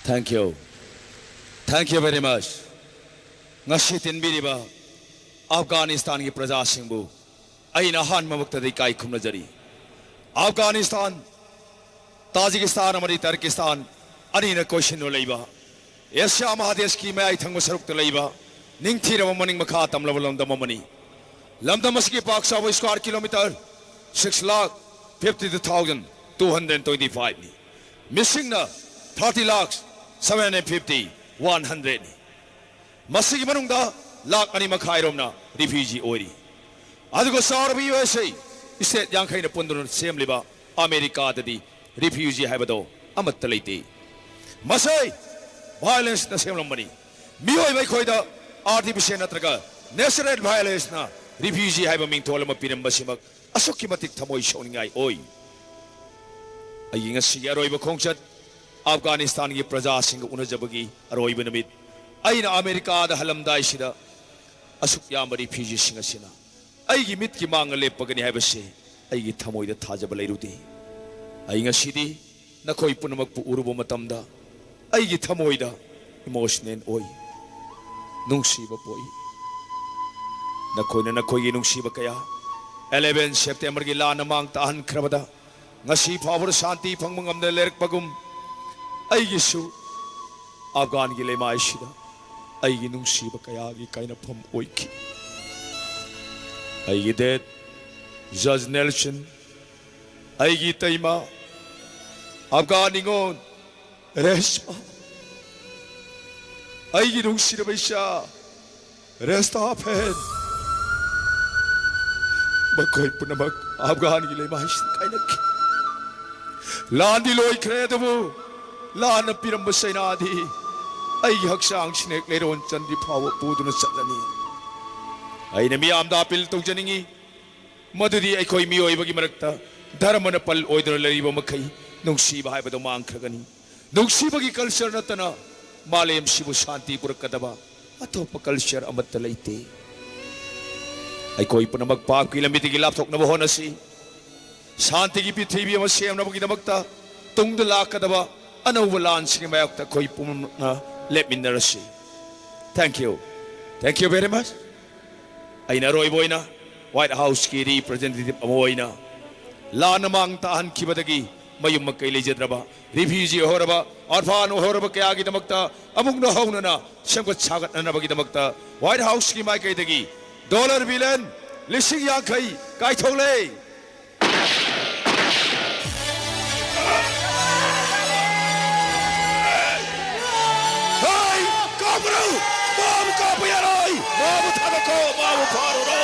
Thank you. Thank you very much. ꯉꯁꯤ ꯇꯤꯟꯕꯤꯔꯤꯕ ꯑꯐꯒꯥꯅꯤꯁꯇꯥꯟꯒꯤ ꯄ꯭ꯔꯖꯥꯁꯤꯡꯕꯨ ꯑꯩꯅ ꯑꯍꯥꯟꯕꯃꯛꯇꯗ ꯏꯀꯥꯏ ꯈꯨꯝꯅꯖꯔꯤ꯫ ꯑꯐꯒꯥꯅꯤꯁꯇꯥꯟ, ꯇꯥꯖꯤꯀꯤꯁꯇꯥꯟ ꯑꯃꯗꯤ ꯇꯔꯀꯤꯁꯇꯥꯟ ꯑꯅꯤꯅ ꯀꯣꯏꯁꯤꯟꯗꯨꯅ ꯂꯩꯕ ꯑꯦꯁꯤꯌꯥ ꯃꯍꯥꯗꯦꯁꯀꯤ ꯃꯌꯥꯏ ꯊꯪꯕ ꯁꯔꯨꯛꯇ ꯂꯩꯕ ꯅꯤꯡꯊꯤꯔꯕ ꯃꯅꯤꯡ ꯃꯈꯥ ꯇꯝꯂꯕ ꯂꯝꯗꯝ ꯑꯃꯅꯤ꯫ ꯂꯝꯗꯝ ꯑꯁꯤꯒꯤ ꯄꯥꯛ ꯆꯥꯎꯕ square kilometre six lakh fifty two thousand two hundred twenty five ꯅꯤ꯫ ꯃꯤꯁꯤꯡꯅ thirty lakh seven hundred fifty one hundred ꯅꯤ꯫ ꯃꯁꯤꯒꯤ ꯃꯅꯨꯡꯗ ꯂꯥꯈ ꯑꯅꯤ ꯃꯈꯥꯏꯔꯣꯝꯅ refugee ꯑꯣꯏꯔꯤ꯫ ꯑꯗꯨꯒ ꯆꯥꯎꯔꯕ ꯌꯨ ꯑꯦꯁ ꯑꯦ, state ꯌꯥꯡꯈꯩꯅ ꯄꯨꯟꯗꯨꯅ ꯁꯦꯝꯂꯤꯕ ꯑꯃꯦꯔꯤꯀꯥꯗꯗꯤ refugee ꯍꯥꯏꯕꯗꯣ ꯑꯃꯠꯇ ꯂꯩꯇꯦ꯫ ꯃꯁꯤ violenceꯅ ꯁꯦꯝꯂꯝꯕꯅꯤ꯫ ꯃꯤꯑꯣꯏꯕ ꯑꯩꯈꯣꯏꯗ artificial ꯅꯠꯇ꯭ꯔꯒ natural violenceꯅ refugee ꯍꯥꯏꯕ ꯃꯤꯡꯊꯣꯜ ꯑꯃ ꯄꯤꯔꯝꯕꯁꯤꯃꯛ ꯑꯁꯨꯛꯀꯤ ꯃꯇꯤꯛ ꯊꯃꯣꯏ ꯁꯣꯛꯅꯤꯡꯉꯥꯏ ꯑꯣꯏ꯫ ꯑꯩꯒꯤ ꯉꯁꯤꯒꯤ ꯑꯔꯣꯏꯕ ꯈꯣꯡꯆꯠ, ꯑꯐꯒꯥꯅꯤꯁꯇꯥꯟꯒꯤ ꯄ꯭ꯔꯖꯥꯁꯤꯡꯒ ꯎꯅꯖꯕꯒꯤ ꯑꯔꯣꯏꯕ ꯅꯨꯃꯤꯠ꯫ ꯑꯩꯅ ꯑꯃꯦꯔꯤꯀꯥꯗ ꯍꯜꯂꯝꯗꯥꯏꯁꯤꯗ ꯑꯁꯨꯛ ꯌꯥꯝꯕ refugeeꯁꯤꯡ ꯑꯁꯤꯅ ꯑꯩꯒꯤ ꯃꯤꯠꯀꯤ ꯃꯥꯡꯗ ꯂꯦꯞꯄꯒꯅꯤ ꯍꯥꯏꯕꯁꯦ ꯑꯩꯒꯤ ꯊꯃꯣꯏꯗ ꯊꯥꯖꯕ ꯂꯩꯔꯨꯗꯦ꯫ ꯑꯩ ꯉꯁꯤꯗꯤ ꯅꯈꯣꯏ ꯄꯨꯝꯅꯃꯛꯄꯨ ꯎꯔꯨꯕ ꯃꯇꯝꯗ ꯑꯩꯒꯤ ꯊꯃꯣꯏꯗ emotional ꯑꯣꯏ, ꯅꯨꯡꯁꯤꯕ ꯄꯣꯛꯏ꯫ ꯅꯈꯣꯏꯅ ꯅꯈꯣꯏꯒꯤ ꯅꯨꯡꯁꯤꯕ ꯀꯌꯥ eleven Septemberꯒꯤ ꯂꯥꯟꯅ ꯃꯥꯡ ꯇꯥꯍꯟꯈ꯭ꯔꯕꯗ ꯉꯁꯤ ꯐꯥꯎꯕꯗ ꯁꯥꯟꯇꯤ ꯐꯪꯕ ꯉꯝꯗꯅ ꯂꯩꯔꯛꯄꯒꯨꯝ, ꯑꯩꯒꯤꯁꯨ ꯑꯐꯒꯥꯟꯒꯤ ꯂꯩꯃꯥꯏꯁꯤꯗ ꯑꯩꯒꯤ ꯅꯨꯡꯁꯤꯕ ꯀꯌꯥꯒꯤ ꯀꯥꯏꯅꯐꯝ ꯑꯣꯏꯈꯤ꯫ ꯑꯩꯒꯤ dad, Judge Nelson, ꯑꯩꯒꯤ ꯏꯇꯩꯃ, ꯑꯐꯒꯥꯟ ꯅꯤꯉꯣꯜ ꯔꯦꯁꯃꯥ, ꯑꯩꯒꯤ ꯅꯨꯡꯁꯤꯔꯕ ꯏꯆꯥ ꯔꯦꯁꯇꯥꯐꯦꯟ, ꯃꯈꯣꯏ ꯄꯨꯝꯅꯃꯛ ꯑꯐꯒꯥꯟꯒꯤ ꯂꯩꯃꯥꯏꯁꯤꯗ ꯀꯥꯏꯅꯈꯤ꯫ ꯂꯥꯟꯗꯤ ꯂꯣꯏꯈ꯭ꯔꯦ, ꯑꯗꯨꯕꯨ ꯂꯥꯟꯅ ꯄꯤꯔꯝꯕ ꯆꯩꯅꯥꯗꯤ ꯑꯩꯒꯤ ꯍꯛꯆꯥꯡꯁꯤꯅ ꯍꯦꯛ ꯂꯩꯔꯣꯟ ꯆꯟꯗ꯭ꯔꯤ ꯐꯥꯎꯕ ꯄꯨꯗꯨꯅ ꯆꯠꯂꯅꯤ꯫ ꯑꯩꯅ ꯃꯤꯌꯥꯝꯗ appeal ꯇꯧꯖꯅꯤꯡꯏ, ꯃꯗꯨꯗꯤ ꯑꯩꯈꯣꯏ ꯃꯤꯑꯣꯏꯕꯒꯤ ꯃꯔꯛꯇ ꯙꯔꯃꯅ ꯄꯜ ꯑꯣꯏꯗꯨꯅ ꯂꯩꯔꯤꯕ ꯃꯈꯩ ꯅꯨꯡꯁꯤꯕ ꯍꯥꯏꯕꯗꯨ ꯃꯥꯡꯈ꯭ꯔꯒꯅꯤ꯫ ꯅꯨꯡꯁꯤꯕꯒꯤ culture ꯅꯠꯇꯅ ꯃꯥꯂꯦꯝꯁꯤꯕꯨ ꯁꯥꯟꯇꯤ ꯄꯨꯔꯛꯀꯗꯕ ꯑꯇꯣꯞꯄ culture ꯑꯃꯠꯇ ꯂꯩꯇꯦ꯫ ꯑꯩꯈꯣꯏ ꯄꯨꯝꯅꯃꯛ ꯄꯥꯞꯀꯤ ꯂꯝꯕꯤꯗꯒꯤ ꯂꯥꯞꯊꯣꯛꯅꯕ ꯍꯣꯠꯅꯁꯤ꯫ ꯁꯥꯟꯇꯤꯒꯤ ꯄ꯭ꯔꯤꯊꯤꯕꯤ ꯑꯃ ꯁꯦꯝꯅꯕꯒꯤꯗꯃꯛꯇ ꯇꯨꯡꯗ ꯂꯥꯛꯀꯗꯕ ꯑꯅꯧꯕ ꯂꯥꯟꯁꯤꯡꯒꯤ ꯃꯥꯌꯣꯛꯇ ꯑꯩꯈꯣꯏ ꯄꯨꯝꯅꯃꯛꯅ ꯂꯦꯞꯃꯤꯟꯅꯔꯁꯤ꯫ Thank you. Thank you very much. ꯑꯩꯅ ꯑꯔꯣꯏꯕ ꯑꯣꯏꯅ White Houseꯀꯤ representative ꯑꯃ ꯑꯣꯏꯅ ꯂꯥꯟꯅ ꯃꯥꯡ ꯇꯥꯍꯟꯈꯤꯕꯗꯒꯤ ꯃꯌꯨꯝ ꯃꯀꯩ ꯂꯩꯖꯗ꯭ꯔꯕ, refugee ꯑꯣꯏꯍꯧꯔꯕ, orphan ꯑꯣꯏꯍꯧꯔꯕ ꯀꯌꯥꯒꯤꯗꯃꯛꯇ ꯑꯃꯨꯛ ꯅꯧꯍꯧꯅꯅ ꯁꯦꯝꯒꯠ ꯁꯥꯒꯠꯅꯅꯕꯒꯤꯗꯃꯛꯇ White Houseꯀꯤ ꯃꯥꯏꯀꯩꯗꯒꯤ dollar billion ꯂꯤꯁꯤꯡ ꯌꯥꯡꯈꯩ ꯀꯥꯏꯊꯣꯛꯂꯦ꯫ ꯍꯩ! ꯀꯥꯞꯀꯅꯨ! ꯃꯥꯕꯨ ꯀꯥꯞꯄ ꯌꯥꯔꯣꯏ! ꯃꯥꯕꯨ ꯊꯥꯗꯣꯛꯈꯣ! ꯃꯥꯕꯨ ꯐꯥꯔꯨꯔꯣ!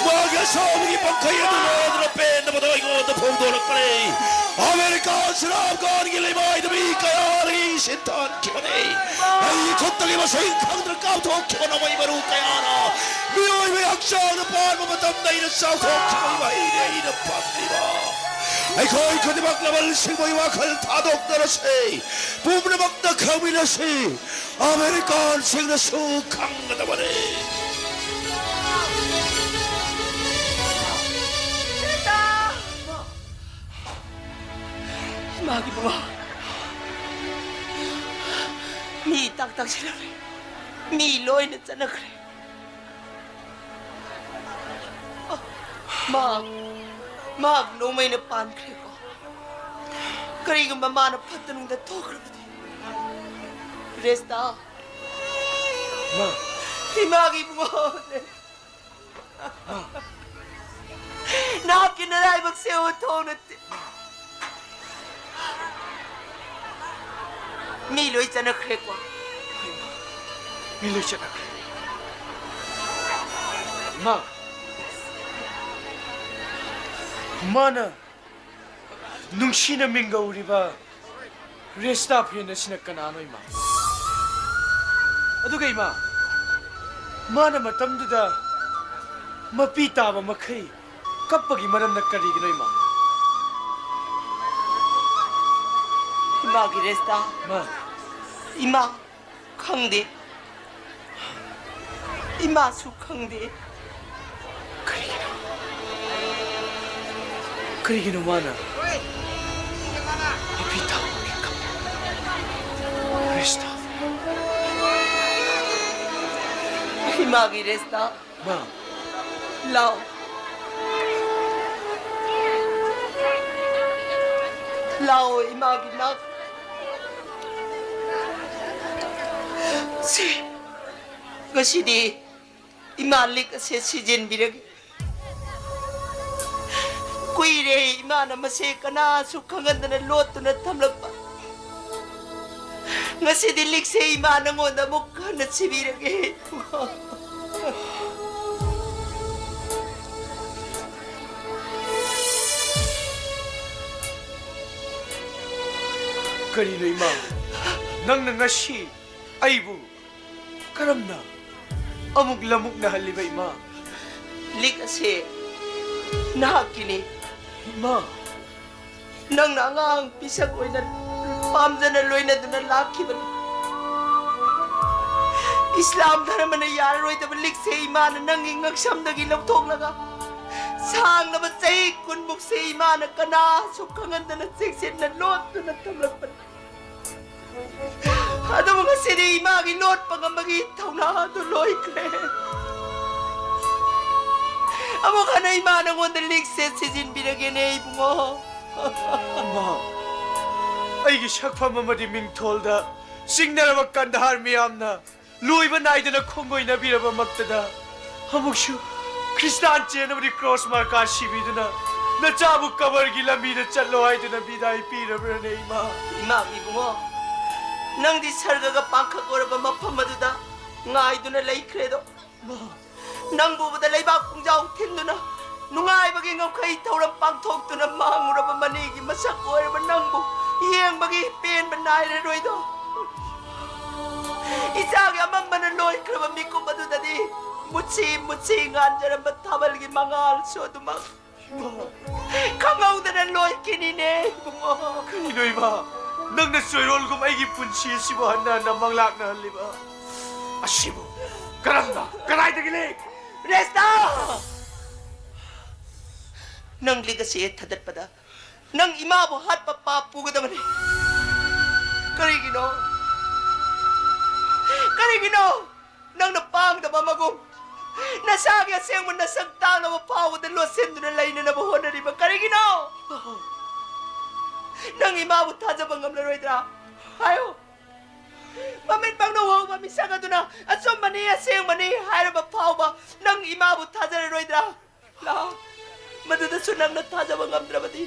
ꯃꯥꯒꯤ ꯑꯁꯥꯎꯕꯒꯤ ꯄꯪꯈꯩ ꯑꯗꯨ ꯂꯣꯏꯗꯅ ꯄꯦꯟꯗꯕꯗꯣ ꯑꯩꯉꯣꯟꯗ ꯐꯣꯡꯗꯣꯔꯛꯄꯅꯤ꯫ ꯑꯃꯦꯔꯤꯀꯥ ꯁꯤꯅ ꯑꯐꯒꯥꯟꯒꯤ ꯂꯩꯃꯥꯏꯗ ꯃꯤ ꯀꯌꯥꯗꯒꯤ ꯁꯤꯟ ꯇꯥꯟꯈꯤꯕꯅꯤ꯫ ꯑꯩꯒꯤ ꯈꯨꯠꯇꯒꯤ ꯃꯁꯤꯡ ꯈꯪꯗꯅ ꯀꯥꯞꯊꯣꯛꯈꯤꯕ ꯅꯣꯡꯃꯩ ꯃꯔꯨ ꯀꯌꯥꯅ ꯃꯤꯑꯣꯏꯕꯒꯤ ꯍꯛꯆꯥꯡꯗ ꯄꯥꯟꯕ ꯃꯇꯝꯗ ꯑꯩꯅ ꯆꯥꯎꯊꯣꯛꯈꯤꯕꯒꯤ ꯃꯍꯩꯅꯤ ꯑꯩꯅ ꯐꯪꯂꯤꯕ꯫ ꯑꯩꯈꯣꯏ ꯈꯨꯗꯤꯡꯃꯛ ꯂꯃꯟꯁꯤꯡꯕꯒꯤ ꯋꯥꯈꯜ ꯊꯥꯗꯣꯛꯅꯔꯁꯤ, ꯄꯨꯝꯅꯃꯛꯅ ꯈꯪꯃꯤꯟꯅꯁꯤ, ꯑꯃꯦꯔꯤꯀꯥꯟꯁꯤꯡꯅꯁꯨ ꯈꯪꯒꯗꯕꯅꯤ꯫ ꯃꯥꯒꯤ ꯃꯃꯥ, ꯃꯤ ꯇꯥꯛ ꯇꯥꯛꯁꯤꯜꯂꯛꯂꯦ꯫ ꯃꯤ ꯂꯣꯏꯅ ꯆꯠꯅꯈ꯭ꯔꯦ꯫ ꯑ, ꯃꯍꯥꯛ, ꯃꯍꯥꯛ ꯅꯣꯡꯃꯩꯅ ꯄꯥꯟꯈ꯭ꯔꯦꯀꯣ꯫ ꯀꯔꯤꯒꯨꯝꯕ ꯃꯥꯅ ꯐꯠꯇ ꯅꯨꯡꯗ ꯊꯣꯛꯈ꯭ꯔꯕꯗꯤ? ꯔꯦꯁꯇꯥ꯫ ꯃꯥ꯫ ꯏꯃꯥꯒꯤ ꯏꯕꯨꯡꯉꯣꯅꯦ꯫ ꯅꯍꯥꯛꯀꯤ ꯅꯔꯥꯏꯕꯛꯁꯦ ꯎꯊꯣꯛꯅ ꯇꯤ-, ꯃꯤ ꯂꯣꯏ ꯆꯠꯅꯈ꯭ꯔꯦꯀꯣ꯫ ꯃꯤ ꯂꯣꯏ ꯆꯠꯅꯈ꯭ꯔꯦ꯫ ꯃꯥ, ꯃꯥꯅ ꯅꯨꯡꯁꯤꯅ ꯃꯤꯡꯒꯧꯔꯤꯕ ꯔꯦꯁꯇꯥ ꯐꯦꯟ ꯑꯁꯤꯅ ꯀꯅꯥꯅꯣ, ꯏꯃꯥ? ꯑꯗꯨꯒ ꯏꯃꯥ, ꯃꯥꯅ ꯃꯇꯝꯗꯨꯗ ꯃꯄꯤ ꯇꯥꯕ ꯃꯈꯩ ꯀꯞꯄꯒꯤ ꯃꯔꯝꯅ ꯀꯔꯤꯒꯤꯅꯣ, ꯏꯃꯥ? ꯏꯃꯥꯒꯤ ꯔꯦꯁꯇꯥ꯫ ꯃꯥ꯫ ꯏꯃꯥ꯫ ꯈꯪꯗꯦ꯫ ꯏꯃꯥꯁꯨ ꯈꯪꯗꯦ꯫ ꯀꯔꯤꯒꯤꯅꯣ? ꯀꯔꯤꯒꯤꯅꯣ ꯃꯥꯅ ꯃꯄꯤ ꯇꯥꯕꯒꯤ ꯀꯞ-, ꯔꯦꯁꯇꯥ? ꯏꯃꯥꯒꯤ ꯔꯦꯁꯇꯥ꯫ ꯃꯥ꯫ ꯂꯥꯎ꯫ ꯂꯥꯎ, ꯏꯃꯥꯒꯤ ꯅꯥꯛ꯫ ꯁꯤ, ꯉꯁꯤꯗꯤ ꯏꯃꯥ ꯂꯤꯛ ꯑꯁꯦ ꯁꯤꯖꯤꯟꯕꯤꯔꯒꯦ꯫ ꯀꯨꯏꯔꯦ ꯏꯃꯥꯅ ꯃꯁꯦ ꯀꯅꯥꯁꯨ ꯈꯪꯍꯟꯗꯅ ꯂꯣꯠꯇꯨꯅ ꯊꯝꯂꯛꯄ꯫ ꯉꯁꯤꯗꯤ ꯂꯤꯛꯁꯦ ꯏꯃꯥ ꯅꯪꯉꯣꯟꯗ ꯑꯃꯨꯛ ꯍꯟꯅ ꯁꯤꯕꯤꯔꯒꯦ꯫ ꯀꯔꯤꯅꯣ ꯏꯃꯥ? ꯅꯪꯅ ꯉꯁꯤ ꯑꯩꯕꯨ ꯀꯔꯝꯅ ꯑꯃꯨꯛ ꯂꯃꯨꯛꯅꯍꯜꯂꯤꯕ, ꯏꯃꯥ? ꯂꯤꯛ ꯑꯁꯦ ꯅꯍꯥꯛꯀꯤꯅꯤ꯫ ꯏꯃꯥ! ꯅꯪꯅ ꯑꯉꯥꯡ ꯄꯤꯁꯛ ꯑꯣꯏꯅ ꯄꯥꯝꯖꯅ ꯂꯣꯏꯅꯗꯨꯅ ꯂꯥꯛꯈꯤꯕꯅꯤ꯫ ꯏꯁꯂꯥꯝ ꯙꯔꯃꯅ ꯌꯥꯔꯔꯣꯏꯗꯕ ꯂꯤꯛꯁꯦ ꯏꯃꯥꯅ ꯅꯪꯒꯤ ꯉꯛꯁꯝꯗꯒꯤ ꯂꯧꯊꯣꯛꯂꯒ ꯁꯥꯡꯂꯕ ꯆꯍꯤ ꯀꯨꯟꯃꯨꯛꯁꯦ ꯏꯃꯥꯅ ꯀꯅꯥꯁꯨ ꯈꯪꯍꯟꯗꯅ ꯆꯦꯛꯁꯤꯟꯅ ꯂꯣꯠꯇꯨꯅ ꯊꯝꯂꯛꯄꯅꯤ꯫ ꯑꯗꯨꯕꯨ ꯉꯁꯤꯗꯤ ꯏꯃꯥꯒꯤ ꯂꯣꯠꯄ ꯉꯝꯕꯒꯤ ꯊꯧꯅꯥ ꯑꯗꯨ ꯂꯣꯏꯈ꯭ꯔꯦ꯫ ꯑꯃꯨꯛ ꯍꯟꯅ ꯏꯃꯥ ꯅꯪꯉꯣꯟꯗ ꯂꯤꯛꯁꯦ ꯁꯤꯖꯤꯟꯕꯤꯔꯒꯦꯅꯦ ꯏꯕꯨꯡꯉꯣ꯫ ꯏꯃꯥ, ꯑꯩꯒꯤ ꯁꯛꯐꯝ ꯑꯃꯗꯤ ꯃꯤꯡꯊꯣꯜꯗ ꯆꯤꯡꯅꯔꯕ ꯀꯟꯗꯍꯥꯔ ꯃꯤꯌꯥꯝꯅ ꯂꯣꯏꯕ ꯅꯥꯏꯗꯅ ꯈꯣꯡꯒꯣꯏꯅꯕꯤꯔꯕ ꯃꯛꯇꯗ, ꯑꯃꯨꯛꯁꯨ ꯈ꯭ꯔꯤꯁꯇꯥꯟ ꯆꯦꯟ ꯑꯃꯗꯤ ꯀ꯭ꯔꯣꯁ ꯃꯥꯔꯀꯥ ꯁꯤꯕꯤꯗꯨꯅ ꯅꯆꯥꯕꯨ ꯀꯕꯔꯒꯤ ꯂꯝꯕꯤꯗ ꯆꯠꯂꯣ ꯍꯥꯏꯗꯨꯅ ꯕꯤꯗꯥꯏ ꯄꯤꯔꯕ꯭ꯔꯅꯦ ꯏꯃꯥ? ꯏꯃꯥ ꯏꯕꯨꯡꯉꯣ, ꯅꯪꯗꯤ ꯁꯔꯒꯒ ꯄꯥꯡꯈꯛ ꯑꯣꯏꯔꯕ ꯃꯐꯝ ꯑꯗꯨꯗ ꯉꯥꯏꯗꯨꯅ ꯂꯩꯈ꯭ꯔꯦꯗꯣ꯫ ꯅꯪꯕꯨ ꯎꯕꯗ ꯂꯩꯕꯥꯛ ꯄꯨꯡꯖꯥꯎ ꯊꯤꯟꯗꯨꯅ ꯅꯨꯡꯉꯥꯏꯕꯒꯤ ꯉꯝꯈꯩ ꯊꯧꯔꯝ ꯄꯥꯡꯊꯣꯛꯇꯨꯅ ꯃꯥꯡꯉꯨꯔꯕ ꯃꯅꯦꯒꯤ ꯃꯁꯛ ꯑꯣꯏꯔꯕ ꯅꯪꯕꯨ ꯌꯦꯡꯕꯒꯤ ꯄꯦꯟꯕ ꯅꯥꯏꯔꯔꯣꯏꯗꯣ꯫ ꯏꯆꯥꯒꯤ ꯑꯃꯝꯕꯅ ꯂꯣꯏꯈ꯭ꯔꯕ ꯃꯤꯀꯨꯞ ꯑꯗꯨꯗꯗꯤ ꯃꯨꯠꯁꯤ ꯃꯨꯠꯁꯤ ꯉꯥꯟꯖꯔꯝꯕ ꯊꯥꯕꯜꯒꯤ ꯃꯉꯥꯜꯁꯨ ꯑꯗꯨꯃꯛ ꯈꯪꯍꯧꯗꯅ ꯂꯣꯏꯈꯤꯅꯤꯅꯦ ꯏꯕꯨꯡꯉꯣ꯫ ꯀꯔꯤꯅꯣ ꯏꯃꯥ? ꯅꯪꯅ ꯆꯣꯏꯔꯣꯜꯒꯨꯝ ꯑꯩꯒꯤ ꯄꯨꯟꯁꯤ ꯑꯁꯤꯕꯨ ꯍꯟꯅ ꯍꯟꯅ ꯃꯪꯂꯥꯛꯅꯍꯜꯂꯤꯕ ꯑꯁꯤꯕꯨ ꯀꯔꯝꯅ, ꯀꯗꯥꯏꯗꯒꯤ ꯂꯤꯛ? ꯔꯦꯁꯇꯥ! ꯅꯪ ꯂꯤꯛ ꯑꯁꯤ ꯊꯥꯗꯠꯄꯗ ꯅꯪ ꯏꯃꯥꯕꯨ ꯍꯥꯠꯄ ꯄꯥꯞ ꯄꯨꯒꯗꯕꯅꯤ꯫ ꯀꯔꯤꯒꯤꯅꯣ? ꯀꯔꯤꯒꯤꯅꯣ? ꯅꯪꯅ ꯄꯥꯡꯗꯕ ꯑꯃꯒꯨꯝ ꯅꯁꯥꯒꯤ ꯑꯁꯦꯡꯕ ꯅꯁꯛ ꯇꯥꯛꯅꯕ ꯐꯥꯎꯕꯗ ꯂꯣꯠꯁꯤꯟꯗꯨꯅ ꯂꯩꯅꯅꯕ ꯍꯣꯠꯅꯔꯤꯕ ꯀꯔꯤꯒꯤꯅꯣ? ꯅꯪ ꯏꯃꯥꯕꯨ ꯊꯥꯖꯕ ꯉꯝꯂꯔꯣꯏꯗ꯭ꯔꯥ? ꯍꯥꯏꯌꯨ꯫ ꯃꯃꯤꯠ ꯃꯪꯅ ꯎꯍꯧꯕ ꯃꯤꯁꯛ ꯑꯗꯨꯅ ꯑꯆꯨꯝꯕꯅꯤ, ꯑꯁꯦꯡꯕꯅꯤ ꯍꯥꯏꯔꯕ ꯐꯥꯎꯕ ꯅꯪ ꯏꯃꯥꯕꯨ ꯊꯥꯖꯔꯔꯣꯏꯗ꯭ꯔꯥ? ꯂꯥꯛꯑꯣ꯫ ꯃꯗꯨꯗꯁꯨ ꯅꯪꯅ ꯊꯥꯖꯕ ꯉꯝꯗ꯭ꯔꯕꯗꯤ,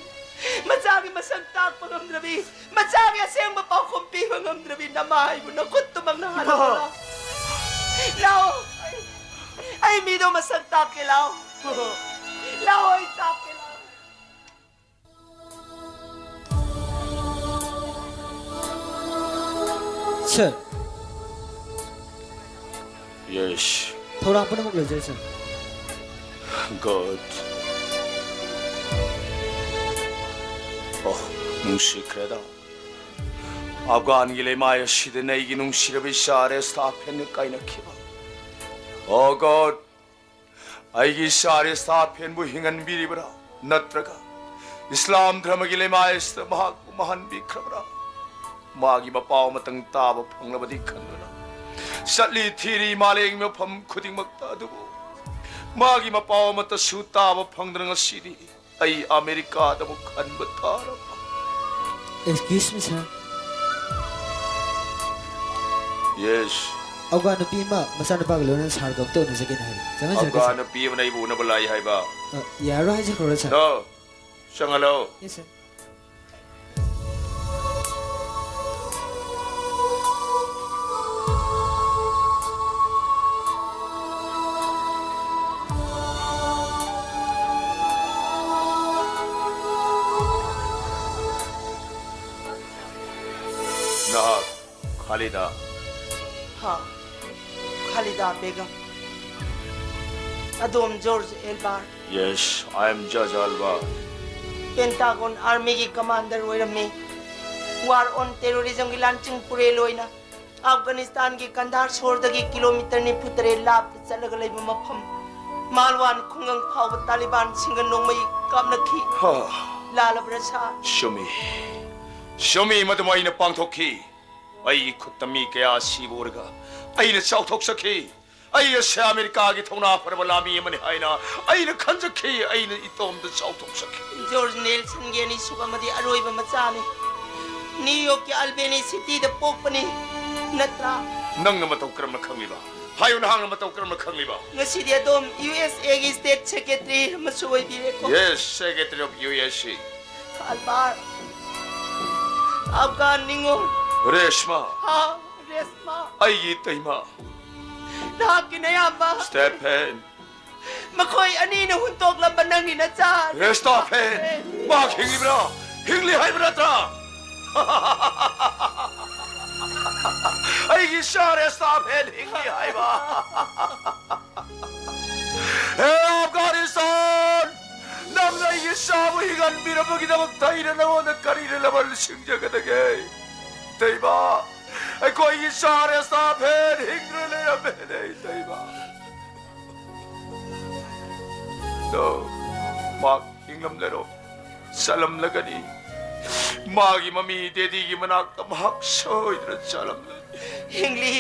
ꯃꯆꯥꯒꯤ ꯃꯁꯛ ꯇꯥꯛꯄ ꯉꯝꯗ꯭ꯔꯕꯤ, ꯃꯆꯥꯒꯤ ꯑꯁꯦꯡꯕ ꯄꯥꯎꯈꯨꯝ ꯄꯤꯕ ꯉꯝꯗ꯭ꯔꯕꯤ ꯅꯃꯥ ꯑꯩꯕꯨ ꯅꯈꯨꯠꯇꯨꯃꯛꯅ ꯍꯜꯂꯛꯑꯣ꯫ ꯂꯥꯛꯑꯣ꯫ ꯂꯥꯛꯑꯣ꯫ ꯑꯩ, ꯑꯩ ꯃꯤꯗꯣ ꯃꯁꯛ ꯇꯥꯛꯀꯦ ꯂꯥꯛꯑꯣ꯫ ꯂꯥꯛꯑꯣ, ꯑꯩ ꯇꯥꯛꯀꯦ ꯂꯥꯛꯑꯣ꯫ ꯁꯥꯔ, ꯌꯦꯁ꯫ ꯊꯧꯔꯥꯡ ꯄꯨꯝꯅꯃꯛ ꯂꯣꯏꯖꯔꯦ, ꯁꯥꯔ꯫ ꯒꯨꯗ꯫ ꯑꯣ, ꯅꯨꯡꯁꯤꯈ꯭ꯔꯦꯗ꯫ ꯑꯐꯒꯥꯟꯒꯤ ꯂꯩꯃꯥꯏ ꯑꯁꯤꯗ ꯅꯩꯒꯤ ꯅꯨꯡꯁꯤꯔꯕ ꯏꯆꯥ ꯔꯦꯁꯇꯥ ꯐꯦꯟꯒ ꯀꯥꯏꯅꯈꯤꯕ꯫ ꯑꯣ ꯒꯣꯗ, ꯑꯩꯒꯤ ꯏꯆꯥ ꯔꯦꯁꯇꯥ ꯐꯦꯟꯕꯨ ꯍꯤꯡꯍꯟꯕꯤꯔꯤꯕ꯭ꯔꯥ? ꯅꯠꯇ꯭ꯔꯒ ꯏꯁꯂꯥꯝ ꯙꯔꯃꯒꯤ ꯂꯩꯃꯥꯏ ꯑꯁꯤꯗ ꯃꯍꯥꯛꯄꯨ ꯃꯥꯡꯍꯟꯕꯤꯈ꯭ꯔꯕ꯭ꯔꯥ? ꯃꯥꯒꯤ ꯃꯄꯥꯎ ꯑꯃꯇꯪ ꯇꯥꯕ ꯐꯪꯂꯕꯗꯤ ꯈꯟꯗꯨꯅ ꯆꯠꯂꯤ ꯊꯤꯔꯤ ꯃꯥꯂꯦꯝꯒꯤ ꯃꯐꯝ ꯈꯨꯗꯤꯡꯃꯛꯇ꯫ ꯑꯗꯨꯕꯨ ꯃꯥꯒꯤ ꯃꯄꯥꯎ ꯑꯃꯠꯇꯁꯨ ꯇꯥꯕ ꯐꯪꯗꯅ ꯉꯁꯤꯗꯤ ꯑꯩ ꯑꯃꯦꯔꯤꯀꯥꯗ ꯑꯃꯨꯛ ꯍꯟꯕ ꯇꯥꯔꯕ꯫ Excuse me, sir. Yes. ꯑꯐꯒꯥꯟ ꯅꯨꯄꯤ ꯑꯃ ꯃꯆꯥꯅꯨꯄꯥꯒ ꯂꯣꯏꯅꯅ ꯁꯥꯔꯒ ꯑꯝꯇ ꯎꯅꯖꯒꯦꯅ ꯍꯥꯏ꯫ ꯆꯪꯍꯟꯖꯔꯛꯀꯦ, ꯑꯐꯒꯥꯟ sir. ꯅꯨꯄꯤ ꯑꯃꯅ ꯑꯩꯕꯨ ꯎꯅꯕ ꯂꯥꯛꯏ ꯍꯥꯏꯕ? ꯑ, ꯌꯥꯔꯣꯏ ꯍꯥꯏꯖꯈ꯭ꯔꯣ, sir. No. ꯆꯪꯍꯜꯂꯣ꯫ Yes, sir. ꯅꯍꯥꯛ ꯈꯥꯂꯤꯗꯥ? ꯍꯥ, ꯈꯥꯂꯤꯗꯥ ꯕꯦꯒꯝ꯫ ꯑꯗꯣꯝ George Alba. Yes, I am Judge Alba. Pentagon ꯑꯥꯔꯃꯤꯒꯤ ꯀꯃꯥꯟꯗꯔ ꯑꯣꯏꯔꯝꯃꯤ꯫ War on Terrorismꯒꯤ ꯂꯥꯟꯆꯤꯡ ꯄꯨꯔꯦꯜ ꯑꯣꯏꯅ ꯑꯐꯒꯥꯅꯤꯁꯇꯥꯟꯒꯤ ꯀꯟꯙꯥꯔ ꯁꯣꯔꯗꯒꯤ ꯀꯤꯂꯣꯃꯤꯇꯔ ꯅꯤꯐꯨ ꯇꯔꯦꯠ ꯂꯥꯞꯅ ꯆꯠꯂꯒ ꯂꯩꯕ ꯃꯐꯝ ꯃꯥꯜꯋꯥꯟ ꯈꯨꯡꯒꯪ ꯐꯥꯎꯕ ꯇꯥꯂꯤꯕꯥꯟꯁꯤꯡꯒ ꯅꯣꯡꯃꯩ ꯀꯥꯞꯅꯈꯤ꯫ ꯍꯥ, ꯂꯥꯜꯂꯕ꯭ꯔꯥ, ꯁꯥꯔ? ꯆꯨꯝꯃꯤ꯫ ꯆꯨꯝꯃꯤ, ꯃꯗꯨꯃ ꯑꯩꯅ ꯄꯥꯡꯊꯣꯛꯈꯤ꯫ ꯑꯩꯒꯤ ꯈꯨꯠꯇ ꯃꯤ ꯀꯌꯥ ꯁꯤꯕ ꯎꯔꯒ ꯑꯩꯅ ꯆꯥꯎꯊꯣꯛꯆꯈꯤ꯫ ꯑꯩ ꯑꯁꯦ ꯑꯃꯦꯔꯤꯀꯥꯒꯤ ꯊꯧꯅꯥ ꯐꯔꯕ ꯂꯥꯟꯃꯤ ꯑꯃꯅꯤ ꯍꯥꯏꯅ ꯑꯩꯅ ꯈꯟꯖꯈꯤ꯫ ꯑꯩꯅ ꯏꯇꯣꯝꯇ ꯆꯥꯎꯊꯣꯛꯆꯈꯤ꯫ ꯖꯣꯔꯖ ꯅꯦꯜꯁꯟꯒꯤ ꯑꯅꯤꯁꯨꯕ ꯑꯃꯗꯤ ꯑꯔꯣꯏꯕ ꯃꯆꯥꯅꯤ꯫ ꯅ꯭ꯌꯨ ꯌꯣꯔꯛꯀꯤ ꯑꯜꯕꯦꯅꯤ ꯁꯤꯇꯤꯗ ꯄꯣꯛꯄꯅꯤ, ꯅꯠꯇ꯭ꯔꯥ? ꯅꯪꯅ ꯃꯇꯧ ꯀꯔꯝꯅ ꯈꯪꯂꯤꯕ? ꯍꯥꯏꯌꯨ, ꯅꯍꯥꯛꯅ ꯃꯇꯧ ꯀꯔꯝꯅ ꯈꯪꯂꯤꯕ? ꯉꯁꯤꯗꯤ ꯑꯗꯣꯝ ꯌꯨ ꯑꯦꯁ ꯑꯦꯒꯤ ꯁ꯭ꯇꯦꯠ ꯁꯦꯀ꯭ꯔꯦꯇꯔꯤ ꯑꯃꯁꯨ ꯑꯣꯏꯕꯤꯔꯦꯀꯣ꯫ Yes, Secretary of U S C. ꯑꯜꯕꯥꯔ, ꯑꯐꯒꯥꯟ ꯅꯤꯉꯣꯜ꯫ ꯔꯦꯁꯃꯥ, ꯍꯥ, ꯔꯦꯁꯃꯥ꯫ ꯑꯩꯒꯤ ꯏꯇꯩꯃ꯫ ꯅꯍꯥꯛꯀꯤ ꯅꯌꯥꯝꯕ꯫ ꯁ꯭ꯇꯦꯐꯦꯟ꯫ ꯃꯈꯣꯏ ꯑꯅꯤꯅ ꯍꯨꯟꯇꯣꯛꯂꯝꯕ ꯅꯪꯒꯤ ꯅꯆꯥ꯫ ꯔꯦꯁꯇꯥꯐꯦꯟ! ꯃꯍꯥꯛ ꯍꯤꯡꯂꯤꯕ꯭ꯔꯥ? ꯍꯤꯡꯂꯤ ꯍꯥꯏꯕ ꯅꯠꯇ꯭ꯔꯥ? ꯑꯩꯒꯤ ꯏꯆꯥ ꯔꯦꯁꯇꯥꯐꯦꯟ ꯍꯤꯡꯂꯤ ꯍꯥꯏꯕ꯫ ꯍꯦ ꯑꯐꯒꯥꯅꯤꯁꯇꯥꯟ! ꯅꯪꯅ ꯑꯩꯒꯤ ꯏꯆꯥꯕꯨ ꯍꯤꯡꯍꯟꯕꯤꯔꯕꯒꯤꯗꯃꯛꯇ ꯑꯩꯅ ꯅꯉꯣꯟꯗ ꯀꯔꯤꯅ ꯂꯃꯟ ꯁꯤꯡꯖꯒꯗꯒꯦ? ꯏꯇꯩꯃ, ꯑꯩꯈꯣꯏꯒꯤ ꯏꯆꯥ ꯔꯦꯁꯇꯥꯐꯦꯟ ꯍꯤꯡꯗꯨꯅ ꯂꯩꯔꯝꯃꯦꯅꯦ, ꯏꯇꯩꯃ꯫ No, ꯃꯍꯥꯛ ꯍꯤꯡꯂꯝꯂꯔꯣꯏ, ꯆꯠꯂꯝꯂꯒꯅꯤ꯫ ꯃꯥꯒꯤ ꯃꯃꯤ ꯗꯦꯗꯤꯒꯤ ꯃꯅꯥꯛꯇ ꯃꯍꯥꯛ ꯁꯣꯏꯗꯅ ꯆꯠꯂꯝꯂꯅꯤ꯫ ꯍꯤꯡꯂꯤ꯫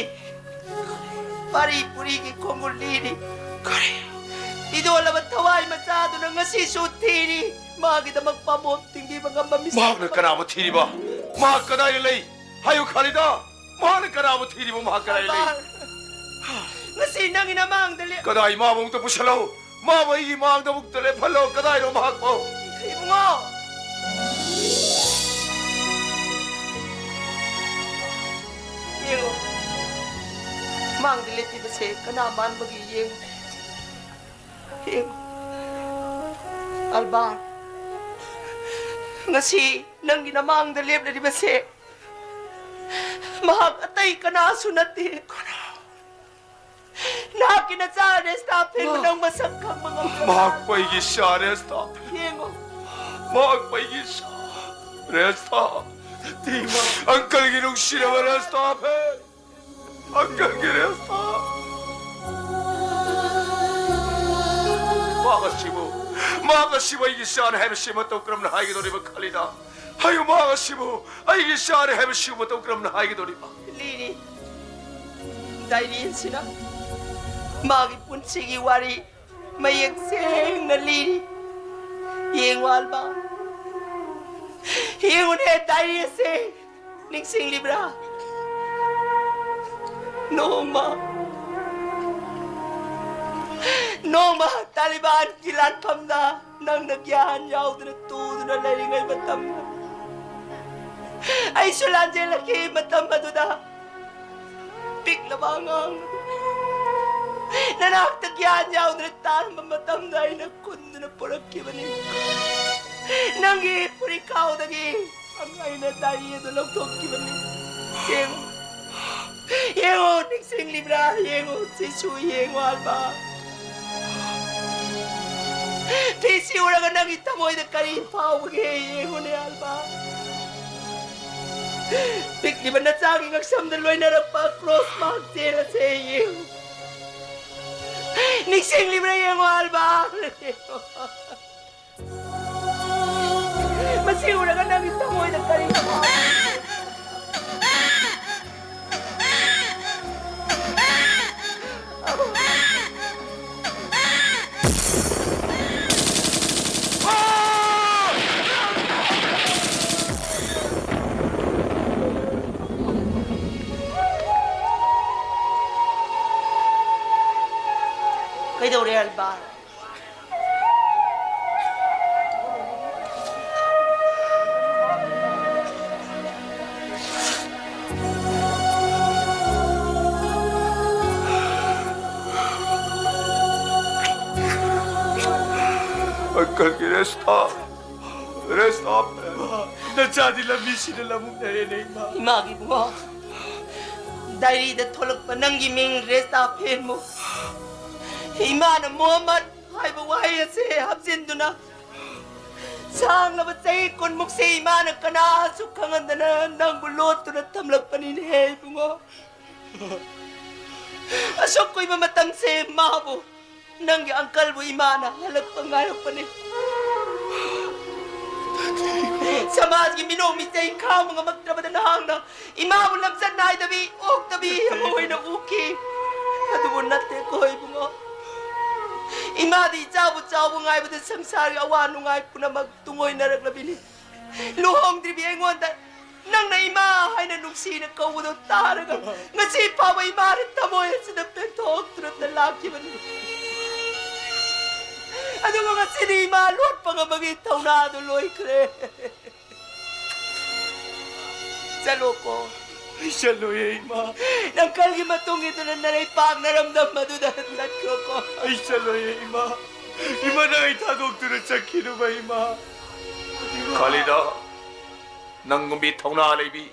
ꯄꯥꯔꯤ ꯄꯨꯔꯤꯒꯤ ꯈꯣꯡꯒꯨꯜ ꯂꯤꯔꯤ꯫ ꯀꯔꯤ? ꯃꯤꯗꯣꯜꯂꯕ ꯊꯋꯥꯏ ꯃꯆꯥꯗꯨꯅ ꯉꯁꯤꯁꯨ ꯊꯤꯔꯤ꯫ ꯃꯥꯒꯤꯗꯃꯛ ꯄꯥꯝꯕꯣꯝ ꯇꯤꯡꯕꯤꯕ ꯉꯝꯕ ꯃꯤꯁꯛ ꯃꯍꯥꯛꯅ ꯑꯃ꯫ ꯀꯅꯥꯕꯨ ꯊꯤꯔꯤꯕ? ꯃꯍꯥꯛ ꯀꯗꯥꯏꯗ ꯂꯩ? ꯍꯥꯏꯌꯨ, ꯈꯥꯂꯤꯗꯥ꯫ ꯃꯍꯥꯛꯅ ꯀꯅꯥꯕꯨ ꯊꯤꯔꯤꯕ? ꯃꯍꯥꯛ ꯀꯗꯥꯏ ꯂꯩ? ꯕꯥꯔ꯫ ꯉꯁꯤ ꯅꯪꯒꯤ ꯅꯃꯥꯡꯗ ꯂꯦꯞ- ꯀꯗꯥꯏ? ꯃꯥꯕꯨ ꯑꯃꯨꯛꯇ ꯄꯨꯁꯤꯜꯂꯣ꯫ ꯃꯥꯕꯨ ꯑꯩꯒꯤ ꯃꯥꯡꯗ ꯑꯃꯨꯛꯇ ꯂꯦꯞꯍꯜꯂꯣ꯫ ꯀꯗꯥꯏꯅꯣ ꯃꯍꯥꯛꯄꯨ? ꯏꯕꯨꯡꯉꯣ! ꯌꯦꯡꯉꯣ꯫ ꯃꯥꯡꯗ ꯂꯦꯞꯄꯤꯕꯁꯦ ꯀꯅꯥ ꯃꯥꯟꯕꯒꯦ ꯌꯦꯡꯉꯣ꯫ ꯌꯦꯡꯉꯣ꯫ ꯑꯜꯕꯥꯔ, ꯉꯁꯤ ꯅꯪꯒꯤ ꯅꯃꯥꯡꯗ ꯂꯦꯞꯂꯤꯕꯁꯦ ꯃꯍꯥꯛ ꯑꯇꯩ ꯀꯅꯥꯁꯨ ꯅꯠꯇꯦ꯫ ꯅꯍꯥꯛꯀꯤ ꯅꯆꯥ ꯔꯦꯁꯇꯥꯐꯦꯟꯕꯨ ꯃꯥ- ꯅꯪ ꯃꯁꯛ ꯈꯪꯕ ꯉꯝꯗ꯭ꯔꯕ? ꯃꯍꯥꯛꯄꯨ ꯑꯩꯒꯤ ꯏꯆꯥ ꯔꯦꯁꯇꯥꯐꯦꯟ꯫ ꯌꯦꯡꯉꯣ꯫ ꯃꯍꯥꯛꯄꯨ ꯑꯩꯒꯤ ꯏꯆꯥ ꯔꯦꯁꯇꯥ꯫ ꯇꯤꯃꯥ꯫ ꯑꯪꯀꯜꯒꯤ ꯅꯨꯡꯁꯤꯔꯕ ꯔꯦꯁꯇꯥꯐꯦꯟ꯫ ꯑꯪꯀꯜꯒꯤ ꯔꯦꯁꯇꯥ꯫ ꯃꯍꯥꯛ ꯑꯁꯤꯕꯨ, ꯃꯍꯥꯛ ꯑꯁꯤꯕꯨ ꯑꯩꯒꯤ ꯏꯆꯥꯅꯤ ꯍꯥꯏꯕꯁꯤ ꯃꯇꯧ ꯀꯔꯝꯅ ꯍꯥꯏꯒꯗꯧꯔꯤꯕ ꯈꯥꯂꯤꯗꯥ? ꯍꯥꯏꯌꯨ, ꯃꯍꯥꯛ ꯑꯁꯤꯕꯨ ꯑꯩꯒꯤ ꯏꯆꯥꯅꯤ ꯍꯥꯏꯕꯁꯤꯕꯨ ꯃꯇꯧ ꯀꯔꯝꯅ ꯍꯥꯏꯒꯗꯧꯔꯤꯕ? ꯂꯤꯔꯤ꯫ ꯗꯥꯏꯔꯤ ꯑꯁꯤꯅ ꯃꯥꯒꯤ ꯄꯨꯟꯁꯤꯒꯤ ꯋꯥꯔꯤ ꯃꯌꯦꯛ ꯁꯦꯡꯅ ꯂꯤꯔꯤ꯫ ꯌꯦꯡꯉꯨ ꯑꯜꯕꯥ, ꯌꯦꯡꯉꯨꯅꯦ ꯗꯥꯏꯔꯤ ꯑꯁꯦ꯫ ꯅꯤꯡꯁꯤꯡꯂꯤꯕ꯭ꯔꯥ? ꯅꯣꯡꯃ, ꯅꯣꯡꯃ ꯇꯥꯂꯤꯕꯥꯟꯒꯤ ꯂꯥꯟꯐꯝꯗ ꯅꯪꯅ ꯒ꯭ꯌꯥꯟ ꯌꯥꯎꯗꯅ ꯇꯨꯗꯨꯅ ꯂꯩꯔꯤꯉꯩ ꯃꯇꯝꯗ ꯑꯩꯁꯨ ꯂꯥꯟꯖꯦꯜꯂꯛꯈꯤ꯫ ꯃꯇꯝ ꯑꯗꯨꯗ ꯄꯤꯛꯂꯕ ꯑꯉꯥꯡ ꯑꯗꯨ ꯅꯅꯥꯛꯇ ꯒ꯭ꯌꯥꯟ ꯌꯥꯎꯗꯅ ꯇꯥꯔꯝꯕ ꯃꯇꯝꯗ ꯑꯩꯅ ꯈꯨꯟꯗꯨꯅ ꯄꯨꯔꯛꯈꯤꯕꯅꯤ꯫ ꯅꯪꯒꯤ ꯐꯨꯔꯤꯠꯈꯥꯎꯗꯒꯤ ꯑꯩꯅ ꯗꯥꯏꯔꯤ ꯑꯗꯨ ꯂꯧꯊꯣꯛꯈꯤꯕꯅꯤ꯫ ꯌꯦꯡꯉꯨ, ꯌꯦꯡꯉꯨ, ꯅꯤꯡꯁꯤꯡꯂꯤꯕ꯭ꯔꯥ? ꯌꯦꯡꯉꯨ, ꯁꯤꯁꯨ ꯌꯦꯡꯉꯨ, ꯑꯜꯕꯥ꯫ ꯐꯤꯁꯤ ꯎꯔꯒ ꯅꯪꯒꯤ ꯊꯃꯣꯏꯗ ꯀꯔꯤ ꯐꯥꯎꯕꯒꯦ? ꯌꯦꯡꯉꯨꯅꯦ, ꯑꯜꯕꯥ꯫ ꯄꯤꯛꯂꯤꯕ ꯅꯆꯥꯒꯤ ꯉꯛꯁꯝꯗ ꯂꯣꯏꯅꯔꯛꯄ ꯀ꯭ꯔꯣꯁ ꯃꯥꯔꯛ ꯆꯦꯜ ꯑꯁꯦ ꯌꯦꯡꯉꯨ꯫ ꯅꯤꯡꯁꯤꯡꯂꯤꯕ꯭ꯔꯥ ꯌꯦꯡꯉꯣ, ꯑꯜꯕꯥ꯫ ꯁꯤ ꯎꯔꯒ ꯅꯪꯒꯤ ꯊꯃꯣꯏꯗ ꯀꯔꯤ ꯐꯥꯎꯏ? ꯀꯩꯗꯧꯔꯦ, ꯑꯜꯕꯥꯔꯠ? ꯑꯪꯀꯜꯒꯤ ꯔꯦꯁꯇꯥ, ꯔꯦꯁꯇꯥ꯫ ꯅꯆꯥꯗꯤ ꯂꯝꯕꯤꯁꯤꯗ ꯂꯃꯨꯛꯅꯔꯦꯅꯦ, ꯏꯃꯥ꯫ ꯏꯃꯥꯒꯤ ꯏꯕꯨꯡꯉꯣ, ꯗꯥꯏꯔꯤꯗ ꯊꯣꯛꯂꯛꯄ ꯅꯪꯒꯤ ꯃꯤꯡ ꯔꯦꯁꯇꯥ ꯐꯦꯟꯃꯨ꯫ ꯏꯃꯥꯅ ꯃꯣꯍꯝꯃꯗ ꯍꯥꯏꯕ ꯋꯥꯍꯩ ꯑꯁꯤ ꯍꯥꯞꯆꯤꯟꯗꯨꯅ ꯁꯥꯡꯂꯕ ꯆꯍꯤ ꯀꯨꯟꯃꯨꯛꯁꯦ ꯏꯃꯥꯅ ꯀꯅꯥꯁꯨ ꯈꯪꯍꯟꯗꯅ ꯅꯪꯕꯨ ꯂꯣꯠꯇꯨꯅ ꯊꯝꯂꯛꯄꯅꯤꯅꯦꯍꯦ ꯏꯕꯨꯡꯉꯣ꯫ ꯑꯁꯨꯛ ꯀꯨꯏꯕ ꯃꯇꯝꯁꯦ ꯃꯥꯕꯨ ꯅꯪꯒꯤ ꯑꯪꯀꯜꯕꯨ ꯏꯃꯥꯅ ꯍꯜꯂꯛꯄ ꯉꯥꯏꯔꯛꯄꯅꯤ꯫ ꯁꯃꯥꯖꯒꯤ ꯃꯤꯅꯣꯛ ꯃꯤꯆꯩ ꯈꯥꯡꯕ ꯉꯝꯃꯛꯇ꯭ꯔꯕꯗ ꯅꯍꯥꯛꯅ ꯏꯃꯥꯕꯨ ꯂꯝꯆꯠ ꯅꯥꯏꯗꯕꯤ, ꯑꯣꯛꯇꯕꯤ ꯑꯃ ꯑꯣꯏꯅ ꯎꯈꯤ꯫ ꯑꯗꯨꯕꯨ ꯅꯠꯇꯦꯀꯣ ꯏꯕꯨꯡꯉꯣ꯫ ꯏꯃꯥꯗꯤ ꯏꯆꯥꯕꯨ ꯆꯥꯎꯕ ꯉꯥꯏꯕꯗ ꯁꯪꯁꯥꯔꯒꯤ ꯑꯋꯥ ꯅꯨꯡꯉꯥꯏ ꯄꯨꯝꯅꯃꯛ ꯇꯨꯡꯑꯣꯏꯅꯔꯛꯂꯕꯤꯅꯤ꯫ ꯂꯨꯍꯣꯡꯗ꯭ꯔꯤꯕꯤ ꯑꯩꯉꯣꯟꯗ ꯅꯪꯅ ꯏꯃꯥ ꯍꯥꯏꯅ ꯅꯨꯡꯁꯤꯅ ꯀꯧꯕꯗꯣ ꯇꯥꯔꯒ ꯉꯁꯤ ꯐꯥꯎꯕ ꯏꯃꯥꯅ ꯊꯃꯣꯏ ꯑꯁꯤꯗ ꯄꯦꯟꯊꯣꯛꯇꯨꯅꯇ ꯂꯥꯛꯈꯤꯕꯅꯤ꯫ ꯑꯗꯨꯕꯨ ꯉꯁꯤꯗꯤ ꯏꯃꯥ ꯂꯣꯠꯄ ꯉꯝꯕꯒꯤ ꯊꯧꯅꯥꯗꯨ ꯂꯣꯏꯈ꯭ꯔꯦ꯫ ꯆꯠꯂꯣꯀꯣ꯫ ꯑꯩ ꯆꯠꯂꯣꯏꯌꯦ, ꯏꯃꯥ꯫ ꯅꯪꯀꯜꯒꯤ ꯃꯇꯨꯡ ꯏꯟꯗꯨꯅ ꯅꯔꯩ ꯄꯥꯛꯅꯔꯝꯗꯝ ꯑꯗꯨꯗ ꯆꯠꯈ꯭ꯔꯣꯀꯣ꯫ ꯑꯩ ꯆꯠꯂꯣꯏꯌꯦ, ꯏꯃꯥ꯫ ꯏꯃꯥ, ꯅꯪ ꯑꯩ ꯊꯥꯗꯣꯛꯇꯨꯅ ꯆꯠꯈꯤꯅꯨꯕ, ꯏꯃꯥ꯫ ꯈꯥꯂꯤꯗꯥ, ꯅꯪꯒꯨꯝꯕꯤ ꯊꯧꯅꯥ ꯂꯩꯕꯤ,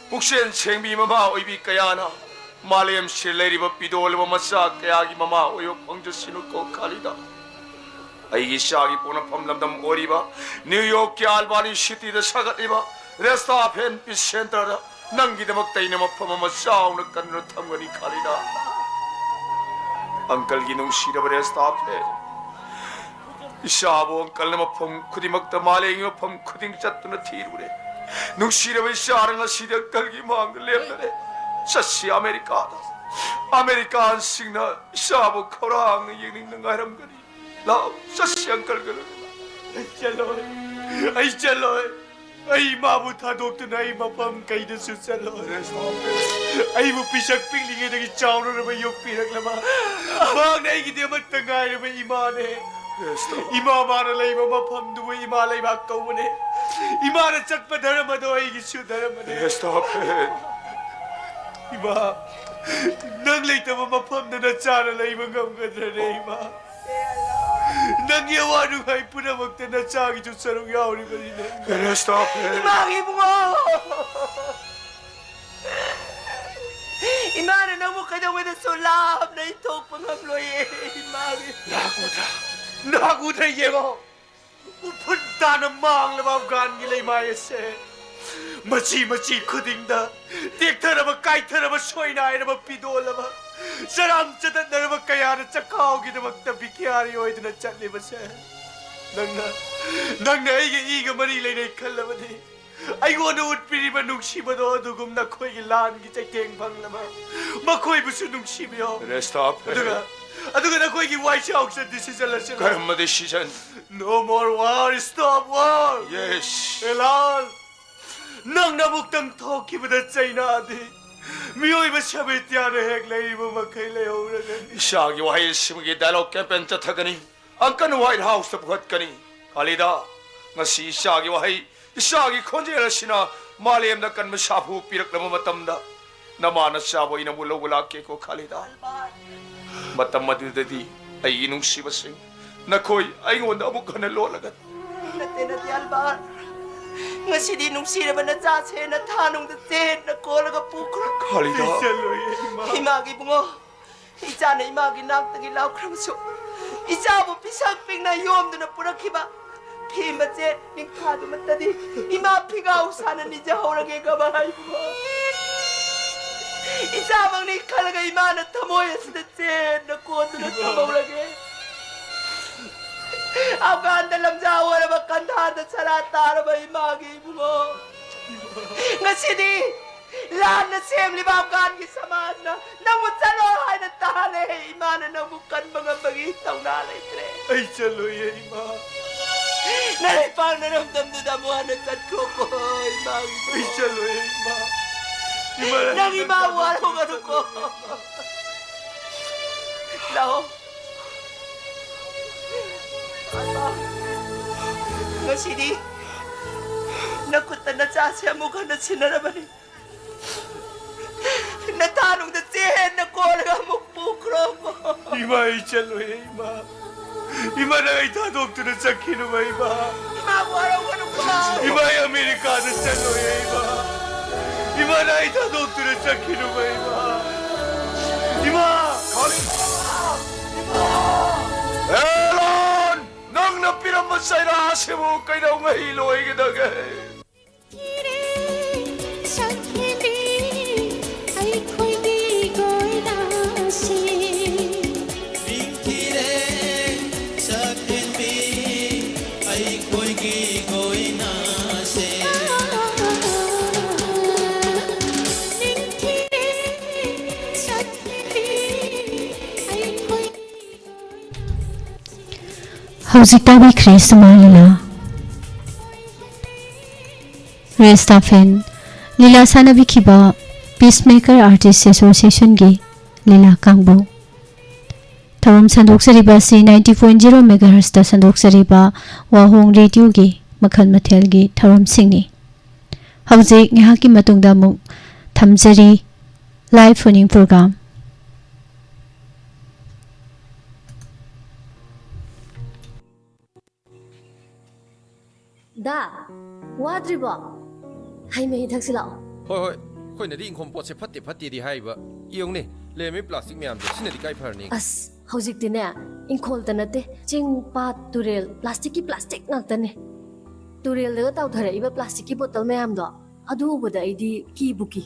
ꯄꯨꯛꯆꯦꯜ ꯁꯦꯡꯕꯤ ꯃꯃꯥ ꯑꯣꯏꯕꯤ ꯀꯌꯥꯅ ꯃꯥꯂꯦꯝꯁꯤꯗ ꯂꯩꯔꯤꯕ ꯄꯤꯗꯣꯜꯂꯕ ꯃꯆꯥ ꯀꯌꯥꯒꯤ ꯃꯃꯥ ꯑꯣꯏꯕ ꯐꯪꯖꯁꯅꯨꯀꯣ, ꯈꯥꯂꯤꯗꯥ꯫ ꯑꯩꯒꯤ ꯏꯆꯥꯒꯤ ꯄꯣꯛꯅꯐꯝ ꯂꯝꯗꯝ ꯑꯣꯏꯔꯤꯕ ꯅ꯭ꯌꯨ ꯌꯣꯔꯛꯀꯤ ꯑꯜꯕꯥꯅꯤ ꯁꯤꯇꯤꯗ ꯁꯥꯒꯠꯂꯤꯕ ꯔꯦꯁꯇꯥ ꯐꯦꯟ ꯄꯤꯁ ꯁꯦꯟꯇꯔꯗ ꯅꯪꯒꯤꯗꯃꯛꯇ ꯑꯩꯅ ꯃꯐꯝ ꯑꯃ ꯆꯥꯎꯅ ꯀꯟꯗꯨꯅ ꯊꯝꯒꯅꯤ, ꯈꯥꯂꯤꯗꯥ꯫ ꯑꯪꯀꯜꯒꯤ ꯅꯨꯡꯁꯤꯔꯕ ꯔꯦꯁꯇꯥ ꯐꯦꯟ꯫ ꯏꯆꯥꯕꯨ ꯑꯪꯀꯜꯅ ꯃꯐꯝ ꯈꯨꯗꯤꯡꯃꯛꯇ, ꯃꯥꯂꯦꯝꯒꯤ ꯃꯐꯝ ꯈꯨꯗꯤꯡ ꯆꯠꯇꯨꯅ ꯊꯤꯔꯨꯔꯦ꯫ ꯅꯨꯡꯁꯤꯔꯕ ꯏꯆꯥꯅ ꯉꯁꯤꯗꯤ ꯑꯪꯀꯜꯒꯤ ꯃꯥꯡꯗ ꯂꯦꯞꯂꯔꯦ꯫ ꯆꯠꯁꯤ ꯑꯃꯦꯔꯤꯀꯥꯗ꯫ ꯑꯃꯦꯔꯤꯀꯥꯟꯁꯤꯡꯅ ꯏꯆꯥꯕꯨ ꯈꯧꯔꯥꯡꯅ ꯌꯦꯡꯅꯤꯡꯅ ꯉꯥꯏꯔꯝꯒꯅꯤ꯫ ꯂꯥꯛꯑꯣ, ꯆꯠꯁꯤ ꯑꯪꯀꯜꯒ ꯂꯣꯏꯅꯅ꯫ ꯑꯩ ꯆꯠꯂꯣꯏ꯫ ꯑꯩ ꯆꯠꯂꯣꯏ꯫ ꯑꯩ ꯏꯃꯥꯕꯨ ꯊꯥꯗꯣꯛꯇꯨꯅ ꯑꯩ ꯃꯐꯝ ꯀꯩꯗꯁꯨ ꯆꯠꯂꯣꯏ꯫ ꯑꯩꯕꯨ ꯄꯤꯁꯛ ꯄꯤꯛꯂꯤꯉꯩꯗꯒꯤ ꯆꯥꯎꯔꯨꯔꯕ, ꯌꯣꯛꯄꯤꯔꯛꯂꯕ, ꯃꯍꯥꯛꯅ ꯑꯩꯒꯤꯗꯃꯛꯇ ꯉꯥꯏꯔꯕ ꯏꯃꯥꯅꯦ꯫ ꯏꯃꯥ ꯃꯥꯅ ꯂꯩꯕ ꯃꯐꯝꯗꯨꯕꯨ ꯏꯃꯥ ꯂꯩꯕꯥꯛ ꯀꯧꯕꯅꯦ꯫ ꯏꯃꯥꯅ ꯆꯠꯄ ꯙꯔꯃꯗꯣ ꯑꯩꯒꯤꯁꯨ ꯙꯔꯃꯅꯦ꯫ ꯏꯃꯥ, ꯅꯪ ꯂꯩꯇꯕ ꯃꯐꯝꯗ ꯅꯆꯥꯅ ꯂꯩꯕ ꯉꯝꯒꯗ꯭ꯔꯅꯦ, ꯏꯃꯥ? ꯅꯪꯒꯤ ꯑꯋꯥ ꯅꯨꯡꯉꯥꯏ ꯄꯨꯝꯅꯃꯛꯇ ꯅꯆꯥꯒꯤꯁꯨ ꯁꯔꯨꯛ ꯌꯥꯎꯔꯤꯕꯅꯤꯅꯦ꯫ ꯏꯃꯥꯒꯤ ꯏꯕꯨꯡꯉꯣ! ꯏꯃꯥꯅ ꯅꯪꯕꯨ ꯀꯩꯗꯧꯉꯩꯗꯁꯨ ꯂꯥꯞꯅ ꯏꯟꯊꯣꯛꯄ ꯉꯝꯂꯣꯏꯌꯦ, ꯏꯃꯥꯒꯤ꯫ ꯅꯍꯥꯛ ꯎꯗ꯭ꯔꯥ? ꯅꯍꯥꯛ ꯎꯗ꯭ꯔꯥ? ꯌꯦꯡꯉꯣ, ꯎꯐꯨꯟ ꯇꯥꯅ ꯃꯥꯡꯂꯕ ꯑꯐꯒꯥꯟꯒꯤ ꯂꯩꯃꯥꯏ ꯑꯁꯦ, ꯃꯆꯤ ꯃꯆꯤ ꯈꯨꯗꯤꯡꯗ ꯇꯦꯛꯊꯔꯕ, ꯀꯥꯏꯊꯔꯕ, ꯁꯣꯏꯅꯥꯏꯔꯕ, ꯄꯤꯗꯣꯜꯂꯕ, ꯆꯔꯥꯝ ꯆꯗꯠꯅꯔꯕ ꯀꯌꯥꯅ ꯆꯈꯥꯎꯒꯤꯗꯃꯛꯇ ꯚꯤꯈꯥꯔꯤ ꯑꯣꯏꯗꯨꯅ ꯆꯠꯂꯤꯕꯁꯦ, ꯅꯪꯅ, ꯅꯪꯅ ꯑꯩꯒ ꯏꯒ ꯃꯔꯤ ꯂꯩꯅꯩ ꯈꯜꯂꯕꯗꯤ, ꯑꯩꯉꯣꯟꯗ ꯎꯠꯄꯤꯔꯤꯕ ꯅꯨꯡꯁꯤꯕꯗꯣ ꯑꯗꯨꯒꯨꯝ ꯅꯈꯣꯏꯒꯤ ꯂꯥꯟꯒꯤ ꯆꯩꯊꯦꯡ ꯐꯪꯂꯕ ꯃꯈꯣꯏꯕꯨꯁꯨ ꯅꯨꯡꯁꯤꯕꯤꯌꯣ꯫ ꯔꯦꯁꯇꯥꯞ꯫ ꯑꯗꯨꯒ, ꯑꯗꯨꯒ ꯅꯈꯣꯏꯒꯤ ꯋꯥꯏꯁꯥꯎꯁ decision ꯑꯁꯤꯅ ꯀꯔꯝꯕ decision? No more war, stop war! Yes. ꯑꯦꯂꯥꯟ, ꯅꯪꯅ ꯑꯃꯨꯛꯇꯪ ꯊꯣꯛꯈꯤꯕꯗ ꯆꯩꯅꯥꯗꯤ ꯃꯤꯑꯣꯏꯕ ꯁꯥꯕꯤꯇ꯭ꯌꯥꯅ ꯍꯦꯛ ꯂꯩꯔꯤꯕ ꯃꯈꯩ ꯂꯩꯍꯧꯔꯒꯅꯤ꯫ ꯏꯆꯥꯒꯤ ꯋꯥꯍꯩ ꯑꯁꯤꯃꯒꯤ dialogue campaign ꯆꯠꯊꯒꯅꯤ꯫ ꯑꯪꯀꯜ White Houseꯇ ꯄꯨꯈꯠꯀꯅꯤ꯫ ꯈꯥꯂꯤꯗꯥ, ꯉꯁꯤ ꯏꯆꯥꯒꯤ ꯋꯥꯍꯩ, ꯏꯆꯥꯒꯤ ꯈꯣꯟꯖꯦꯜ ꯑꯁꯤꯅ ꯃꯥꯂꯦꯝꯗ ꯀꯟꯕ ꯁꯥꯐꯨ ꯄꯤꯔꯛꯂꯕ ꯃꯇꯝꯗ, ꯅꯃꯥ ꯅꯆꯥꯕꯨ ꯑꯩꯅ ꯑꯃꯨꯛ ꯂꯧꯕ ꯂꯥꯛꯀꯦꯀꯣ, ꯈꯥꯂꯤꯗꯥ꯫ ꯃꯇꯝ ꯑꯗꯨꯗꯗꯤ, ꯑꯩꯒꯤ ꯅꯨꯡꯁꯤꯕꯁꯤꯡ, ꯅꯈꯣꯏ ꯑꯩꯉꯣꯟꯗ ꯑꯃꯨꯛ ꯍꯟꯅ ꯂꯣꯠꯂꯒꯅꯤ꯫ ꯅꯠꯇꯦ, ꯅꯠꯇꯦ, ꯑꯜꯕꯥꯔꯠ꯫ ꯉꯁꯤꯗꯤ ꯅꯨꯡꯁꯤꯔꯕ ꯅꯆꯥꯁꯦ ꯅꯊꯥꯅꯨꯡꯗ ꯆꯦꯠꯅ ꯀꯣꯜꯂꯒ ꯄꯨꯈ꯭ꯔꯣ꯫ ꯈꯥꯂꯤꯗꯥ꯫ ꯆꯠꯂꯣꯏꯌꯦ, ꯏꯃꯥ꯫ ꯏꯃꯥꯒꯤ ꯏꯕꯨꯡꯉꯣ, ꯏꯆꯥꯅ ꯏꯃꯥꯒꯤ ꯅꯥꯛꯇꯒꯤ ꯂꯥꯎꯈ꯭ꯔꯕꯁꯨ, ꯏꯆꯥꯕꯨ ꯄꯤꯁꯛ ꯄꯤꯛꯅ ꯌꯣꯝꯗꯨꯅ ꯄꯨꯔꯛꯈꯤꯕ ꯐꯤ ꯃꯆꯦꯠ ꯅꯤꯡꯈꯥꯗꯨꯃꯠꯇꯗꯤ ꯏꯃꯥ ꯐꯤꯒꯥꯎ ꯁꯥꯅ ꯅꯤꯖꯍꯧꯔꯒꯦ, ꯀꯃꯥꯏꯕꯨ? ꯏꯆꯥꯃꯛꯅꯤ ꯈꯜꯂꯒ ꯏꯃꯥꯅ ꯊꯃꯣꯏ ꯑꯁꯤꯗ ꯆꯦꯠꯅ ꯀꯣꯟꯗꯨꯅ ꯊꯝꯍꯧꯔꯒꯦ꯫ ꯑꯐꯒꯥꯟꯗ ꯂꯝꯖꯥ ꯑꯣꯏꯔꯕ, ꯀꯟꯙꯥꯔꯗ ꯁꯔꯥ ꯇꯥꯔꯕ ꯏꯃꯥꯒꯤ ꯏꯕꯨꯡꯉꯣ꯫ ꯉꯁꯤꯗꯤ ꯂꯥꯟꯅ ꯁꯦꯝꯂꯤꯕ ꯑꯐꯒꯥꯟꯒꯤ ꯁꯃꯥꯖꯅ ꯅꯪꯕꯨ ꯆꯠꯂꯣ ꯍꯥꯏꯅ ꯇꯥꯜꯂꯦ꯫ ꯏꯃꯥꯅ ꯅꯪꯕꯨ ꯀꯟꯕ ꯉꯝꯕꯒꯤ ꯊꯧꯅꯥ ꯂꯩꯇ꯭ꯔꯦ꯫ ꯑꯩ ꯆꯠꯂꯣꯏꯌꯦ, ꯏꯃꯥ꯫ ꯅꯔꯩꯄꯥꯛ ꯅꯔꯝꯗꯝꯗꯨꯗ ꯑꯃꯨꯛ ꯍꯟꯅ ꯆꯠꯈ꯭ꯔꯣꯀꯣ, ꯏꯃꯥꯒꯤ꯫ ꯑꯩ ꯆꯠꯂꯣꯏꯌꯦ, ꯏꯃꯥ꯫ ꯏꯃꯥ, ꯅꯪ ꯏꯃꯥ ꯋꯥꯔꯧꯒꯅꯨꯀꯣ꯫ ꯂꯥꯛꯑꯣ꯫ ꯉꯁꯤꯗꯤ ꯅꯈꯨꯠꯇ ꯅꯆꯥꯁꯦ ꯑꯃꯨꯛ ꯍꯟꯅ ꯁꯤꯟꯅꯔꯕꯅꯤ꯫ ꯅꯊꯥꯅꯨꯡꯗ ꯆꯦ ꯍꯦꯟꯅ ꯀꯣꯜꯂꯒ ꯑꯃꯨꯛ ꯄꯨꯈ꯭ꯔꯣ꯫ ꯏꯃꯥ, ꯑꯩ ꯆꯠꯂꯣꯏꯌꯦ, ꯏꯃꯥ꯫ ꯏꯃꯥ, ꯅꯪ ꯑꯩ ꯊꯥꯗꯣꯛꯇꯨꯅ ꯆꯠꯈꯤꯅꯨꯕ, ꯏꯃꯥ꯫ ꯏꯃꯥ, ꯋꯥꯔꯧꯒꯅꯨꯀꯣ꯫ ꯏꯃꯥ, ꯑꯩ ꯑꯃꯦꯔꯤꯀꯥꯗ ꯆꯠꯂꯣꯏꯌꯦ, ꯏꯃꯥ꯫ ꯏꯃꯥ, ꯅꯪ ꯑꯩ ꯊꯥꯗꯣꯛꯇꯨꯅ ꯆꯠꯈꯤꯅꯨꯕ, ꯏꯃꯥ꯫ ꯏꯃꯥ! ꯏꯃꯥ! ꯑꯦꯂꯣꯟ! ꯅꯪꯅ ꯄꯤꯔꯝꯕ ꯆꯩꯔꯥꯁꯤꯕꯨ ꯀꯩꯗꯧꯉꯩ ꯂꯣꯏꯒꯗꯒꯦ? ꯁꯛꯍꯦꯟꯕꯤ ꯑꯩꯈꯣꯏꯒꯤ ꯀꯣꯏꯅꯥꯁꯦ꯫ ꯅꯤꯡꯊꯤꯔꯦ ꯁꯛꯍꯦꯟꯕꯤ ꯑꯩꯈꯣꯏꯒꯤ ꯀꯣꯏꯅꯥꯁꯦ꯫ ꯅꯤꯡꯊꯤꯔꯦ ꯁꯛꯍꯦꯟꯕꯤ ꯑꯩꯈꯣꯏꯒꯤ ꯍꯧꯖꯤꯛ ꯇꯥꯕꯤꯈ꯭ꯔꯦ ꯁꯨꯃꯥ ꯂꯤꯂꯥ꯫ ꯔꯦꯁꯇꯥꯐꯦꯟ ꯂꯤꯂꯥ ꯁꯥꯟꯅꯕꯤꯈꯤꯕ Peacemaker Artist Associationꯒꯤ ꯂꯤꯂꯥ ꯀꯥꯡꯕꯨ꯫ ꯊꯧꯔꯝ ꯁꯟꯗꯣꯛꯆꯔꯤꯕ ꯑꯁꯤ ninety point zero megahertzꯇ ꯁꯟꯗꯣꯛꯆꯔꯤꯕ ꯋꯥꯍꯣꯡ ꯔꯦꯗꯤꯑꯣꯒꯤ ꯃꯈꯜ ꯃꯊꯦꯜꯒꯤ ꯊꯧꯔꯝꯁꯤꯡꯅꯤ꯫ ꯍꯧꯖꯤꯛ ꯉꯥꯏꯍꯥꯛꯀꯤ ꯃꯇꯨꯡꯗ ꯑꯃꯨꯛ ꯊꯝꯖꯔꯤ live phone-in program꯫ ꯗꯥ, ꯋꯥꯗ꯭ꯔꯤꯕꯣ? ꯍꯩ ꯃꯍꯤ ꯊꯛꯁꯤ ꯂꯥꯛꯑꯣ꯫ ꯍꯣꯏ, ꯍꯣꯏ꯫ ꯑꯩꯈꯣꯏꯅꯗꯤ ꯏꯪꯈꯣꯜ ꯄꯣꯠꯁꯦ ꯐꯠꯇꯦ ꯐꯠꯇꯦꯗꯤ ꯍꯥꯏꯔꯤꯕ꯫ ꯌꯦꯡꯉꯨꯅꯦ, ꯂꯩꯔꯝꯃꯤ plastic ꯃꯌꯥꯝꯁꯦ, ꯁꯤꯅꯗꯤ ꯀꯥꯏ ꯐꯔꯅꯤ? ꯑꯁ, ꯍꯧꯖꯤꯛꯇꯤꯅꯦ, ꯏꯪꯈꯣꯜꯇ ꯅꯠꯇꯦ, ꯆꯤꯡ, ꯄꯥꯠ, ꯇꯨꯔꯦꯜ, plasticꯀꯤ plastic ꯉꯥꯛꯇꯅꯦ꯫ ꯇꯨꯔꯦꯜꯗꯒ ꯇꯥꯎꯊꯔꯛꯏꯕ plasticꯀꯤ bottle ꯃꯌꯥꯝꯗꯣ, ꯑꯗꯨ ꯎꯕꯗ ꯑꯩꯗꯤ ꯀꯤꯕꯨ ꯀꯤ꯫